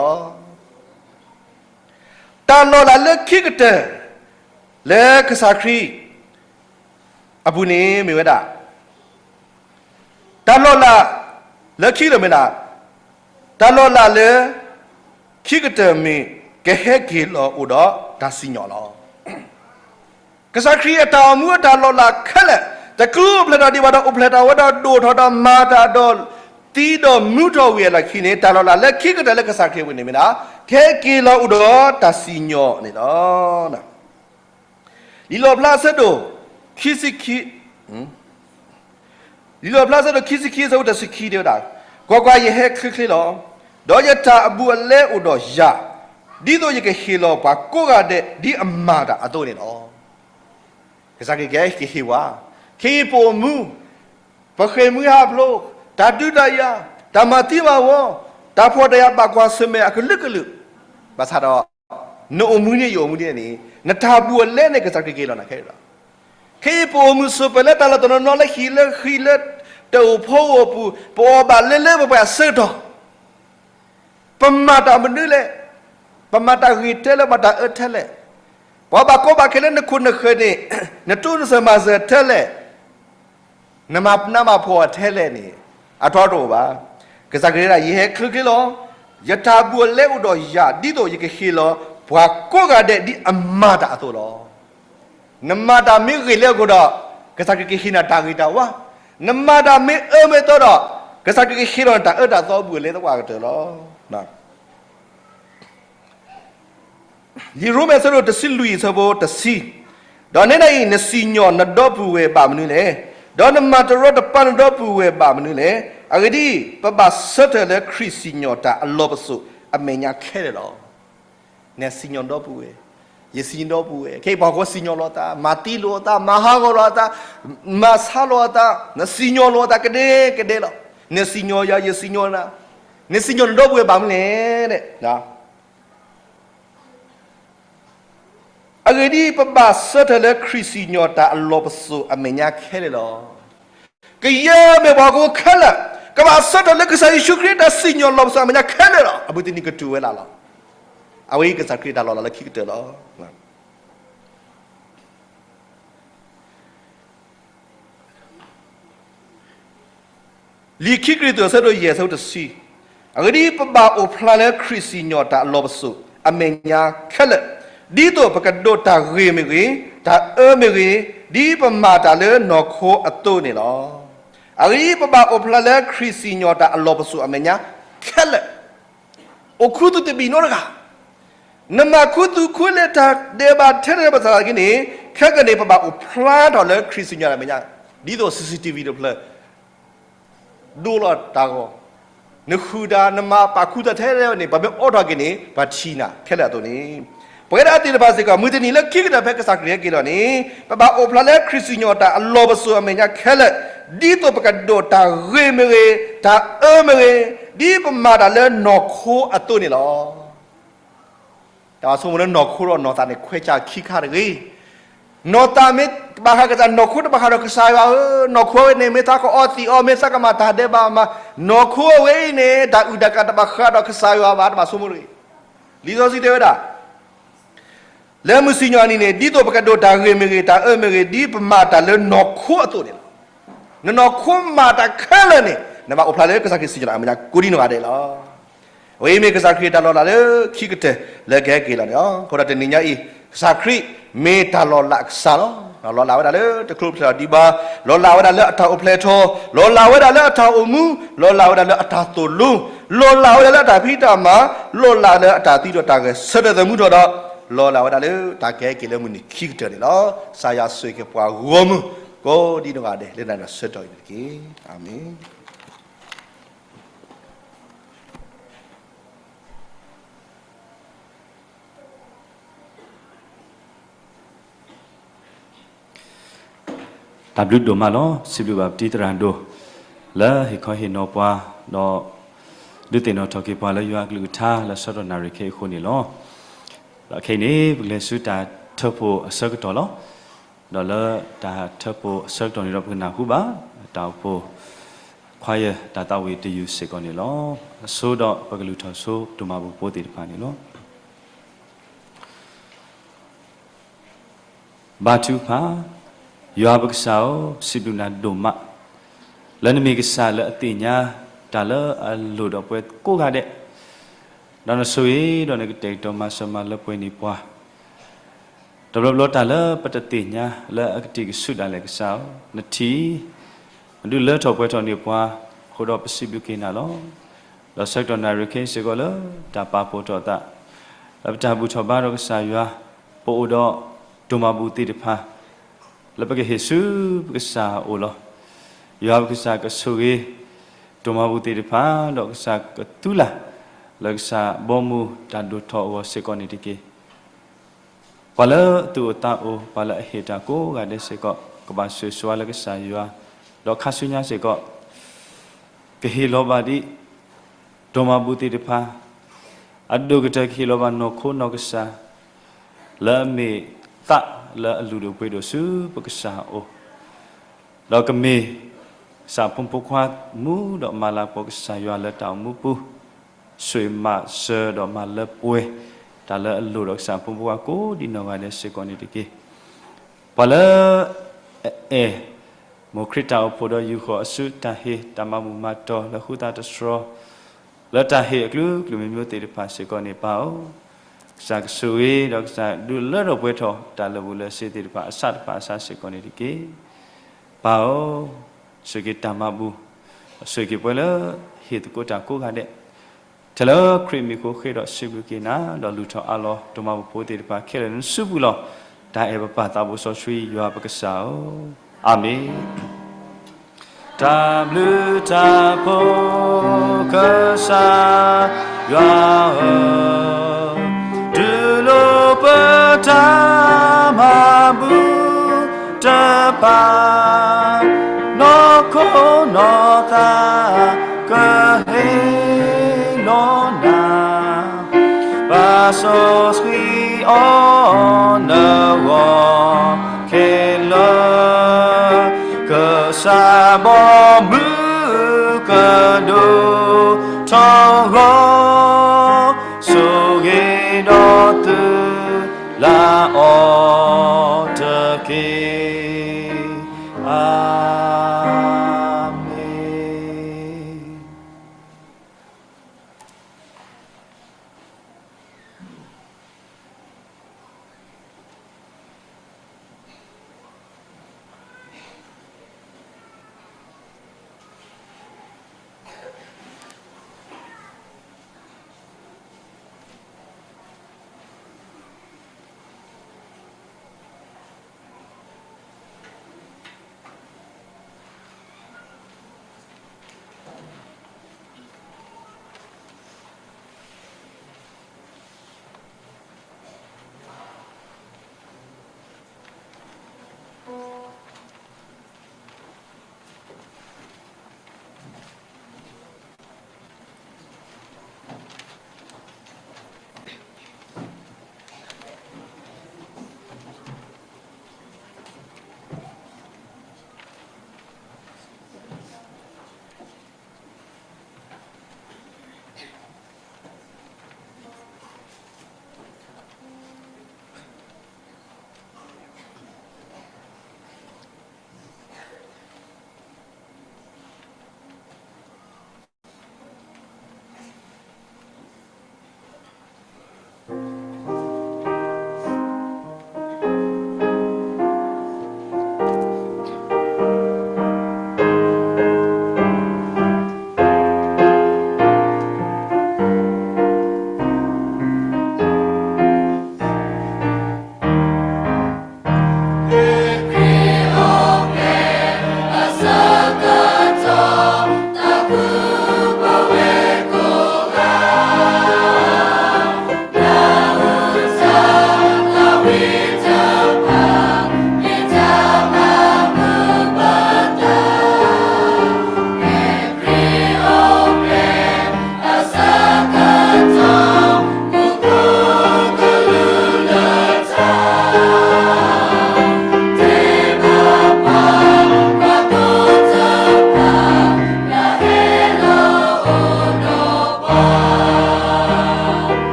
လီၤ. တၢ်လီၢ်လၤလၢခံကတၢၢ် လၢကစၢ်ခရံာ်အပူၤန့ၣ်မ့ၢ်ဝဲဒၣ် တၢ်လီၢ်လၤလၢခံကတၢၢ်မ့ၢ်ဒၣ်, တၢ်လီၢ်လၤလၢခံကတၢၢ်မ့ၢ် ကဟဲက့ၤလီၤအိၣ်ဒီးတၢ်စံၣ်ညီၣ်လီၤ. ကစၢ်ခရံာ်အတၢ်အိၣ်မူအတၢ်လီၢ်လၤခဲလၢာ် တကြၢးအိၣ်ဖျဲၣ်ထီၣ်ဒံးဘၣ်ဒီး အိၣ်ဖျဲၣ်ထီၣ်ဝဲဒီးဒိၣ်ထီၣ်ဒီးမၤတၢ်ဒီး သံဒီးမူထီၣ်ဝံၤအလီၢ်ခံန့ၣ် တၢ်လီၢ်လၤလၢခံကတၢၢ်လၢကစၢ်ခရံာ်အပူၤန့ၣ်မ့ၢ်ဒၣ် ကဟဲက့ၤလီၤအိၣ်ဒီးတၢ်စံၣ်ညီၣ်န့ၣ်လီၤ. လံာ်လီၣ်ဖျါအဆၢဒိၣ်ခံဆံခံ, လံာ်လီၣ်ဖျါအဆၢဒိၣ်ခံဆံခံအဆၢဖိတဆံခံတဲဝဲဒၣ်, ကွၢ်ကွၢ်, ယဟဲချ့ချ့လီၤ. ဒီးယတၢ်အဘူးအလဲအိၣ်ဒီးယၤ, ဒ်သိးယကဟ့ၣ်လီၤပှၤကိးဂၤဒဲးဒ်အမၤတၢ်အသိးန့ၣ်လီၤ. ကစၢ်ခရံာ်ကဟ့ၣ်ပှၤ, ခဲအံၤပအိၣ်မူ, ပဃ့ၢ်မှံဟးဖျိး, တၢ်ဒုးတၢ်ယၤ, တၢ်မၤသံမၤဝီ, တၢ်ဖှီၣ်တၢ်ယာ်ဘၣ်ကွၢ်ဆၢၣ်မဲာ်အကလုာ်ကလုာ်, ဘၣ်ဆၣ်ဒီး နအိၣ်မူန့ၣ် ယအိၣ်မူန့ၣ်န့ၣ် နတၢ်ဘူးအလဲန့ၣ် ကစၢ်ခရံာ်ကဟ့ၣ်လီၤနၤခဲလၢာ်လီၤ. ခဲအံၤပအိၣ်မူဆိးပၢၤလၢတၢ်လီၢ်တနီၤနီၤလၢဟံၣ်လၢဃံလၢ တၢ်အိၣ်ဖှိၣ်အိၣ်ပူၤ ပအီၣ်ဘၣ်လၢလၢပှဲၤပှဲၤအဆၢကတီၢ် ပမၤတၢ်မနုၤလဲၣ်, ပမၤတၢ်ဂ့ၤထဲလဲၣ် မၤတၢ်အၢထဲလဲၣ်, ပှၤဘၣ်ကီဘၣ်ခဲလၢနခိၣ်နဃၢၤန့ၣ် နတိစၢၤမၤစၢၤထဲလဲၣ် နမၤနးမၤဖှီၣ်ထဲလဲၣ်န့ၣ် အထီတအိၣ်ဘၣ်. ကစၢ်ခရံာ်ဒၣ် ယဟဲချ့ချ့လီၤ. ယတၢ်ဘူးအလဲအိၣ်ဒီးယၤ ဒ်သိးယကဟ့ၣ်လီၤပှၤကိးဂၤဒဲးဒ်အမၤတၢ်အသိးလီၤ. နမၤတၢ်မ့ၢ်ဂ့ၤလၢအဂီၢ်ဒီး ကစၢ်ခရံာ်ကဟ့ၣ်နၤတၢ်ဂ့ၤတၢ်ဝါ, နမၤတၢ်မ့ၢ်အၢမ့ၢ်သီဒီး ကစၢ်ခရံာ်ကဟ့ၣ်လီၤနတၢ်အၢတၢ်သီဘူးအလဲသပှၢ်ကတၢၢ်လီၤ. လံာ်ရိမ့ၤအဆၢဒိၣ်တဆံလွံၢ်အဆၢဖိတဆံ, ဒီးနဲဒၣ်အံၤ နစံၣ်ညီၣ်နဒီပုၢ်ဝဲၢ်ဘၣ်မနုၤလဲၣ်, ဒီးနမၤတရီတပါနဒီပုၢ်ဝဲၢ်ဘၣ်မနုၤလဲၣ်. အဂ့ၢ်ဒ်အံၤ, ပဘၣ်ဆၢထၢၣ်လၢခရံာ်စံၣ်ညီၣ်တၢ်အလီၢ်ပစိာ်အမဲာ်ညါခဲလၢာ်လီၤ. နစံၣ်ညီၣ်ဒီပုၢ်ဝဲၢ်, ယစံၣ်ညီၣ်ဒီပုၢ်ဝဲၢ်, ခဲအံၤပှၤဟီၣ်ခိၣ်စံၣ်ညီၣ်လီၤအသး, မၤသံလိာ်အသး, မၤဟးဂီၤလိာ်အသး, မၤဆါလိာ်အသး, နစံၣ်ညီၣ်လိာ်အသးကဒဲကဒဲလီၤ. နစံၣ်ညီၣ်ယၤ ယစံၣ်ညီၣ်နၤ, နစံၣ်ညီၣ်နဒီပုၢ်ဝဲၢ်ဘၣ်မနုၤလဲၣ်. အဂ့ၢ်ဒ်အံၤ, ပဘၣ်ဆၢထၢၣ်လၢခရံာ်စံၣ်ညီၣ်တၢ်အလီၢ်ပစိာ်အမဲာ်ညါခဲလၢာ်လီၤ. ကယဲၢ်မ့ၢ်ပှၤဟီၣ်ခိၣ်ခဲလၢာ် ကဘၣ်ဆၢထၢၣ်လၢကစၢ်ယ့ၣ်ၡူးခရံာ်တၢ်စံၣ်ညီၣ်လီၢ်ပစိာ်အမဲာ်ညါခဲလၢာ်လီၤ. အဘူးတနံၤကတုၤဝဲဒၣ်လီၤ. အဝဲအံၤကစၢ်ခရံာ်တၢ်လီၢ်လၤလၢခံကတၢၢ်လီၤ. လံာ်ခံကရံၣ်သူးအဆၢဒိၣ်ယဲၢ်အဆၢဖိတဆံ, အဂ့ၢ်ဒ်အံၤ, ပဘၣ်အိၣ်ဖျါလၢခရံာ်စံၣ်ညီၣ်တၢ်အလီၢ်ပစိာ်အမဲာ်ညါခဲလၢာ်, ဒ်သိးပကဒိးတၢ်ဂ့ၤမ့ၢ်ဂ့ၤ, တၢ်အၢမ့ၢ်ဂ့ၤ, ဒ်ပမၤတၢ်လၢနီၢ်ခိအသိးန့ၣ်လီၤ. အဂ့ၢ်ဒ်အံၤ, ပဘၣ်အိၣ်ဖျါလၢခရံာ်စံၣ်ညီၣ်တၢ်အလီၢ်ပစိာ်အမဲာ်ညါခဲလၢာ်, အိၣ်ခူသူၣ်တဘ့ၣ်နီတဂၤ, နမၤခူသူၣ်ခူလ့တၢ်ဒဲးဘးထဲလၢပသးက့န့ၣ်, ခဲကနံၣ်န့ၣ် ပဘၣ်အိၣ်ဖျါထီၣ်လၢခရံာ်စံၣ်ညီၣ်တၢ်အမဲာ်ညါ, ဒ်သိး စီၣ်စံၣ်တံၣ်ဝံၣ် တဖျၢၣ် ဒိလီၤတၢ်ဂီၤ, နဃုာ်တၢ် နမၤပာ်ခူသူၣ်ထဲန့ၣ် ပှၤမ့ၢ်အိးထီၣ်က့ၤန့ၣ် ပှၤထံၣ်နၤခဲလၢာ်အသိးန့ၣ်, ပဝဲဒၣ်သ့ၣ်တဖၣ်စ့ၢ်ကီး မုၢ်တနံၤလၢခံကတၢၢ်ဖဲကစၢ်ခရံာ်ဟဲက့ၤလီၤန့ၣ်, ပဘၣ်အိၣ်ဖျါလၢခရံာ်စံၣ်ညီၣ်တၢ်အလီၢ်ပစိာ်အမဲာ်ညါခဲလၢာ်, ဒ်သိးပကဒိးတၢ်ဂ့ၤမ့ၢ်ဂ့ၤ, တၢ်အၢမ့ၢ်ဂ့ၤ, ဒ်ပမၤတၢ်လၢနီၢ်ခိအသိးန့ၣ်လီၤ. တၢ်ဆိကမိၣ်လၢနီၢ်ခိဒီးနီၢ်သးန့ၣ် ခွဲးဆၢခံခါတဂ့ၤ. နီၢ်သးမ့ၢ်တဘၣ်ဃးကစၢ်, နီၢ်ခိတဘၣ်ဃးဒီးကစၢ်ယွၤဧၢ, နီၢ်ခိဝဲန့ၣ် မ့ၢ်သးကအီသံးအီ, မ့ၢ်သးကမၤတၢ်ဒဲးဘးမး, နီၢ်ခိဝဲအံၤန့ၣ် တၢ်အုၣ်တၢ်ကးတဘၣ်ဃးဒီးကစၢ်ယွၤဘၣ်, တဘၣ်ဆိကမိၣ်တဂ့ၤ. လံာ်စီဆှံတဲဝဲဒၣ် လၢမုၢ်စံၣ်ညီၣ်အနံၤန့ၣ် ဒ်သိးပကဒိးတၢ်ဂ့ၤမ့ၢ်ဂ့ၤ, တၢ်အၢမ့ၢ်ဂ့ၤ, ဒ်ပမၤတၢ်လၢနီၢ်ခိအသိးန့ၣ်လီၤ. နနီၢ်ခိမၤတၢ်ခဲလၢာ်န့ၣ် နဘၣ်အိၣ်ဖျါလၢကစၢ်ခရံာ်စံၣ်ညီၣ်တၢ်အမဲာ်ညါကိးဒံနီၢ်ဂၤဒဲးလီၤ. အဝဲအံၤမ့ၢ်ကစၢ်ခရံာ်တၢ်လီၤလးလၢခံကတၢၢ်လၢကဟဲက့ၤလီၤန့ၣ်လီၤ. အဃိဒီးတနံၤညါအံၤ ကစၢ်ခရံာ်မ့ၢ်တၢ်လီၤလးအကစၢ်လီၤ. လီၤလးဝဲဒၣ်လၢတချုးဖျဲးထီၣ်ဒံးဘၣ်, လီၤလးဝဲဒၣ်လၢအတၢ်အိၣ်ဖျဲၣ်ထီၣ်, လီၤလးဝဲဒၣ်လၢအတၢ်အိၣ်မူ, လီၤလးဝဲဒၣ်လၢအတၢ်သိၣ်လိ, လီၤလးဝဲဒၣ်လၢအတၢ်ဖံးတၢ်မၤ, လီၤလးလၢအတၢ်သံဒီးတၢ်ဂဲၤဆၢထၢၣ်သမူထီၣ်ဒီး လီၤလးဝဲဒၣ်လၢတၢ်ကဟဲက့ၤလၢမုၢ်နံၤခံကတၢၢ်န့ၣ်လီၤ. ကစၢ်ယွၤဆိၣ်ဂ့ၤက့ၤပှၤဂီၢ်မုၢ် ကိးဒံနီၢ်ဂၤဒဲး လၢနၤဒီးဆၢကတီၢ်အံၤန့ၣ်တက့ၢ်. အၤမ့ၣ်. တၢ်ဘျုးဒိၣ်မးလီၤ. စံးဘျုးဘၣ်ပတံၤသရၣ်ဒိၣ် လၢဟ့ၣ်ခီဟ့ၣ်နီၤပှၤ, ဒီးဒုးသ့ၣ်နီၣ်ထီၣ်က့ၤပှၤလၢယွၤအကလုၢ်ကထါ လၢဆၢကတီၢ်နၣ်ရံၣ်ခဲအံၤအဃိန့ၣ်လီၤ. ဒီးခဲအံၤန့ၣ် ပကလဲၤဆူတၢ်ထၢဖှိၣ်အဆၢကတီၢ်လီၤ. ဒီးလၢတၢ်ထၢဖှိၣ်အဆၢကတီၢ်န့ၣ်ဒီး ပကနၢ်ဟူဘၣ် တၢ်အိၣ်ဖှိၣ် choir တၢ်သးဝံၣ်တယုၢ်စ့ၢ်ကီးန့ၣ်လီၤ. အဆိဒီးပကလုၢ်ထီၣ်ဆိဒိၣ်မးပူၤဖိသ့ၣ်တဖၣ်န့ၣ်လီၤ. ဘါထုကဖၣ်, ယွၤပကစၢ်ဧၢ, ပစံးဘျုးနၤဒိၣ်မး, လၢနမ့ၢ်ကစၢ်လၢအသ့ၣ်ညါတၢ်လၢအလိၣ်ဒီးပှၤကိးဂၤဒဲး, ဒီးနဆိၣ်ဂ့ၤဒီးနကတဲာ်ကတီၤမၤစၢၤမၤလၢပှဲၤန့ၢ်ပှၤ တဘျီဘျီတၢ်လၢပတသ့ၣ်ညါလၢအကတံၢ်ကဆူးဒၣ်လဲာ်ကစၢ်ဧၢ, နထံၣ် နဒုးလၢထီၣ်ပှဲၤထီၣ်န့ၢ်ပှၤ, အဃိဒီးပစံးဘျုးက့ၤနၤလီၤ. ဒီးဆၢကတီၢ်နၣ်ရံၣ်ခဲအံၤစ့ၢ်ကီးလၢတၢ်ပာ်ဖှိၣ်ထီၣ်အသး, လၢပတၢ်ဘူၣ်ထီၣ်ဘါထီၣ်ကစၢ်ယွၤ, ပအိၣ်ဒီးဒိၣ်မးပူၤသ့ၣ်တဖၣ် လၢပကဟ့ၣ်ဆူပကစၢ်အအိၣ်လီၤ. ယွၤပကစၢ်ကဆိၣ်ဂ့ၤ ဒိၣ်မးပူၤသ့ၣ်တဖၣ်, ဒီးကစၢ်ကသူလၢ် လၢကစၢ်ဘီမုၢ်တၢ်ဒိၣ်ထီၣ်အဂီၢ်စ့ၢ်ကီးန့ၣ်တက့ၢ်. ပှၤလၢအသူၣ်အိၣ်သးအိၣ်, ပှၤလၢအဟ့ၣ်တၢ်ကိးဂၤဒဲးစ့ၢ်ကီး, ကဘၣ်ဆိၣ်ဂ့ၤဆိၣ်ဝါလၢကစၢ်ယွၤ, ဒီးခါဆူညါစ့ၢ်ကီး ကဟ့ၣ်လီၤဘၣ်ဒံး ဒိၣ်မးပူၤသ့ၣ်တဖၣ် အဒိၣ်ကတၢၢ်ကဟ့ၣ်လီၤဘၣ်နီၢ်ခိနီၢ်ကစၢ် လၢအမ့ၢ်သးလၢအလုၢ်ဒိၣ်ပှ့ၤဒိၣ်ဆူပကစၢ်အအိၣ်, ဒီးကမ့ၢ် ကစၢ်ဖိမုၣ်ဖိခွါမူဒီးမၤလၤကပီၤကစၢ်ယွၤလၢတၢ်အိၣ်မူပူၤ, ဆိၣ်ဂ့ၤမၤစၢၤဒီးမၤလၢပှဲၤ တၢ်လၢအလိၣ်ဒီးကစၢ်ဖိမုၣ်ဖိခွါကိးဒံနီၢ်ဂၤဒဲးစ့ၢ်ကီးန့ၣ်တက့ၢ်. ပှၤလၢအအဲၣ် မ်ခရံာ်တၢ်အိၣ်ဖှိၣ်ဒီးယူာ်ဃီၤအစုတၢ်ဟ့ၣ်တၢ်မၤဘူၣ်မၤတီၤလၢဃူသးတတြီၤ လၢတၢ်ဟ့ၣ်အကလုာ်ကလုာ်မံၤမံၤသ့ၣ်တဖၣ်စ့ၢ်ကီးန့ၣ် ပၢ်ဧၢ, ကစၢ်ကဆိၣ်ဂ့ၤဒီးကစၢ်ဒုးလၢထီၣ်ပှဲၤထီၣ်တၢ်လၢာ်ဘူၣ်လၢာ်စ့ၤသ့ၣ်တဖၣ်အဆးတဖၣ်အဆးစ့ၢ်ကီးန့ၣ်တက့ၢ်. ပၢ်ဧၢ, ဆိၣ်ဂ့ၤတၢ်မၤဘူၣ်, ဆိၣ်ဂ့ၤက့ၤပှၤလၢဟ့ၣ်သကိးတၢ်ကိးဂၤဒဲး ထဲလၢခရံာ်မံၤအဃိ ဃ့ဒီးစံးဘျုးက့ၤနၤ ဒီးလုၢ်ထီၣ်အးလီၤဒိၣ်မးပူၤဖိသ့ၣ်တဖၣ်ခဲလၢာ်န့ၣ် နစုပူၤလီၤ. တၢ်အဲၣ်ပပၢ်သးဘိစီဆှံယွၤပကစၢ်ဧၢ, အၤမ့ၣ်. တၢ်ဘျုးတၢ်ဖှိၣ်ကစၢ်ယွၤဧၢ, တူၢ်လိာ်ပတၢ်မၤဘူၣ်တဖၣ်, နီၢ်ခိနီၢ်သးကဟ့ၣ်လီၤနၤ, ပၢ်စီဆှံအီၤနဂီၢ်ခဲလၢာ်, ကစၢ်ဘီမုၢ်ကဒိၣ်ထီၣ်အဂီၢ်, ဆိၣ်ဂ့ၤဒီးသုလၢအီၤတက့ၢ်. အၤမ့ၣ်.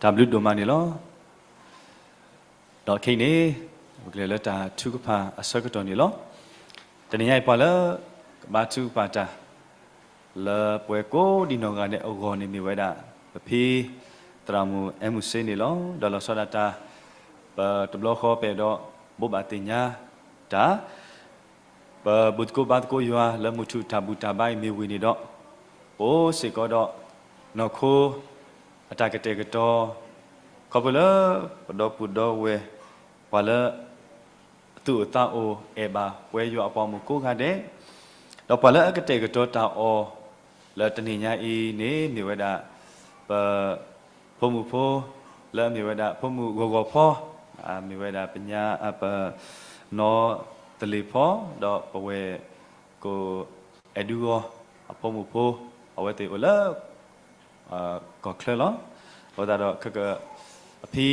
တၢ်ဘျုးဒိၣ်မးန့ၣ်လီၤ. ဒီးခဲအံၤန့ၣ် ပကလဲၤလၢတၢ်ထုကဖၣ်အဆၢကတီၢ်န့ၣ်လီၤ. တနံၤညါအံၤပှၤလၢ ကဘါထုကဖၣ်တၢ် လၢပဝဲကိးဒံနီၢ်ဂၤဒဲးအဂီၢ်န့ၣ်မ့ၢ်ဝဲဒၣ် ပဖံ သရၣ်မုၣ်အဲမုၢ်စ့န့ၣ်လီၤ. ဒီးလီၤဆီဒၣ်တၢ် ပတဘျီဃီပအဲၣ်ဒိး ဘိးဘၣ်သ့ၣ်ညါတၢ် ပဘူၣ်သကိးဘါသကိးယွၤလၢမုၢ်ထူၣ်တၢ်ဘူၣ်တၢ်ဘါအံၤမ့ၢ်ဝံၤန့ၣ်ဒီး ပအိၣ်စ့ၢ်ကီးဒီး နီၢ်ခိ အတၢ်ကတဲာ်ကတီၤ ခီဖျိလၢ ပဒီပုၢ်ဒီဝဲၢ် ပှၤလၢ အသူၣ်အိၣ်သးအိၣ်အဲၣ်ဘၣ်ပဝဲယွၤအပှၤမုၣ်ကိးဂၤဒဲး ဒီးပှၤလၢအကတဲာ်ကတီၤတၢ်အီၤ လၢတနံၤညါအံၤန့ၣ် မ့ၢ်ဝဲဒၣ် ပ ဖိမုၣ်ဖိ လၢအမ့ၢ်ဝဲဒၣ်ဖိမုၣ်ဂီၤဂီၤဖီ မ့ၢ်ဝဲဒၣ်ပညါ ပ နီၢ်သလ့ၤဖီ ဒီးပဝဲၢ်ကိး အဲၣ်ဒူဂီၤ အဖိမုၣ်ဖိ အဝဲသ့ၣ်အိၣ်လၢ ကီၢ်ချၢလီၤ. အဃိသတးဒီး ခဲက အဖံ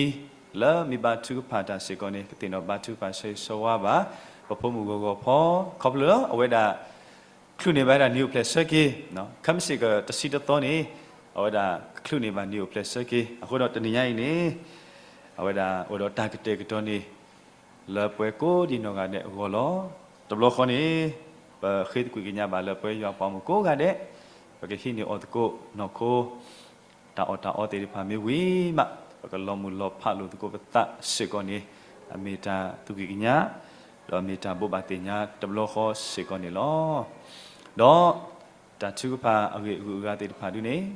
လၢမ့ၢ်ဘါထုကဖၣ်တၢ်စ့ၢ်ကီးန့ၣ် ကသ့ၣ်နီၣ်ဘါထုကဖၣ်ဆၢဂ့ၤဆၢဝါဘၣ် ပဖိမုၣ်ဂီၤဂီၤဖီ ခီဖျိလၢအဝဲဒၣ် ကချုးန့ၢ်ဘၣ်ဝဲဒၣ်နံၣ်အိၣ်ဖျဲၣ်ဆၢက့ၤ ခဲမုၢ်ဆ့ၣ်ကတဆံတသီန့ၣ် အဝဲဒၣ်ကချုးန့ၢ်ဘၣ်နံၣ်အိၣ်ဖျဲၣ်ဆၢက့ၤ အဃိဒီးတနံၤညါအံၤန့ၣ် အဝဲဒၣ်အိၣ်ဒီးတၢ်ကတဲာ်ကတီၤန့ၣ် လၢပဝဲကိးဒံနီၢ်ဂၤဒဲးအဂီၢ်လီၤ. တဘျီဃီန့ၣ် ပဃ့သကွံာ်ကညးဘၣ်လၢပဝဲယွၤပှၤမုၣ်ကိးဂၤဒဲး ပကဟံးန့ၢ်အီၣ်သကိးနီၢ်ခိ တၢ်အီၣ်တၢ်အီသ့ၣ်တဖၣ်မ့ၢ်ဝံၤမး ပကလီၤမုၢ်လီၤဖးလိာ်သကိးပသးစ့ၢ်ကီးန့ၣ် အမ့ၢ်တၢ်သူၣ်ကံၢ်ကညး ဒီးအမ့ၢ်တၢ်ဘိးဘၣ်သ့ၣ်ညါတဘျီဃီစ့ၢ်ကီးန့ၣ်လီၤ. ဒီး တၢ်ထုကဖၣ်အဂ့ၢ်အဂုၤအဂၤသ့ၣ်တဖၣ်ဒုန့ၣ်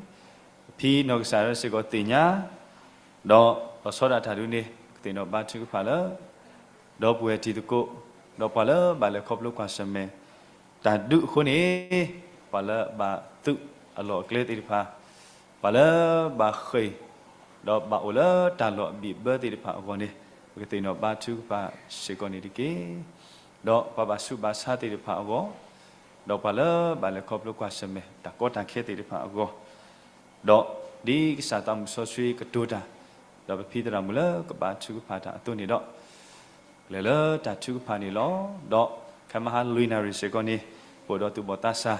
ပဖံနီၢ်ကစၢ်ဒၣ်စ့ၢ်ကီးသ့ၣ်ညါ ဒီးလီၤဆီဒၣ်တၢ်ဒုန့ၣ် ကသ့ၣ်နီၣ်ဘါထုကဖၣ်လၢ ဒီပုၢ်ဝဲၢ်တံၤသကိး ဒီးပှၤလၢဘၣ်လဲၤခီဖျိကွၢ်ဆၢၣ်မဲာ် တၢ်ဒုအဃိန့ၣ် ပှၤလၢဘၣ်သုးအလီၢ်အကျဲသ့ၣ်တဖၣ် ပှၤလၢဘၣ်ဃ့ၢ် ဒီးဘၣ်အိၣ်လၢတၢ်လီၢ်အဘံၣ်အဘၢသ့ၣ်တဖၣ်အဂီၢ်န့ၣ် ပကသ့ၣ်နီၣ်ဘါထုကဖၣ်စ့ၢ်ကီးန့ၣ်တက့ၢ်. ဒီးပှၤဘၣ်ဆူးဘၣ်ဆါသ့ၣ်တဖၣ်အဂီၢ် ဒီးပှၤလၢဘၣ်လဲၤခီဖျိကွၢ်ဆၢၣ်မဲာ် တၢ်ကီတၢ်ခဲသ့ၣ်တဖၣ်အဂီၢ် ဒီးဒ်ကစၢ်သးမုၢ်စီဆှံကတိၤတၢ် ဒီးပဖံသရၣ်မုၣ်လၢကဘါထုကဖၣ်တၢ်အသိးန့ၣ်ဒီး ကလဲၤလၢတၢ်ထုကဖၣ်န့ၣ်လီၤ. ဒီးခဲမဟါလွံၢ်နၣ်ရံၣ်စ့ၢ်ကီးန့ၣ် ပအိၣ်ဒီးသူၣ်ဘီၣ်သးစၢ်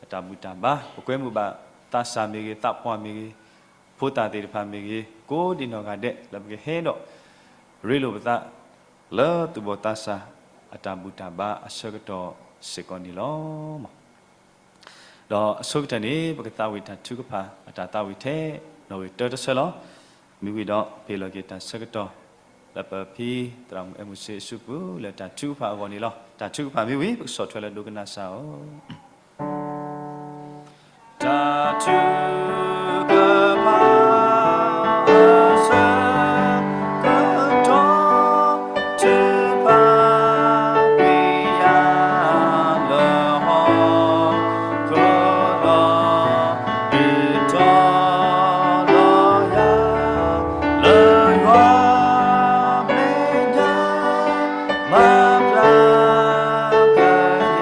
အတၢ်ဘူၣ်တၢ်ဘါ ပကွဲမုာ်ဘၣ်သးစၢ်မ့ၢ်ဂ့ၤ သးပှၢ်မ့ၢ်ဂ့ၤ ဖိသၣ်သ့ၣ်တဖၣ်မ့ၢ်ဂ့ၤ ကိးဒံနီၢ်ဂၤဒဲး လၢပကဟဲဒီး ရ့လိာ်ပသး လၢသူၣ်ဘီၣ်သးစၢ် အတၢ်ဘူၣ်တၢ်ဘါအဆၢကတီၢ်စ့ၢ်ကီးန့ၣ်လီၤ. ဒီးအဆိကတၢၢ်န့ၣ် ပကသးဝံၣ်တၢ်ထုကဖၣ် အတၢ်သးဝံၣ်ထဲ နီၣ်ဂံၢ်တၢတဆၢလီၤ. မ့ၢ်ဝံၤဒီး ပဟ့ၣ်လီၤက့ၤတၢ်ဆၢကတီၢ် လၢပဖံသရၣ်မုၣ်အဲမုၢ်စ့အစုပူၤ လၢတၢ်ထုကဖၣ်အဂီၢ်န့ၣ်လီၤ. တၢ်ထုကဖၣ်မ့ၢ်ဝံၤ ပကဆီၣ်ထွဲလၢဒိကနၣ်စၢ်အီၤ တၢ်ထုကဖၣ် အဆၢကတီၢ် ထုကဖၣ်ကွံာ်ယၤလၢဟီၣ်ခိၣ် ကလီၤ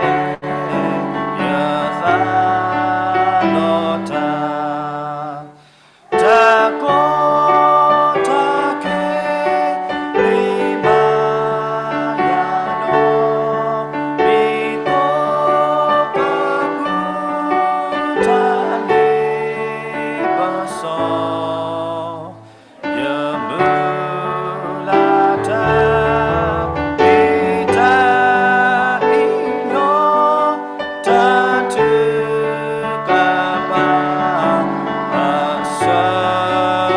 ဒုးထီၣ်လီၤယၤ လၢယွၤမဲာ်ညါ မၤဘျါကယဲၢ် ယသးလီၤတၢ် တၢ်ကီတၢ်ခဲ မ့ၢ်ဘၣ်ယၤဒီး မ့ၢ်ကိးကပူၤတၢ်လ့ပစီ ယမုၢ်လၢ်တၢ် မ့ၢ်တၢ်အံၤညီ တၢ်ထုကဖၣ် အဆၢက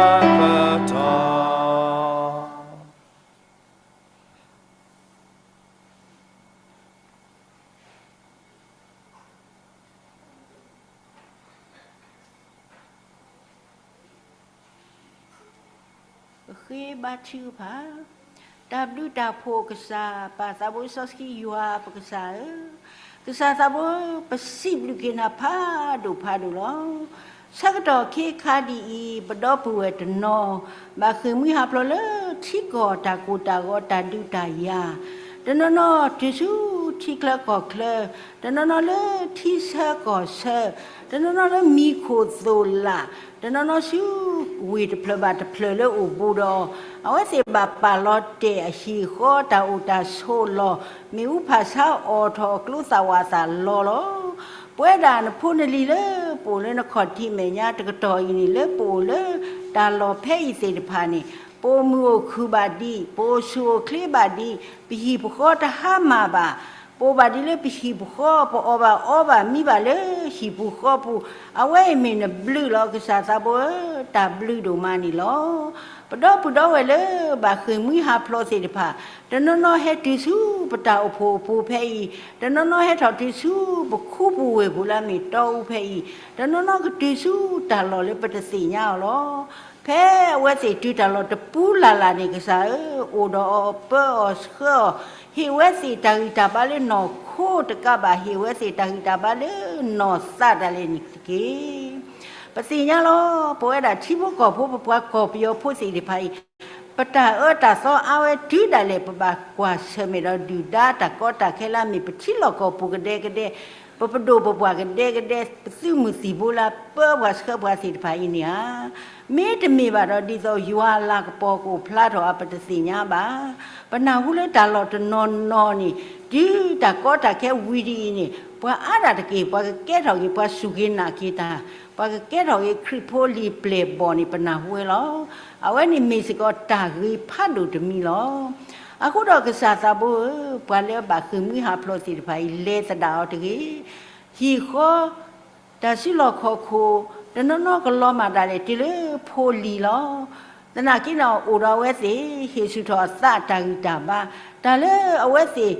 တီၢ် ပဃ့ဘါထုကဖၣ်, တၢ်ဘျုးတၢ်ဖှိၣ်ကစၢ် ပၢ်သးဘိစီဆှံယွၤပကစၢ်ဧၢ, ကစၢ်သးဘိ ပစံးဘျုးက့ၤနၤဖးဒိၣ်ဖးဒိၣ်လီၤ. ဆၢကတီၢ်ခဲခါဒ်အံၤ ပဒီပုၢ်ဝဲၢ်တနီၤ ဘၣ်ဃ့ၢ်မှံဟးဖျိးလၢထံကီၢ်တၢ်ကိၢ်တၢ်ဂီၤတၢ်ဒုးတၢ်ယၤ, တနီၤနီၤတုၤဆူထံချၢကီၢ်ချၢ, တနီၤနီၤလၢထံဆၢကီၢ်ဆၢ, တနီၤနီၤလၢမံခိၣ်သိၣ်လာ်, တနီၤနီၤဆူဝ့ၢ်တဖျၢၣ်ဘၣ်တဖျၢၣ်လၢအိၣ်ဘူးဒီး, အဝဲသ့ၣ်ဘၣ်ပာ်လီၤတဲာ်အဟံၣ်ဃီတၢ်အိၣ်တၢ်ဆိးလီၢ်, မ့ၣ်အူဖၣ်ဆါအိၣ်ထီၣ်ကျိသၣ်ဝးသးလီၤလီၤ. ပဝဲဒၣ်နဖိနလံၤလၢပအိၣ်လၢနခီၣ်ထံးမဲာ်ညါတကတီၢ်အံၤန့ၣ် လၢပအိၣ်လၢ တၢ်လီၢ်ဖဲအံၤသ့ၣ်တဖၣ်န့ၣ် ပအိၣ်မုာ်အိၣ်ခုၣ်ဘၣ်ဒံး, ပအိၣ်ဆူၣ်အိၣ်ချ့ဘၣ်ဒံး, ပဟံၣ်ပဃီတဟါမၢ်ဘၣ်, ပအိၣ်ဘၣ်ဒံးလၢပဟံၣ်ပဃီ, ပအီၣ်ဘၣ်အီဘၣ်မံဘၣ်လၢဟံၣ်ပူၤဃီပူၤ, အဝဲအံၤမ့ၢ်နဘျုးလီၤ ကစၢ်သးဘိဧၢ, တၢ်ဘျုးဒိၣ်မးန့ၣ်လီၤ. ပဒီပုၢ်ဒီဝဲၢ်လၢဘၣ်ဃ့ၢ်မှံဟးဖျိးသ့ၣ်တဖၣ်, တနီၤနီၤဟဲတုၤဆူပတၢ်အိၣ်ဖှိၣ်အပူၤဖဲအံၤ, တနီၤနီၤဟဲထီၣ်တုၤဆူပခူပူၤဝ့ၢ်ပူၤလၢအမ့ၢ်တီအူဖဲအံၤ, တနီၤနီၤကတုၤဆူတၢ်လီၢ်လၢပတသ့ၣ်ညါအီၤလီၤ. ဖဲအဝဲသ့ၣ်တုၤတၢ်လီၢ်တပူၤလၢ်လၢ်န့ၣ် ကစၢ်ဧၢ, အိၣ်ဒီးအီၤပၢအီၤဆှၢအီၤ, ဟ့ၣ်ဝဲသ့ၣ်တၢ်ဂံၢ်တၢ်ဘါလၢနီၢ်ခိတကးဘၣ်, ဟ့ၣ်ဝဲသ့ၣ်တၢ်ဂံၢ်တၢ်ဘါလၢနီၢ်သးဒၣ်လဲာ်န့ၣ်တက့ၢ်. ပသ့ၣ်ညါလီၤ, ပဝဲဒၣ်ထံဖိကီၢ်ဖိ ပပှၤကီၢ်ပယီၤဖိသ့ၣ်တဖၣ်အံၤ, ပတၢ်အၢတၢ်သီအါဝဲတုၤဒၣ်လဲာ် ပဘၣ်ကွၢ်ဆၢၣ်မဲာ်ဒီးဒုၣ်ဒါတၢ်ကီတၢ်ခဲလၢအမ့ၢ်ပထံလီၢ်ကီၢ်ပူၤကဒဲကဒဲ, ပပဒိၣ်ပပှၢ်ကဒဲကဒဲ, ပသုးမုၢ်သံၣ်ဘိလၢပၢပှၤဆှၢပှၤသ့ၣ်တဖၣ်အံၤန့ၣ်ဧါ. မ့တမ့ၢ်ဘၣ်ဒီးဒ်သိးယွၤအလၤကပီၤကအိၣ်ဖျါထီၣ်ဧါ ပတသ့ၣ်ညါဘၣ်. ပနၢ်ဟူလၢတၢ်လီၢ်တနီၤနီၤန့ၣ် တုၤတၢ်ကီတၢ်ခဲဝံၤဒ်အံၤန့ၣ် ပှၤအါဒၣ်တက့ၢ်, ပှၤကကဲထီၣ်က့ၤ ပှၤစူၢ်က့ၤနာ်က့ၤတၢ်, ပှၤကကဲထီၣ်က့ၤခရံာ်ဖိလံာ်ပျဲၢ်ဘီၣ်န့ၣ် ပနၢ်ဟူဝဲလီၤ. အဝဲန့ၣ်မ့ၢ်စ့ၢ်ကီးတၢ်ဂ့ၤဖးဒိၣ်တမံၤလီၤ. အဃိဒီးကစၢ်သးဘိဧၢ, ပှၤလၢအဘၣ်ဃ့ၢ်မှံဟးဖျိးသ့ၣ်တဖၣ်အံၤ လဲၤသဒၣ်အီၤတဂ့ၤ. ဟံၣ်ဃီ တၢ်စုလီၢ်ခီၣ်ခိၣ် တနီၤနီၤကလီၤမၢ်ဒၣ်လဲာ်တုၤလၢဖိလံၤလီၤ. သနာ်က့န့ၣ် အိၣ်ဒီးအဝဲသ့ၣ် ဟ့ၣ်ဆူၣ်ထီၣ်အသးတၢ်ဂံၢ်တၢ်ဘါ, တၢ်လၢအဝဲသ့ၣ်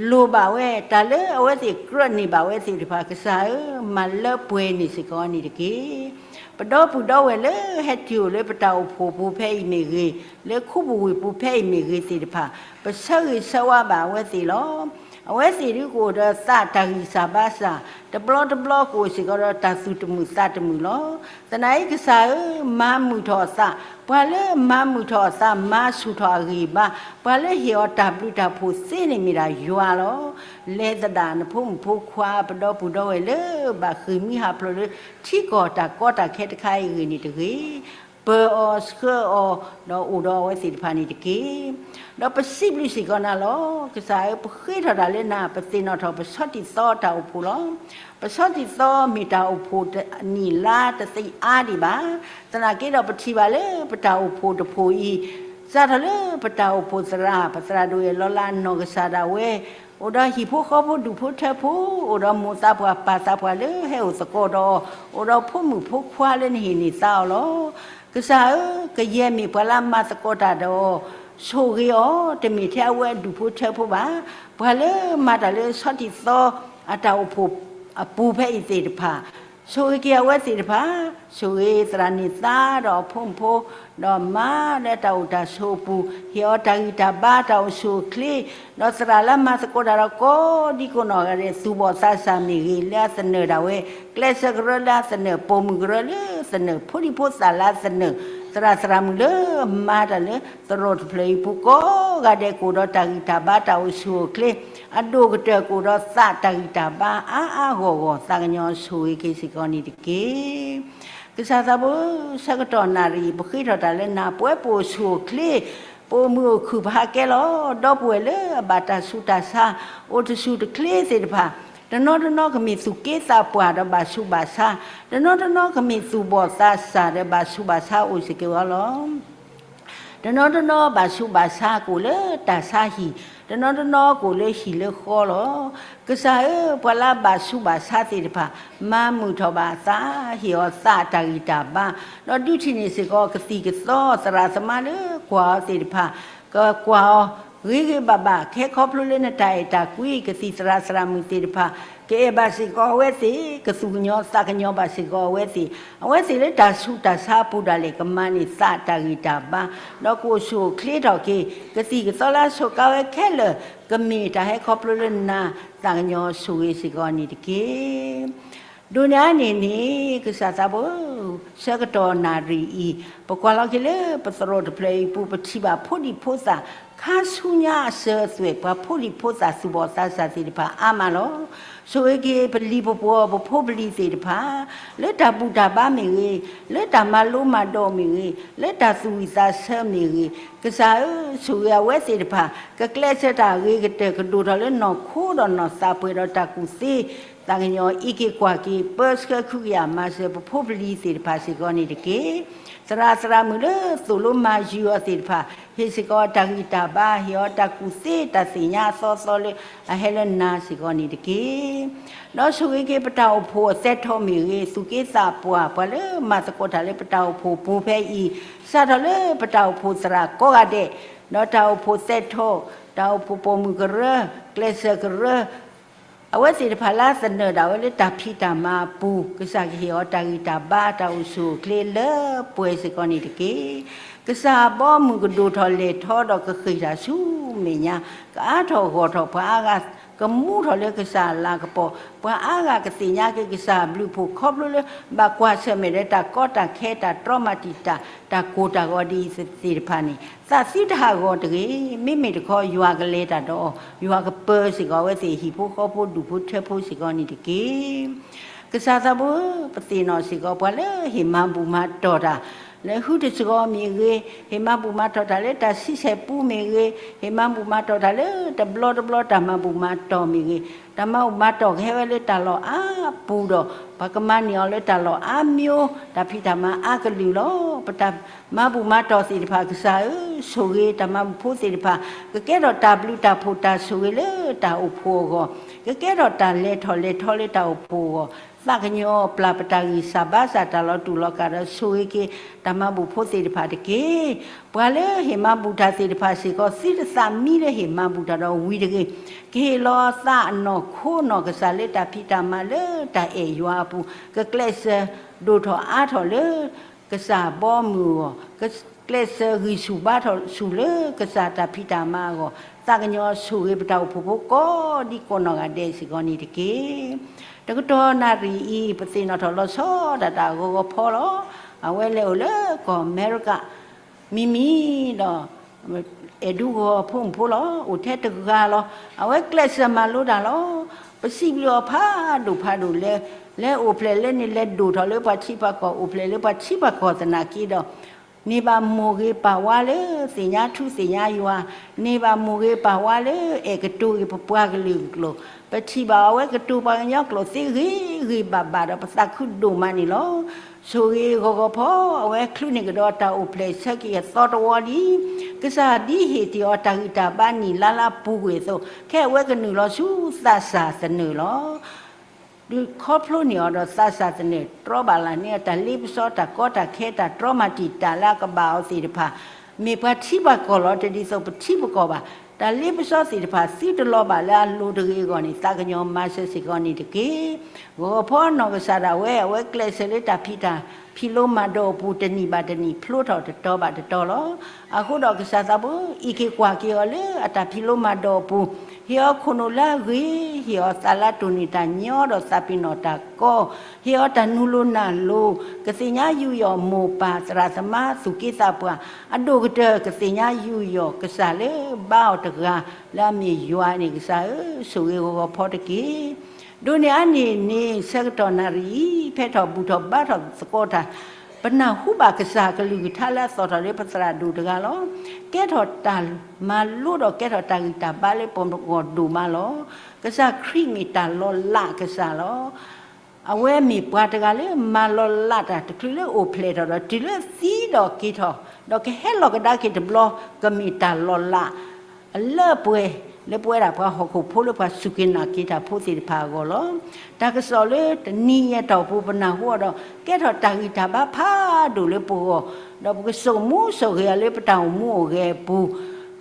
လိၣ်ဘၣ်ဝဲ, တၢ်လၢအဝဲသ့ၣ်ကြၢးန့ၢ်ဘၣ်ဝဲသ့ၣ်တဖၣ် ကစၢ်ဧၢ, မၤလၢပှဲၤန့ၢ်စ့ၢ်ကီးန့ၣ်တက့ၢ်. ပဒီပုၢ်ဒီဝဲၢ်လၢဟဲတုၤအိၣ်လၢပတၢ်အိၣ်ဖှိၣ်ပူၤဖဲအံၤမ့ၢ်ဂ့ၤ, လၢခူပူၤဝ့ၢ်ပူၤဖဲအံၤမ့ၢ်ဂ့ၤသ့ၣ်တဖၣ်, ပဆၢဂ့ၤဆၢဝါဘၣ်အဝဲသ့ၣ်လီၤ. အဝဲသ့ၣ်ဒုကအိၣ်ဒီးသးတၢ်ဂံၢ်စၢ်ဘါစၢ်, တဘျီတဘျီကအိၣ်စ့ၢ်ကီးဒီးတၢ်သူၣ်တမုာ်သးတမုာ်လီၤ. သနာ်က့ကစၢ်ဧၢ, မၤမုာ်ထီၣ်အသး, ပှၤလၢမၤမုာ်ထီၣ်အသး မၤဆူၣ်ထီၣ်အဂံၢ်ဘါ, ပှၤလၢဟ့ၣ်အီၤတၢ်ဘျုးတၢ်ဖှိၣ်သ့န့ၣ်မ့ၢ်ဒၣ်ယွၤလီၤ. လဲၤသဒၣ်နဖိမုၣ်ဖိခွါ ပဒီပုၢ်ဒီဝဲၢ်လၢဘၣ်ဃ့ၢ်မှံဟးဖျိးလၢထံကီၢ်တၢ်ကီတၢ်ခဲတခါအံၤအဂ့ၢ်န့ၣ်တဂ့ၤ, ပၢၤအီၤဆှၢအီၤ ဒီးအိၣ်ဒီးအဝဲသ့ၣ်တဖၣ်န့ၣ်တက့ၢ်. ဒီးပစံးဘျုးစ့ၢ်ကီးနၤလီၤ. ကစၢ်ဧၢ, ပဃ့ထီၣ်တၢ်လၢနၤ, ပသ့ၣ်နီၣ်ထီၣ်ပဆီထံသီတၢ်အိၣ်ဖှိၣ်လီၤ. ပဆီထံသီမ့ၢ်တၢ်အိၣ်ဖှိၣ်တနံၣ်လါတသ့အါဒံးဘၣ်. သနာ်က့ဒီးပထံၣ်ဘၣ်လၢပတၢ်အိၣ်ဖှိၣ်တဖှိၣ်အံၤ, စးထီၣ်လၢပတၢ်အိၣ်ဖှိၣ်သရၣ်, ပသရၣ်ဒိၣ်အဲၣ်လီၤလးအနီၢ်ကစၢ်ဒၣ်ဝဲ အိၣ်ဒီးဟံၣ်ဖိဃီဖိဒူၣ်ဖိထၢဖိ, အိၣ်ဒီးမိၢ်သးပှၢ်ပၢ်သးပှၢ်လၢဟဲအိၣ်သကိးဒီးအီၤ, အိၣ်ဒီးဖိမုၣ်ဖိခွါလၢနဟ့ၣ်န့ၢ်သါအီၤလီၤ. ကစၢ်ဧၢ, ကယဲၢ်မ့ၢ်ပှၤလၢအမၤသကိးတၢ်ဒီးအီၤ, ဆိၣ်ဂ့ၤအီၤ, တမ့ၢ်ထဲအဝဲအဒူၣ်ဖိထၢဖိဘၣ်. ပှၤလၢမၤတၢ်လၢဆီထံသီအတၢ်အိၣ်ဖှိၣ်အပူၤဖဲအံၤသ့ၣ်တဖၣ်, ဆိၣ်ဂ့ၤက့ၤအဝဲသ့ၣ်တဖၣ်, ဆိၣ်ဂ့ၤသရၣ်န့ၢ်သါဒီးအဖိမုၣ်ဖိ, ဒီးမၤလၢတၢ်အိၣ်တၢ်ဆိးအပူၤ, ဟ့ၣ်အီၤတၢ်ဂံၢ်တၢ်ဘါတၢ်အိၣ်ဆူၣ်အိၣ်ချ့, ဒီးသရၣ်လၢမၤသကိးတၢ်ဒီးကိးဒံကိးနီၢ်ဂၤဒဲး သူၣ်ဘီၣ်သးစၢ်မ့ၢ်ဂ့ၤ, လၢအသနၢၣ်ဒၣ်ဝဲ, ကျဲးစၢးကရၢလၢအသနၢၣ်, ပိာ်မုၣ်ကရၢလၢသနၢၣ်, ဖိဒံဖိသၣ်လၢအသနၢၣ်, သရၣ်သရၣ်မုၣ်လၢမၤတၢ်လၢသရိာ်တဖျၢၣ်အံၤပူၤကိးဂၤဒဲး ကအိၣ်ဒီးတၢ်ဂံၢ်တၢ်ဘါတၢ်အိၣ်ဆူၣ်အိၣ်ချ့, အဒိၣ်ကတၢၢ်ကအိၣ်ဒီးသးတၢ်ဂံၢ်တၢ်ဘါအါအါဂီၢ်ဂီၢ်, သးကညီၤဆိၣ်ဂ့ၤက့ၤစ့ၢ်ကီးန့ၣ်တက့ၢ်. ကစၢ်သးဘိဧၢ, ဆၢကတီၢ်နၣ်ရံၣ် ပဃ့ထီၣ်တၢ်လၢနၤ, ပဝဲပအိၣ်ဆူၣ်အိၣ်ချ့, ပအိၣ်မုာ်အိၣ်ခုၣ် ပဟးကဲလီၤ. ဒီပုၢ်ဝဲၢ်လၢအဘၣ်တၢ်ဆူးတၢ်ဆါ, အိၣ်တဆူၣ်တချ့သ့ၣ်တဖၣ်, တနီၤတနီၤကမ့ၢ်သူၣ်က့သးပှၢ်ဒီးဘၣ်ဆူးဘၣ်ဆါ, တနီၤတနီၤကမ့ၢ်သူၣ်ဘီၣ်သးစၢ်ဒီးဘၣ်ဆူးဘၣ်ဆါအိၣ်စ့ၢ်ကီးလီၤ. တနီၤတနီၤဘၣ်ဆူးဘၣ်ဆါကအိၣ်လၢတၢ်ဆါဟံၣ်, တနီၤတနီၤကအိၣ်လၢဟံၣ်လၢဃီလီၤ. ကစၢ်ဧၢ, ပှၤလၢအဘၣ်ဆူးဘၣ်ဆါသ့ၣ်တဖၣ်, မၤမုာ်ထီၣ်ဘၣ်အသး, ဟ့ၣ်အီၤသးတၢ်ဂံၢ်တၢ်ဘါ, ဒီးဒုးထံၣ်န့ၢ်စ့ၢ်ကီးကသံၣ်ကသီသရၣ်သမါလၢကွၢ်အီၤသ့ၣ်တဖၣ်, ကကွၢ်အီၤဂ့ၤဂ့ၤဘၣ်ဘၣ်, ကဟဲခီဖျိလၢနတၢ်အဲၣ်တၢ်ကွံ, ကသံၣ်သရၣ်သရၣ်မုၣ်သ့ၣ်တဖၣ် ကအဲၣ်ဘၣ်စ့ၢ်ကီးအဝဲသ့ၣ်, ကသူၣ်ကညီၤသးကညီၤဘၣ်စ့ၢ်ကီးအဝဲသ့ၣ်, အဝဲသ့ၣ်လၢတၢ်ဆူးတၢ်ဆါအပူၤဒၣ်လဲာ် ကမၤန့ၢ်သးတၢ်ဂံၢ်တၢ်ဘါ, ဒီးကအိၣ်ဆူၣ်အိၣ်ချ့ထီၣ်က့ၤ, ကသံၣ်ကသီလၢအဆိးကါဝဲခဲလၢာ်, ကမ့ၢ်တၢ်ဟဲခီဖျိလၢနၤ, သးကညီၤဆိၣ်ဂ့ၤစ့ၢ်ကီးန့ၣ်တက့ၢ်. ဒိးန့ၢ်အါန့ၢ်န့ၣ် ကစၢ်သးဘိဧၢ, ဆၢကတီၢ်နၣ်ရံၣ်အံၤ, ပကွၢ်လီၤက့ၤလၢပသရိာ်တဖျၢၣ်အံၤပူၤ ပထံၣ်ဘၣ်ဖိဒံဖိသၣ် ခါဆူညါအစၢၤအသွဲၣ် ပှၤဖိဒံဖိသၣ်သူၣ်ဘီၣ်သးစၢ်သ့ၣ်တဖၣ်အါမးလီၤ. ဆိၣ်ဂ့ၤက့ၤပလံၤပပှီၤပဖိပလံၤသ့ၣ်တဖၣ်, လၢတၢ်ဘူၣ်တၢ်ဘါမ့ၢ်ဂ့ၤ, လၢတၢ်မၤလိမၤဒိးမ့ၢ်ဂ့ၤ, လၢတၢ်သူၣ်ဝံၣ်သးဆၢမ့ၢ်ဂ့ၤ, ကစၢ်ဧၢ, ဆိၣ်ဂ့ၤအဝဲသ့ၣ်တဖၣ် ကကျဲးစၢးတၢ်အဂ့ၤကတၢၢ် ကဒိၣ်ထီၣ်လၢနီၢ်ခိဒီးနီၢ်သးပှဲၤဒီးတၢ်ကူၣ်သ့ သးကညီၤအံးက့ၤကွၢ်က့ၤ ပၢဆှၢခုကယၤမၤစၢၤပဖိပလံၤသ့ၣ်တဖၣ်စ့ၢ်ကီးန့ၣ်တက့ၢ်. သရၣ်သရၣ်မုၣ်လၢသိၣ်လိမၤယုာ်အီၤသ့ၣ်တဖၣ် ဟ့ၣ်စ့ၢ်ကီးတၢ်ဂံၢ်တၢ်ဘါ ဟ့ၣ်အီၤတၢ်ကူၣ်သ့တၢ်သ့ၣ်ညါအသီသီလၢအဟဲလၢနၤစ့ၢ်ကီးန့ၣ်တက့ၢ်. ဒီးဆိၣ်ဂ့ၤက့ၤပတၢ်အိၣ်ဖှိၣ်အစဲးထီၣ်မ့ၢ်ဂ့ၤ, သူၣ်က့သးပှၢ် ပှၤလၢမၤသကိးတၢ်လၢပတၢ်အိၣ်ဖှိၣ်ပူၤဖဲအံၤ, စးထီၣ်လၢပတၢ်အိၣ်ဖှိၣ်သရၣ်ကိးဂၤဒဲး, ဒီးတၢ်အိၣ်ဖှိၣ်စဲးထီၣ်, တၢ်အိၣ်ဖှိၣ်ပိာ်မုၣ်ကရၢ, ကျဲးစၢးကရၢ အဝဲသ့ၣ်တဖၣ်လၢအသနၢၣ်ဒၣ်ဝဲလၢတၢ်ဖံးတၢ်မၤအပူၤ, ကစၢ်ကဟ့ၣ်အီၤတၢ်ဂံၢ်တၢ်ဘါ တၢ်အိၣ်ဆူၣ်အိၣ်ချ့လၢပှဲၤစ့ၢ်ကီးန့ၣ်တက့ၢ်. ကစၢ်အဘီအမုၢ်ကဒိၣ်ထီၣ်လဲၢ်ထီၣ်ဒီးကဃ့ၢ်တၢ်ဆူမဲာ်ညါ, ကအါထီၣ်ဂီၢ်ထီၣ်ပှၤအါဂၤ, ကမူထီၣ်လၢကစၢ်အလၤကပီၤ, ပှၤအါဂၤကသ့ၣ်ညါက့ၤကစၢ်အဘျုးအဖှိၣ် ခီဖျိလၢဘၣ်ကွၢ်ဆၢၣ်မဲာ်ဒီးတၢ်ကီတၢ်ခဲ တၢ်တြီမၤတံာ်တာ် တၢ်ကိၢ်တၢ်ဂီၤဒ်အံၤသ့ၣ်တဖၣ်န့ၣ် သးသံတဟးဂီၤတဂ့ၤ. မ့မ့ၢ်တခီ ယွၤကလဲၤတၢ်ဒီးအီၤ, ယွၤကပၢၤစ့ၢ်ကီးအဝဲသ့ၣ် ဟံၣ်ဖိဃီဖိဒူၣ်ဖိထၢဖိစ့ၢ်ကီးန့ၣ်တက့ၢ်. ကစၢ်သးဘိဧၢ, ပသ့ၣ်နီၣ်စ့ၢ်ကီးပှၤလၢဟ့ၣ်မၤဘူၣ်မၤတီၢ်တၢ် လၢဟုတစှီၤမ့ၢ်ဂ့ၤ, ဟ့ၣ်မၤဘူၣ်မၤတီၢ်တၢ်လၢတၢ်ဆံဆဲၣ်ပူၤမ့ၢ်ဂ့ၤ, ဟ့ၣ်မၤဘူၣ်မၤတီၢ်တၢ်လၢတဘျီတဘျီတၢ်မၤဘူၣ်မၤတီၢ်မ့ၢ်ဂ့ၤ, တၢ်မၤဘူၣ်မၤတီၢ်ကဟဲဝဲလၢတၢ်လီၢ်အါပူၤဒီး ပှၤကမၤန့ၢ်အီၤလၢတၢ်လီၢ်အါမျိုး, တၢ်ဖံးတၢ်မၤအါကလုာ်လီၤ. ပတၢ်မၤဘူၣ်မၤတီၢ်သ့ၣ်တဖၣ် ကစၢ်ဧၢ, ဆိၣ်ဂ့ၤတၢ်မၤဘူၣ်ဖိသ့ၣ်တဖၣ်, ကကဲထီၣ်တၢ်ဘျုးတၢ်ဖှိၣ်တၢ်ဆိၣ်ဂ့ၤလၢတၢ်အိၣ်ဖှိၣ်အဂီၢ်, ကကဲထီၣ်တၢ်လဲၤထီၣ်လဲၤထီလၢတၢ်အိၣ်ဖှိၣ်အဂီၢ်, သးကညီၤပျၢ်ပတၢ်ဂံၢ်စၢ်ဘါစၢ်တၢ်လီၤတူာ်လီၤကာ်ဒီးဆိၣ်ဂ့ၤက့ၤတၢ်မၤဘူၣ်ဖိသ့ၣ်တဖၣ်တက့ၢ်. ပှၤလၢဟ့ၣ်မၤဘူၣ်တၢ်သ့ၣ်တဖၣ်စ့ၢ်ကီး သုတသးမံလၢဟ့ၣ်မၤဘူၣ်တၢ်ဒီးဝံၤတဂ့ၤ, ကဟ့ၣ်လီၤသးအနီၢ်ခိနီၢ်ကစၢ်လၢတၢ်ဖံးတၢ်မၤလၢတၢ်အဲၣ်ယွၤအပူၤ, ကကျဲးစၢးဒိၣ်ထီၣ်အါထီၣ်လၢ ကစၢ်ဘီမုၢ်အဂီၢ်, ကကျဲးစၢးဂံၢ်ဆူၣ်ဘါထီၣ်ဆူၣ်လၢကစၢ်တၢ်ဖံးတၢ်မၤအဂီၢ်, သးကညီၤဆိၣ်ဂ့ၤပတၢ်အိၣ်ဖှိၣ်ဖိကိးဒံကိးနီၢ်ဂၤဒဲးစ့ၢ်ကီးန့ၣ်တက့ၢ်. တကတီၢ်နၣ်ရံၣ်အံၤ ပသ့ၣ်နီၣ်ထီၣ်လီၤဆီဒၣ်တၢ်ဂီၤဂီၤဖီလီၤ. အဝဲလဲၤအိၣ်လၢကီၢ်အမဲရကၤ မံၤမံၤဒီး အဲၣ်ဒူဂီၤဖိမုၣ်ဖိလီၤ. အိၣ်ထဲတဂၤလီၤ. အဝဲကျဲးစၢးမၤလိတၢ်လီၤ. ပစံးဘျုးအီၤဖးဒိၣ်ဖးဒိၣ်လဲၣ်, လဲၤအိၣ်ဖျဲၣ်လၢန့ၣ် လဲၤဒိၣ်ထီၣ်လၢပှၤထံပှၤကီၢ်, အိၣ်ဖျဲၣ်လၢပှၤထံပှၤကီၢ်သနာ်က့ဒီး န့ၢ်ဘၣ်မိၢ်ဂ့ၤပၢ်ဝါလၢသ့ၣ်ညါထူသ့ၣ်ညါယွၤ, န့ၢ်ဘၣ်မိၢ်ဂ့ၤပၢ်ဝါလၢအဲၣ်ကတိၤဂ့ၤပပှၤကလုာ်အကျိာ်, ပထံၣ်ဘၣ်အဝဲကတိၤပှၤကညီကျိာ်သ့ဂ့ၤဂ့ၤဘၣ်ဘၣ်ဒီး ပသးခုဒိၣ်မးန့ၣ်လီၤ. ဆိၣ်ဂ့ၤဂီၤဂီၤဖီ အဝဲချုးန့ၢ်ကဒီးတၢ်အိၣ်ဖျဲၣ်ဆၢက့ၤအသီတဝီလံ. ကစၢ်ဒ်ဟ့ၣ်တ့ၢ်အီၤတၢ်ဂံၢ်တၢ်ဘါနံၣ်လါလါပူၤကွံာ်အသိး, ခဲအဝဲကနုာ်လီၤဆူသးစၢ်သနၢၣ်လီၤ. ဒုးခီဖျိန့ၢ်အီၤဒီးသးစၢ်သနၢၣ် တြီဘၣ်လၢန့ၢ်အီၤ တၢ်လ့ပစီတၢ်ကီတၢ်ခဲတၢ်တြီမၤတံာ်တာ်လၢအကဘၣ်အီၤသ့ၣ်တဖၣ်, မ့ၢ်ပှၤထံပှၤကီၢ်လီၤ. တဒ်သိးပထံပကီၢ်ဘၣ်. တၢ်လ့ပစီသ့ၣ်တဖၣ် သုတလီၤဘၣ်လၢအလိၤတဂ့ၤအဂီၢ်န့ၣ် သးကညီၤမၤစၢၤစ့ၢ်ကီးန့ၣ်တက့ၢ်. ဂီၤဖီနီၢ်ကစၢ်ဒၣ်ဝဲ အဝဲကျဲးစၢးလၢတၢ်ဖံးတၢ်ဖံးလိမၤဒိးအပူၤ တနံၣ်ဘၣ်တနံၣ် ဖျိထီၣ်တတီၤဘၣ်တတီၤလီၤ. အဃိဒီးကစၢ်သးဘိ အံးက့ၤကွၢ်က့ၤအီၤလၢအတၢ်ဖံးလိမၤဒိးအပူၤ, ဟ့ၣ်အီၤခိၣ်နူာ်လၢအဂ့ၤ, ဟ့ၣ်အီၤသးလၢအတိၢ်နီၣ်တၢ်ညီဒီးသးပ့ၤနီၣ်တၢ်ကီ, ဟ့ၣ်အီၤတၢ်နူလိၤနၢ်လိၤ, ကသ့ၣ်ညါယူးယီၣ်မိၢ်ပၢ်သရၣ်သမါသူၣ်က့သးပှၢ်, အဒိၣ်ကတၢၢ်ကသ့ၣ်ညါယူးယီၣ်ကစၢ်လၢဘါအီၤတဂၤ လၢအမ့ၢ်ယွၤန့ၣ် ကစၢ်ဧၢ, ဆိၣ်ဂ့ၤဂီၤဂီၤဖီတက့ၢ်. ဒိးန့ၢ်အါန့ၢ်န့ၣ် ဆၢကတီၢ်နၣ်ရံၣ်အံၤ ဖဲထီၣ်ဘူၣ်ထီၣ်ဘါထီၣ်သကိးတၢ်, ပနၢ်ဟူဘၣ်ကစၢ်ကလုၢ်ကထါလၢအသီၣ်ထီၣ်လၢပသရၣ်ဒိၣ်တဂၤလီၤ. ကဲထီၣ်တၢ်မၤလိဒီးကဲထီၣ်တၢ်ဂံၢ်တၢ်ဘါလၢပဂီၢ်ဒိၣ်မးလီၤ. ကစၢ်ခရံာ်မ့ၢ်တၢ်လီၤလးကစၢ်လီၤ. အဝဲမ့ၢ်ပှၤတဂၤလၢမၤလီၤလးတၢ်တချုးလၢအိၣ်ဖျဲၣ်ထီၣ်ဒီး တုၤလၢသံဒီးက့ၤထီၣ်, ဒီးကဟဲလီၤကဒါက့ၤတဘျီ, ကမ့ၢ်တၢ်လီၤလး အလၢအပှဲၤ လၢပဝဲဒၣ်ပှၤဟီၣ်ခိၣ်ဖိလၢပှၤစူၢ်က့ၤနာ်က့ၤတၢ်ဖိသ့ၣ်တဖၣ်အဂီၢ်လီၤ. တၢ်ကစီၣ်လၢတနံၤအံၤအတီၢ်ပူၤ ပနၢ်ဟူအီၤဒီး ကဲထီၣ်တၢ်ဂံၢ်တၢ်ဘါဖးဒိၣ်လၢပဂီၢ်, ဒီးပကစိာ်မူစိာ်ဂဲၤအီၤလၢပတၢ်အိၣ်မူအိၣ်ဂဲၤအပူၤ,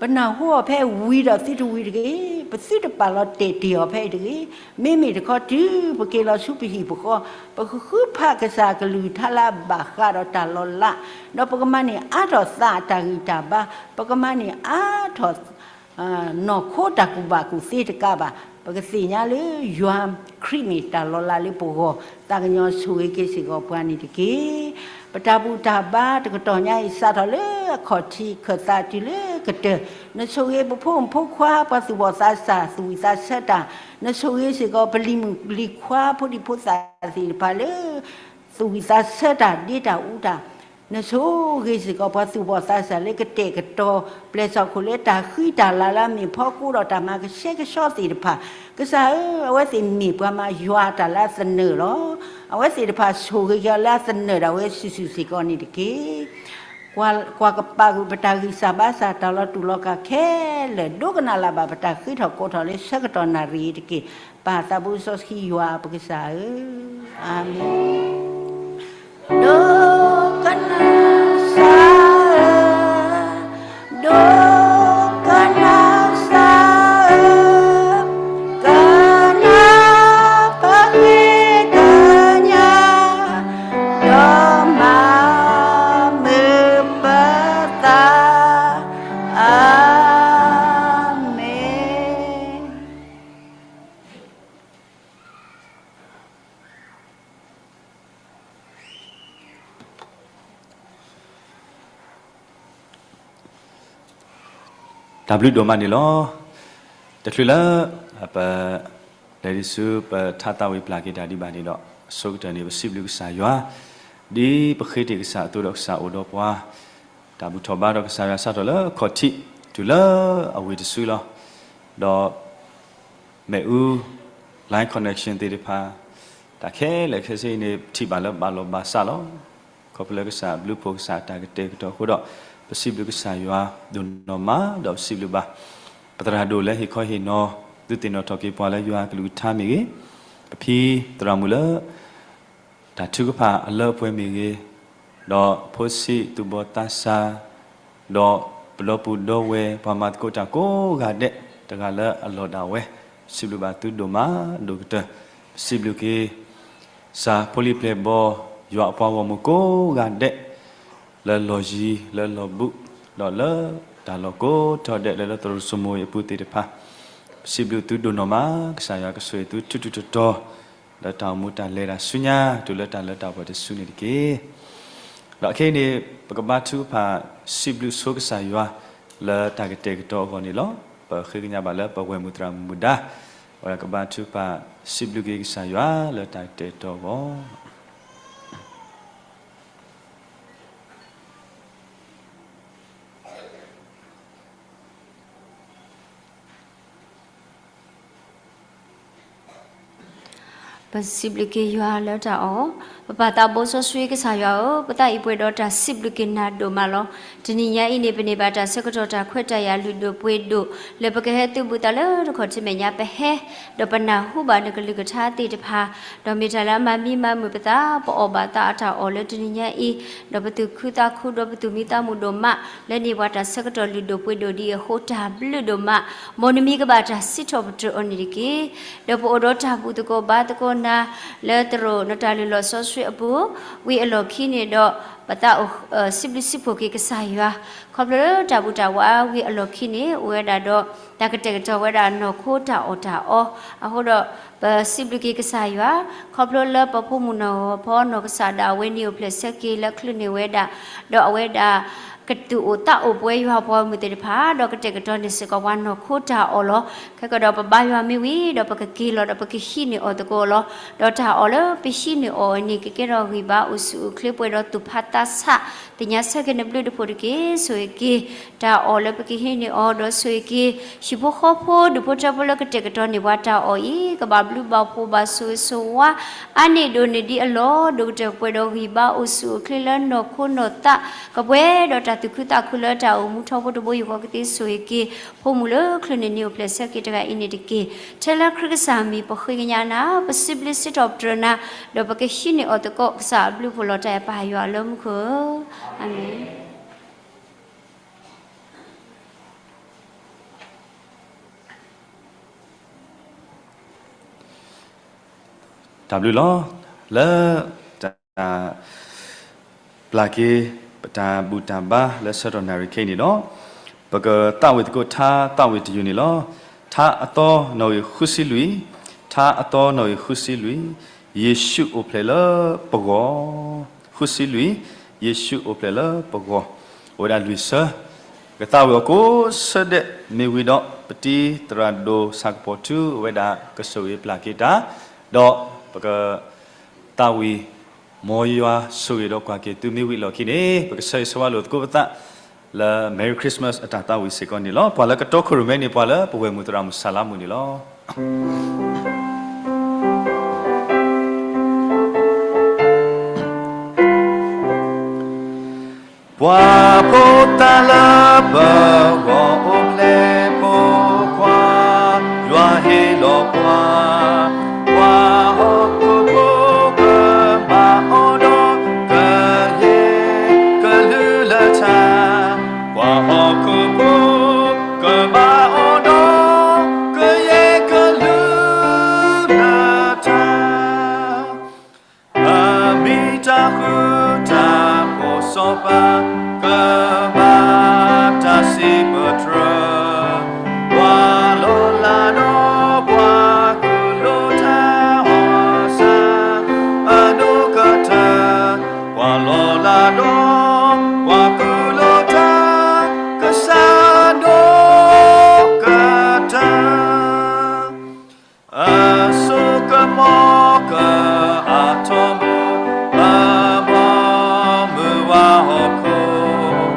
ပနၢ်ဟူအီၤဖဲဝံၤဒီးသုတဝံၤတဂ့ၤ, ပသုတပာ်လီၤတဲာ်တ့ၢ်အီၤဖဲအံၤတဂ့ၤ. မ့မ့ၢ်တခီတုၤပက့ၤလီၤဆူပဟံၣ်ပဃီ, ပကဃုဖးကစၢ်အကလုၢ်ကထါလၢအဘၣ်ဃးဒီးတၢ်လီၤလး, ဒီးပကမၤန့ၢ်အါထီၣ်သးအတၢ်ဂံၢ်တၢ်ဘါ, ပကမၤန့ၢ်အါထီၣ် နီၢ်ခိတၢ်ကူၣ်ဘၣ်ကူၣ်သ့တကးဘၣ်, ပကသ့ၣ်ညါလၢယွၤခရံာ်မ့ၢ်တၢ်လီၤလးလၢပဂီၢ်, သးကညီၤဆိၣ်ဂ့ၤက့ၤစ့ၢ်ကီးပှၤန့ၣ်တက့ၢ်. ပတၢ်ဘူၣ်တၢ်ဘါတကတီၢ်ညါအံၤ စးထီၣ်လၢအခီၣ်ထံးခၢၣ်သးတုၤလၢကတၢၢ်, နဆိၣ်ဂ့ၤပဖိမုၣ်ဖိခွါ ပှၤသူၣ်ဘီၣ်သးစၢ် သူၣ်ဝံၣ်သးဆၢတၢ်, နဆိၣ်ဂ့ၤစ့ၢ်ကီးပလံၤမုၣ်လံၤခွါ ဖိဒံဖိသၣ်သ့ၣ်တဖၣ်လၢ သူၣ်ဝံၣ်သးဆၢတၢ် ဒ့တၢ်အူတၢ် နဆိၣ်ဂ့ၤစ့ၢ်ကီးပှၤသူၣ်ဘီၣ်သးစၢ်လၢကတဲာ်ကတီၤ ပျဲၢ်စီၣ်ခိၣ်လၢတၢ်ဃံတၢ်လၤလၢအမ့ၢ်ဖီခိၣ်ဒီးတၢ်မၤကဆှဲကဆှီသ့ၣ်တဖၣ်, ကစၢ်ဧၢ, အဝဲသ့ၣ်မ့ၢ်ပှၤမၤယွၤအတၢ်လၢအသနၢၣ်လီၤ. အဝဲသ့ၣ်တဖၣ်ဆိၣ်ဂ့ၤက့ၤအီၤလၢအသနၢၣ်ဒၣ်ဝဲစုာ်စုာ်စ့ၢ်ကီးန့ၣ်တက့ၢ်. ကွၢ်ကပာ်ကွံာ်ပတၢ်ဂံၢ်စၢ်ဘါစၢ် တၢ်လီၤတူၢ်လီၤကာ်ခဲလၢာ် ဒိကနၣ်လၢ်ဘၣ်ပတၢ်ဃ့ထီၣ်ကိးထီၣ်လၢဆၢကတီၢ်နၣ်ရံၣ်အံၤတက့ၢ်. ပၢ်သးဘိစီဆှံယွၤပကစၢ်ဧၢ, အၤမ့ၣ်. ဒိကနၣ်စၢ်ဧၢ, ဒိကနၣ်စၢ်ဧၢ, ကနၣ်ပဃ့ကညး, ဒီးမၤမုာ်ပသး, အၤမ့ၣ်. တၢ်ဘျုးဒိၣ်မးန့ၣ်လီၤ. တချုးလၢ ပ လဲၤဒံးဆူပထါသးဝံၣ်ပျၢ်က့ၤတၢ်ဒံးဘၣ်န့ၣ်ဒီး အဆိကတၢၢ်န့ၣ် ပစံးဘျုးကစၢ်ယွၤ ဒ်ပဃ့တ့ၢ်ကစၢ်အသိးဒီးကစၢ်အိၣ်ဒီးပှၤ တၢ်ဘူၣ်ထီၣ်ဘါထီၣ်ကစၢ်ယွၤစးထီၣ်လၢခီၣ်ထံး တုၤလၢအဝ့ၢ်တစုလီၤ. ဒီး မ့ၣ်အူ line connection သ့ၣ်တဖၣ် တၢ်ခဲလၢာ်ခဲဆ့အံၤန့ၣ် ပထံၣ်ဘၣ်လၢဘၣ်လီၤဘၣ်စးလီၤ. ခီဖျိလၢကစၢ်အဘျုးအဖှိၣ် ကစၢ်အတၢ်ကတဲာ်ကတီၤအဃိဒီး ပစံးဘျုးကစၢ်ယွၤဒိၣ်နီၢ်မး ဒီးပစံးဘျုးဘၣ် ပသရၣ်ဒိၣ်လၢဟ့ၣ်ခီဟ့ၣ်နီၤ သုသ့ၣ်နီၣ်ထီၣ်က့ၤပှၤလၢယွၤအကလုၢ်ကထါမ့ၢ်ဂ့ၤ, ပဖံသရၣ်မုၣ်လၢ တၢ်ထုကဖၣ်အလၢအပှဲၤမ့ၢ်ဂ့ၤ, ဒီးဖိဆံးသူၣ်ဘီၣ်သးစၢ်, ဒီးပဒီပုၢ်ဒီဝဲၢ် ပှၤမၤသကိးတၢ်ကိးဂၤဒဲး တဂၤလၢအလီၢ်ဒၣ်ဝဲ, စံးဘျုးဘၣ်သုဒိၣ်မးဒိၣ်ကတၢၢ်, စံးဘျုးက့ၤ စၢ်ဖိလံၤပျဲၢ်ဘီၣ် ယွၤအပှၤဂီၢ်မုၢ်ကိးဂၤဒဲး လၢလီၢ်ယံၤ လၢလီၢ်ဘူး, ဒီးလၢတၢ်လီၢ်ကိးထီၣ်ဒဲး လၢလၢသရိာ်စိမိၤအံၤအပူၤသ့ၣ်တဖၣ်, ပစံးဘျုးသုဒိၣ်နီၢ်မး, ကစၢ်ယွၤကဆိၣ်ဂ့ၤသုထူထူတီတီ လၢတၢ်အိၣ်မူတၢ်လဲၤတၢ်ဆူညါ တုၤလၢတၢ်လၢတၢ်ပှဲၤတစုန့ၣ်တက့ၢ်. ဒီးခဲအံၤန့ၣ် ပကဘါထုကဖၣ်စံးဘျုးဆိကစၢ်ယွၤ လၢတၢ်ကတဲာ်ကတီၤအဂီၢ်န့ၣ်လီၤ. ပဃ့ကညးဘၣ်လၢပဝဲၢ်မုၣ်သရၣ်မုၣ်မုၣ်ဒါ အဝဲဒၣ်ကဘါထုကဖၣ်စံးဘျုးက့ၤကစၢ်ယွၤလၢတၢ်ကတဲာ်ကတီၤအဂီၢ် ပစံးဘျုးက့ၤယွၤလၢတၢ်အီၣ်, ပပၢ်သးဘိစီဆှံကစၢ်ယွၤဧၢ, ပသးအံၤပှဲၤဒီးတၢ်စံးဘျုးက့ၤနၤဒိၣ်မးလီၤ. တနံၤညါအံၤန့ၣ် ပန့ၢ်ဘၣ်တၢ်ဆၢကတီၢ်တၢ်ခွဲးတၢ်ယာ်လုၢ်ဒိၣ်ပှ့ၤဒိၣ် လၢပကဟဲသုးဘူးသးလၢတခီၣ်ထံးမဲာ်ညါ ပဟဲ ဒီးပနၢ်ဟူဘၣ်နကလုၢ်ကထါသ့ၣ်တဖၣ်, ဒီးမ့ၢ်တၢ်လၢအမၤမံမၤမုာ်ပသး ပအီၣ်ဘၣ်သးအတၢ်အီၣ်လၢတနံၤညါအံၤ, ဒီးပသူၣ်ခုသးခု ဒီးပသူၣ်မံသးမုာ်ဒိၣ်မး လၢန့ၢ်ပှၤတၢ်ဆၢကတီၢ်လုၢ်ဒိၣ်ပှ့ၤဒိၣ်ဒ်အံၤအဃိ တၢ်ဘျုးဒိၣ်မး, မ်နမံၤကဘၣ်တၢ်စံးထီၣ်ပတြၢၤအီၤန့ၣ်တက့ၢ်. ဒီးပအိၣ်ဒီးတၢ်ဘူၣ်သကိးဘါသကိးနၤ လၢသရိာ်နတၢ်လုၢ်လီၢ်စီဆှံအပူၤ ဝံၤအလီၢ်ခံန့ၣ်ဒီး ပသးအိၣ် စံးဘျုးစံးဖှိၣ်က့ၤကစၢ်ယွၤ, ခီဖျိလၢတၢ်ဘူၣ်တၢ်ဝါဝံၤအလီၢ်ခံန့ၣ် အိၣ်ဝဲဒၣ်ဒီး တၢ်ကတဲာ်ကတီၤဝဲဒၣ်နီၢ်ခိတၢ်အီၣ်တၢ်အီ, အဃိဒီး ပစံးဘျုးက့ၤကစၢ်ယွၤ, ခီဖျိလၢပဖိမုၣ်နီၢ်ဂီၤဖီနီၢ်ကစၢ်ဒၣ်ဝဲန့ၣ် အိၣ်ဖျဲၣ်ဆၢက့ၤလၢချုးန့ၢ်ဝဲဒၣ်, ဒီးအဝဲဒၣ် ကသူၣ်အိၣ်သးအိၣ်ပှဲၤယွၤပှၤဂီၢ်မုၢ်သ့ၣ်တဖၣ် ဒီးကတဲာ်ကတီၤန့ၢ်စ့ၢ်ကီးပှၤနီၢ်ခိတၢ်အီၣ်လီၤ. ခဲကဒီးပဘါယွၤမ့ၢ်ဝံၤ ဒီးပကက့ၤလီၤဒီးပကဟံးန့ၢ်အီၤသကိးလီၤ. ဒီးတၢ်အီၣ်လၢပဟံးန့ၢ်အီၤအံၤန့ၣ် ကကဲထီၣ်ဂံၢ်ဘါအိၣ်ဆူၣ်အိၣ်ချ့ပှဲၤဒီးသူၣ်ဖးသးဆး, သ့ၣ်ညါဆၢက့ၤနဘျုးတဖှိၣ်တက့ၢ်. ဆိၣ်ဂ့ၤက့ၤ တၢ်အီၣ်လၢပကဟံးန့ၢ်အီၤ ဒီးဆိၣ်ဂ့ၤက့ၤ ဟံၣ်ဖိဃီဖိဒူၣ်ဖိထၢဖိလၢကတဲာ်ကတီၤန့ၢ်ပှၤတၢ်အီၣ်အံၤ ကဘၣ်ဘျုးဘၣ်ဖှိၣ်ဘၣ်ဆိၣ်ဂ့ၤဆိၣ်ဝါ အါန့ၢ်ဒိၣ်န့ၢ်ဒံးအလီၢ် ဒိၣ်ကတၢၢ်ကပှဲၤဒီးဂံၢ်ဘါအိၣ်ဆူၣ်အိၣ်ချ့လၢနီၢ်ခိနီၢ်သး ကပှဲၤဒီးတၢ်သူၣ်ခုသးခုလၢတၢ်အိၣ်မူထီဘိတဘိယူၢ်ဃီကသ့ ဆိၣ်ဂ့ၤက့ၤ ဖိမုၣ်လၢချုးန့ၢ်န့ၣ်အိၣ်ဖျဲၣ်ဆၢက့ၤတဂၤအံၤန့ၣ်တက့ၢ်. ထဲလၢခရံာ်ကစၢ်မံၤပဃ့ကညးနၤ ပစံးဘျုးစံးထီၣ်ပတြၢၤနၤ ဒီးပကဟံးန့ၢ်အီၤသကိး ကစၢ်အဘျုးဖှိၣ်လီၤတၢ်အပၢ်ယွၤလၢမူခိၣ်ဧၢ, အၤမ့ၣ်. တၢ်ဘျုးလီၤ. လၢတၢ် ပျၢ်က့ၤ ပတၢ်ဘူၣ်တၢ်ဘါလၢဆၢကတီၢ်နၣ်ရံၣ်ခဲအံၤန့ၣ်ဒီး ပကသးဝံၣ်သကိးထါသးဝံၣ်တယုၢ်န့ၣ်လီၤ. ထါအသီနီၣ်ဂံၢ်ဃုဆံလွံၢ်, ထါအသီနီၣ်ဂံၢ်ဃုဆံလွံၢ်, ယ့ၣ်ၡူးအိၣ်ဖျဲၣ်လၢပဂီၢ်, ဃုဆံလွံၢ်, ယ့ၣ်ၡူးအိၣ်ဖျဲၣ်လၢပဂီၢ်, အိၣ်ဝဲဒၣ်လွံၢ်ဆၢ, ကသးဝံၣ်အီၤကိးဆၢဒဲးမ့ၢ်ဝံၤဒီး ပတံၤသရၣ်ဒိၣ်ဆၣ်ကပီၤထူ အဝဲဒၣ်ကဆိၣ်ဂ့ၤပျၢ်က့ၤတၢ်, ဒီးပကသးဝံၣ် မ်ယွၤဆိၣ်ဂ့ၤဒီးကွၢ်က့ၤသုမ့ၢ်ဝံၤအလီၢ်ခံန့ၣ် ပကဆၢဂ့ၤဆၢဝါလိာ်သကိးပသး လၢ Merry Christmas အတၢ်သးဝံၣ်စ့ၢ်ကီးန့ၣ်လီၤ. ပှၤလၢကတီခိၣ်ရိၣ်မဲန့ၣ် ပှၤလၢပဝဲၢ်မုၢ်သရၣ်မုၣ်စၢ်လါမုၣ်န့ၣ်လီၤ. ပှၤဖိသၣ်လၢပဂီၢ်အိၣ်ဖျဲၣ်ဖိခွါ, ယွၤဟ့ၣ်လီၤပှၤ ပှၤဟီၣ်ခိၣ်ဖိကဘၣ်အီၤဒီးကယဲၢ်ကလုၢ်လၢထး, ပှၤဟီၣ်ခိၣ်ဖိကဘၣ်အီၤဒီး ကယဲၢ်ကလုၢ်လၢထး အမ့ၢ်တၢ်ဃူတၢ်ဖိးစီၤပၤ ကဘၣ်တၢ်စံးပတြၢၤ, ပှၤလီၤလးဒီးပှၤကူၣ်လိာ်တၢ်အီၣ်စၢ် အဒိၣ်ကတၢၢ်, ပှၤလီၤလးဒီးပှၤကူၣ်လိာ်တၢ် ကစၢ်ဒိၣ်ကတၢၢ် အစိကမီၤကအါထီၣ်မူ အဘီမုၢ်ဝါဟီၣ်ခိၣ်,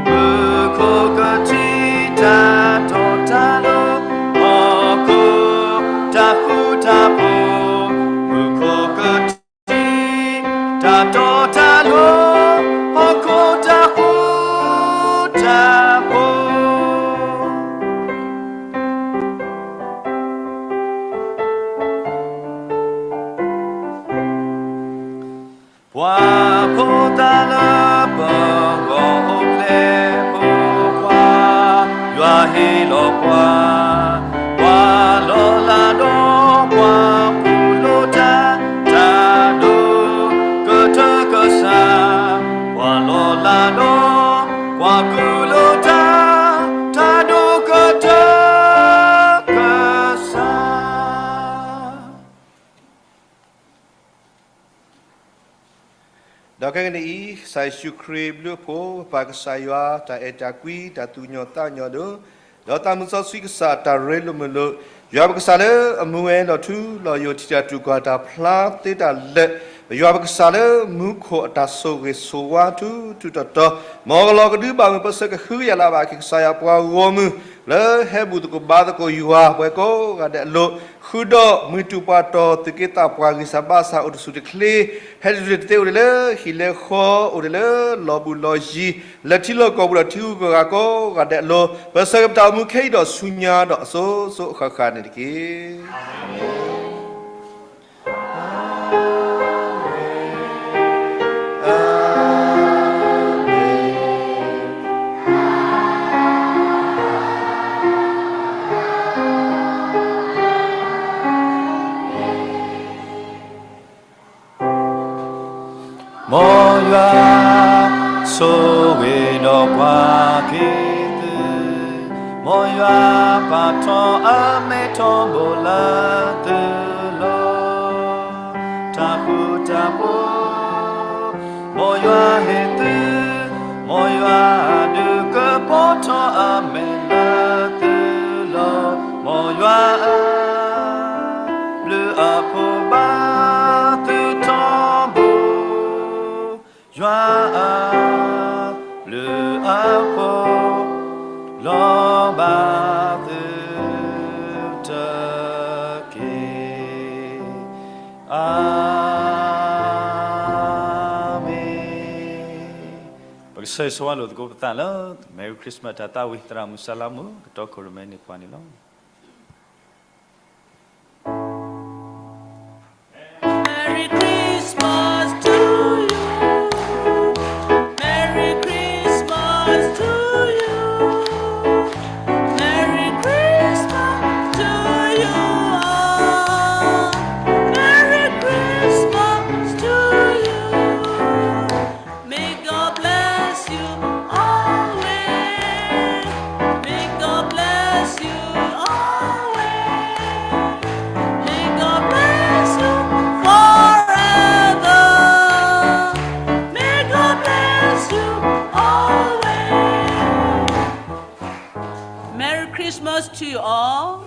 မူခိၣ်ကထံၣ်တၢ်တီတၢ်လိၤ ဟီၣ်ခိၣ်တၢ်ဃူတၢ်ဖိး, မူခိၣ်ကထံၣ်တၢ်တီတၢ်လိၤ ဟီၣ်ခိၣ်တၢ်ဃူတၢ်ဖိး ပှၤဖိသၣ်လၢပဂီၢ်အိၣ်ဖျဲၣ်ဖိခွါ, ယွၤဟ့ၣ်လီၤပှၤ ပှၤလီၤလးဒီးပှၤကူၣ်လိာ်တၢ် တၢ်ဒိၣ်ကတၢၢ်ကစၢ်, ပှၤလီၤလးဒီးပှၤကူၣ်လိာ်တၢ် တၢ်ဒိၣ်ကတၢၢ်ကစၢ် ဒီးခဲကနံၣ်အံၤ ကစၢ်ယ့ၣ်ၡူးခရံာ်ဘျုးအဖှိၣ် ပၢ်ကစၢ်ယွၤ တၢ်အဲၣ်တၢ်ကွံ တၢ်သူၣ်ကညီၤသးကညီၤဒိၣ်, ဒီးသးမုၢ်စီဆှံကစၢ် တၢ်ရ့လိာ်မုာ်လိာ်, ယွၤပကစၢ်လၢအမူဝဲလီၤထူလီၤယိာ် ထံၣ်တၢ်တူၢ်ကွၢ်တၢ်ဖျါသ့တၢ်လၢာ်, ယွၤပကစၢ်လၢမူခိၣ်အတၢ်ဆိၣ်ဂ့ၤဆိၣ်ဝါထူထူတီတီ, မ်ကလီၤကဒုဘၣ်မုၢ် ပစၢကဟုကယာ်လၢဘၣ်က့ၤ ကစၢ်ယွၤပှၤဂီၢ်မုၢ် လၢဟဲဘူၣ်သကိးဘါသကိးယွၤ ပှၤကိးဂၤဒဲးအလိၤ, ဃုာ်ဒီးမှံတူာ်ပှၤတီၤ သုးက့သးပှၢ် ဂံၢ်စၢ်ဘါစၢ်အိၣ်တဆူၣ်တချ့, ဟဲတတုၤတသ့အိၣ်ဒံးလၢဟံၣ်လၢဃီ အိၣ်ဒံးလၢလီၢ်ဘူးလီၢ်ယံၤ, လၢထံလီၢ်ကီၢ်ပူၤဒီး ထံဂုၤကီၢ်ဂၤကိးဂၤဒဲးအလိၤ, ပစၢကပတၢ်အိၣ်မူခဲအံၤဒီးဆူညါဒီးအစိၤစိၤအဃၣ်ဃၣ်န့ၣ်တက့ၢ်. မ်ယွၤဆိၣ်ဂ့ၤဒီးပှၤက့ၤသု, မ်ယွၤပာ်ထီၣ်အမဲာ်ထီဘိလၢသုလီၢ်, တၢ်ဃူတၢ်ဖိး, မ်ယွၤဟ့ၣ်သု, မ်ယွၤဒုးကပီၤထီၣ်အမဲာ်လၢသုလီၢ်, မ်ယွၤအ ဘျုးအဖှိၣ်ဘၣ်သုထီဘိ, ယွၤအ ဘျုးအဖှိၣ်လီၤဘၣ်သုတက့ၢ်. အၤမ့ၣ်. ပကဆၢဂ့ၤဆၢဝါလိာ်သကိးပသးလၢ Merry Christmas တၢ်သးဝံၣ် သရၣ်မုၣ်စၢ်လါမုၣ် ကတီခိၣ်ရိၣ်မဲန့ၣ်ပှၤန့ၣ်လီၤ. Merry Christmas to you. Merry Christmas to you. Merry Christmas to you all. Merry Christmas to you. May God bless you always. May God bless you always. May God bless you forever. May God bless you always. Merry Christmas to you all.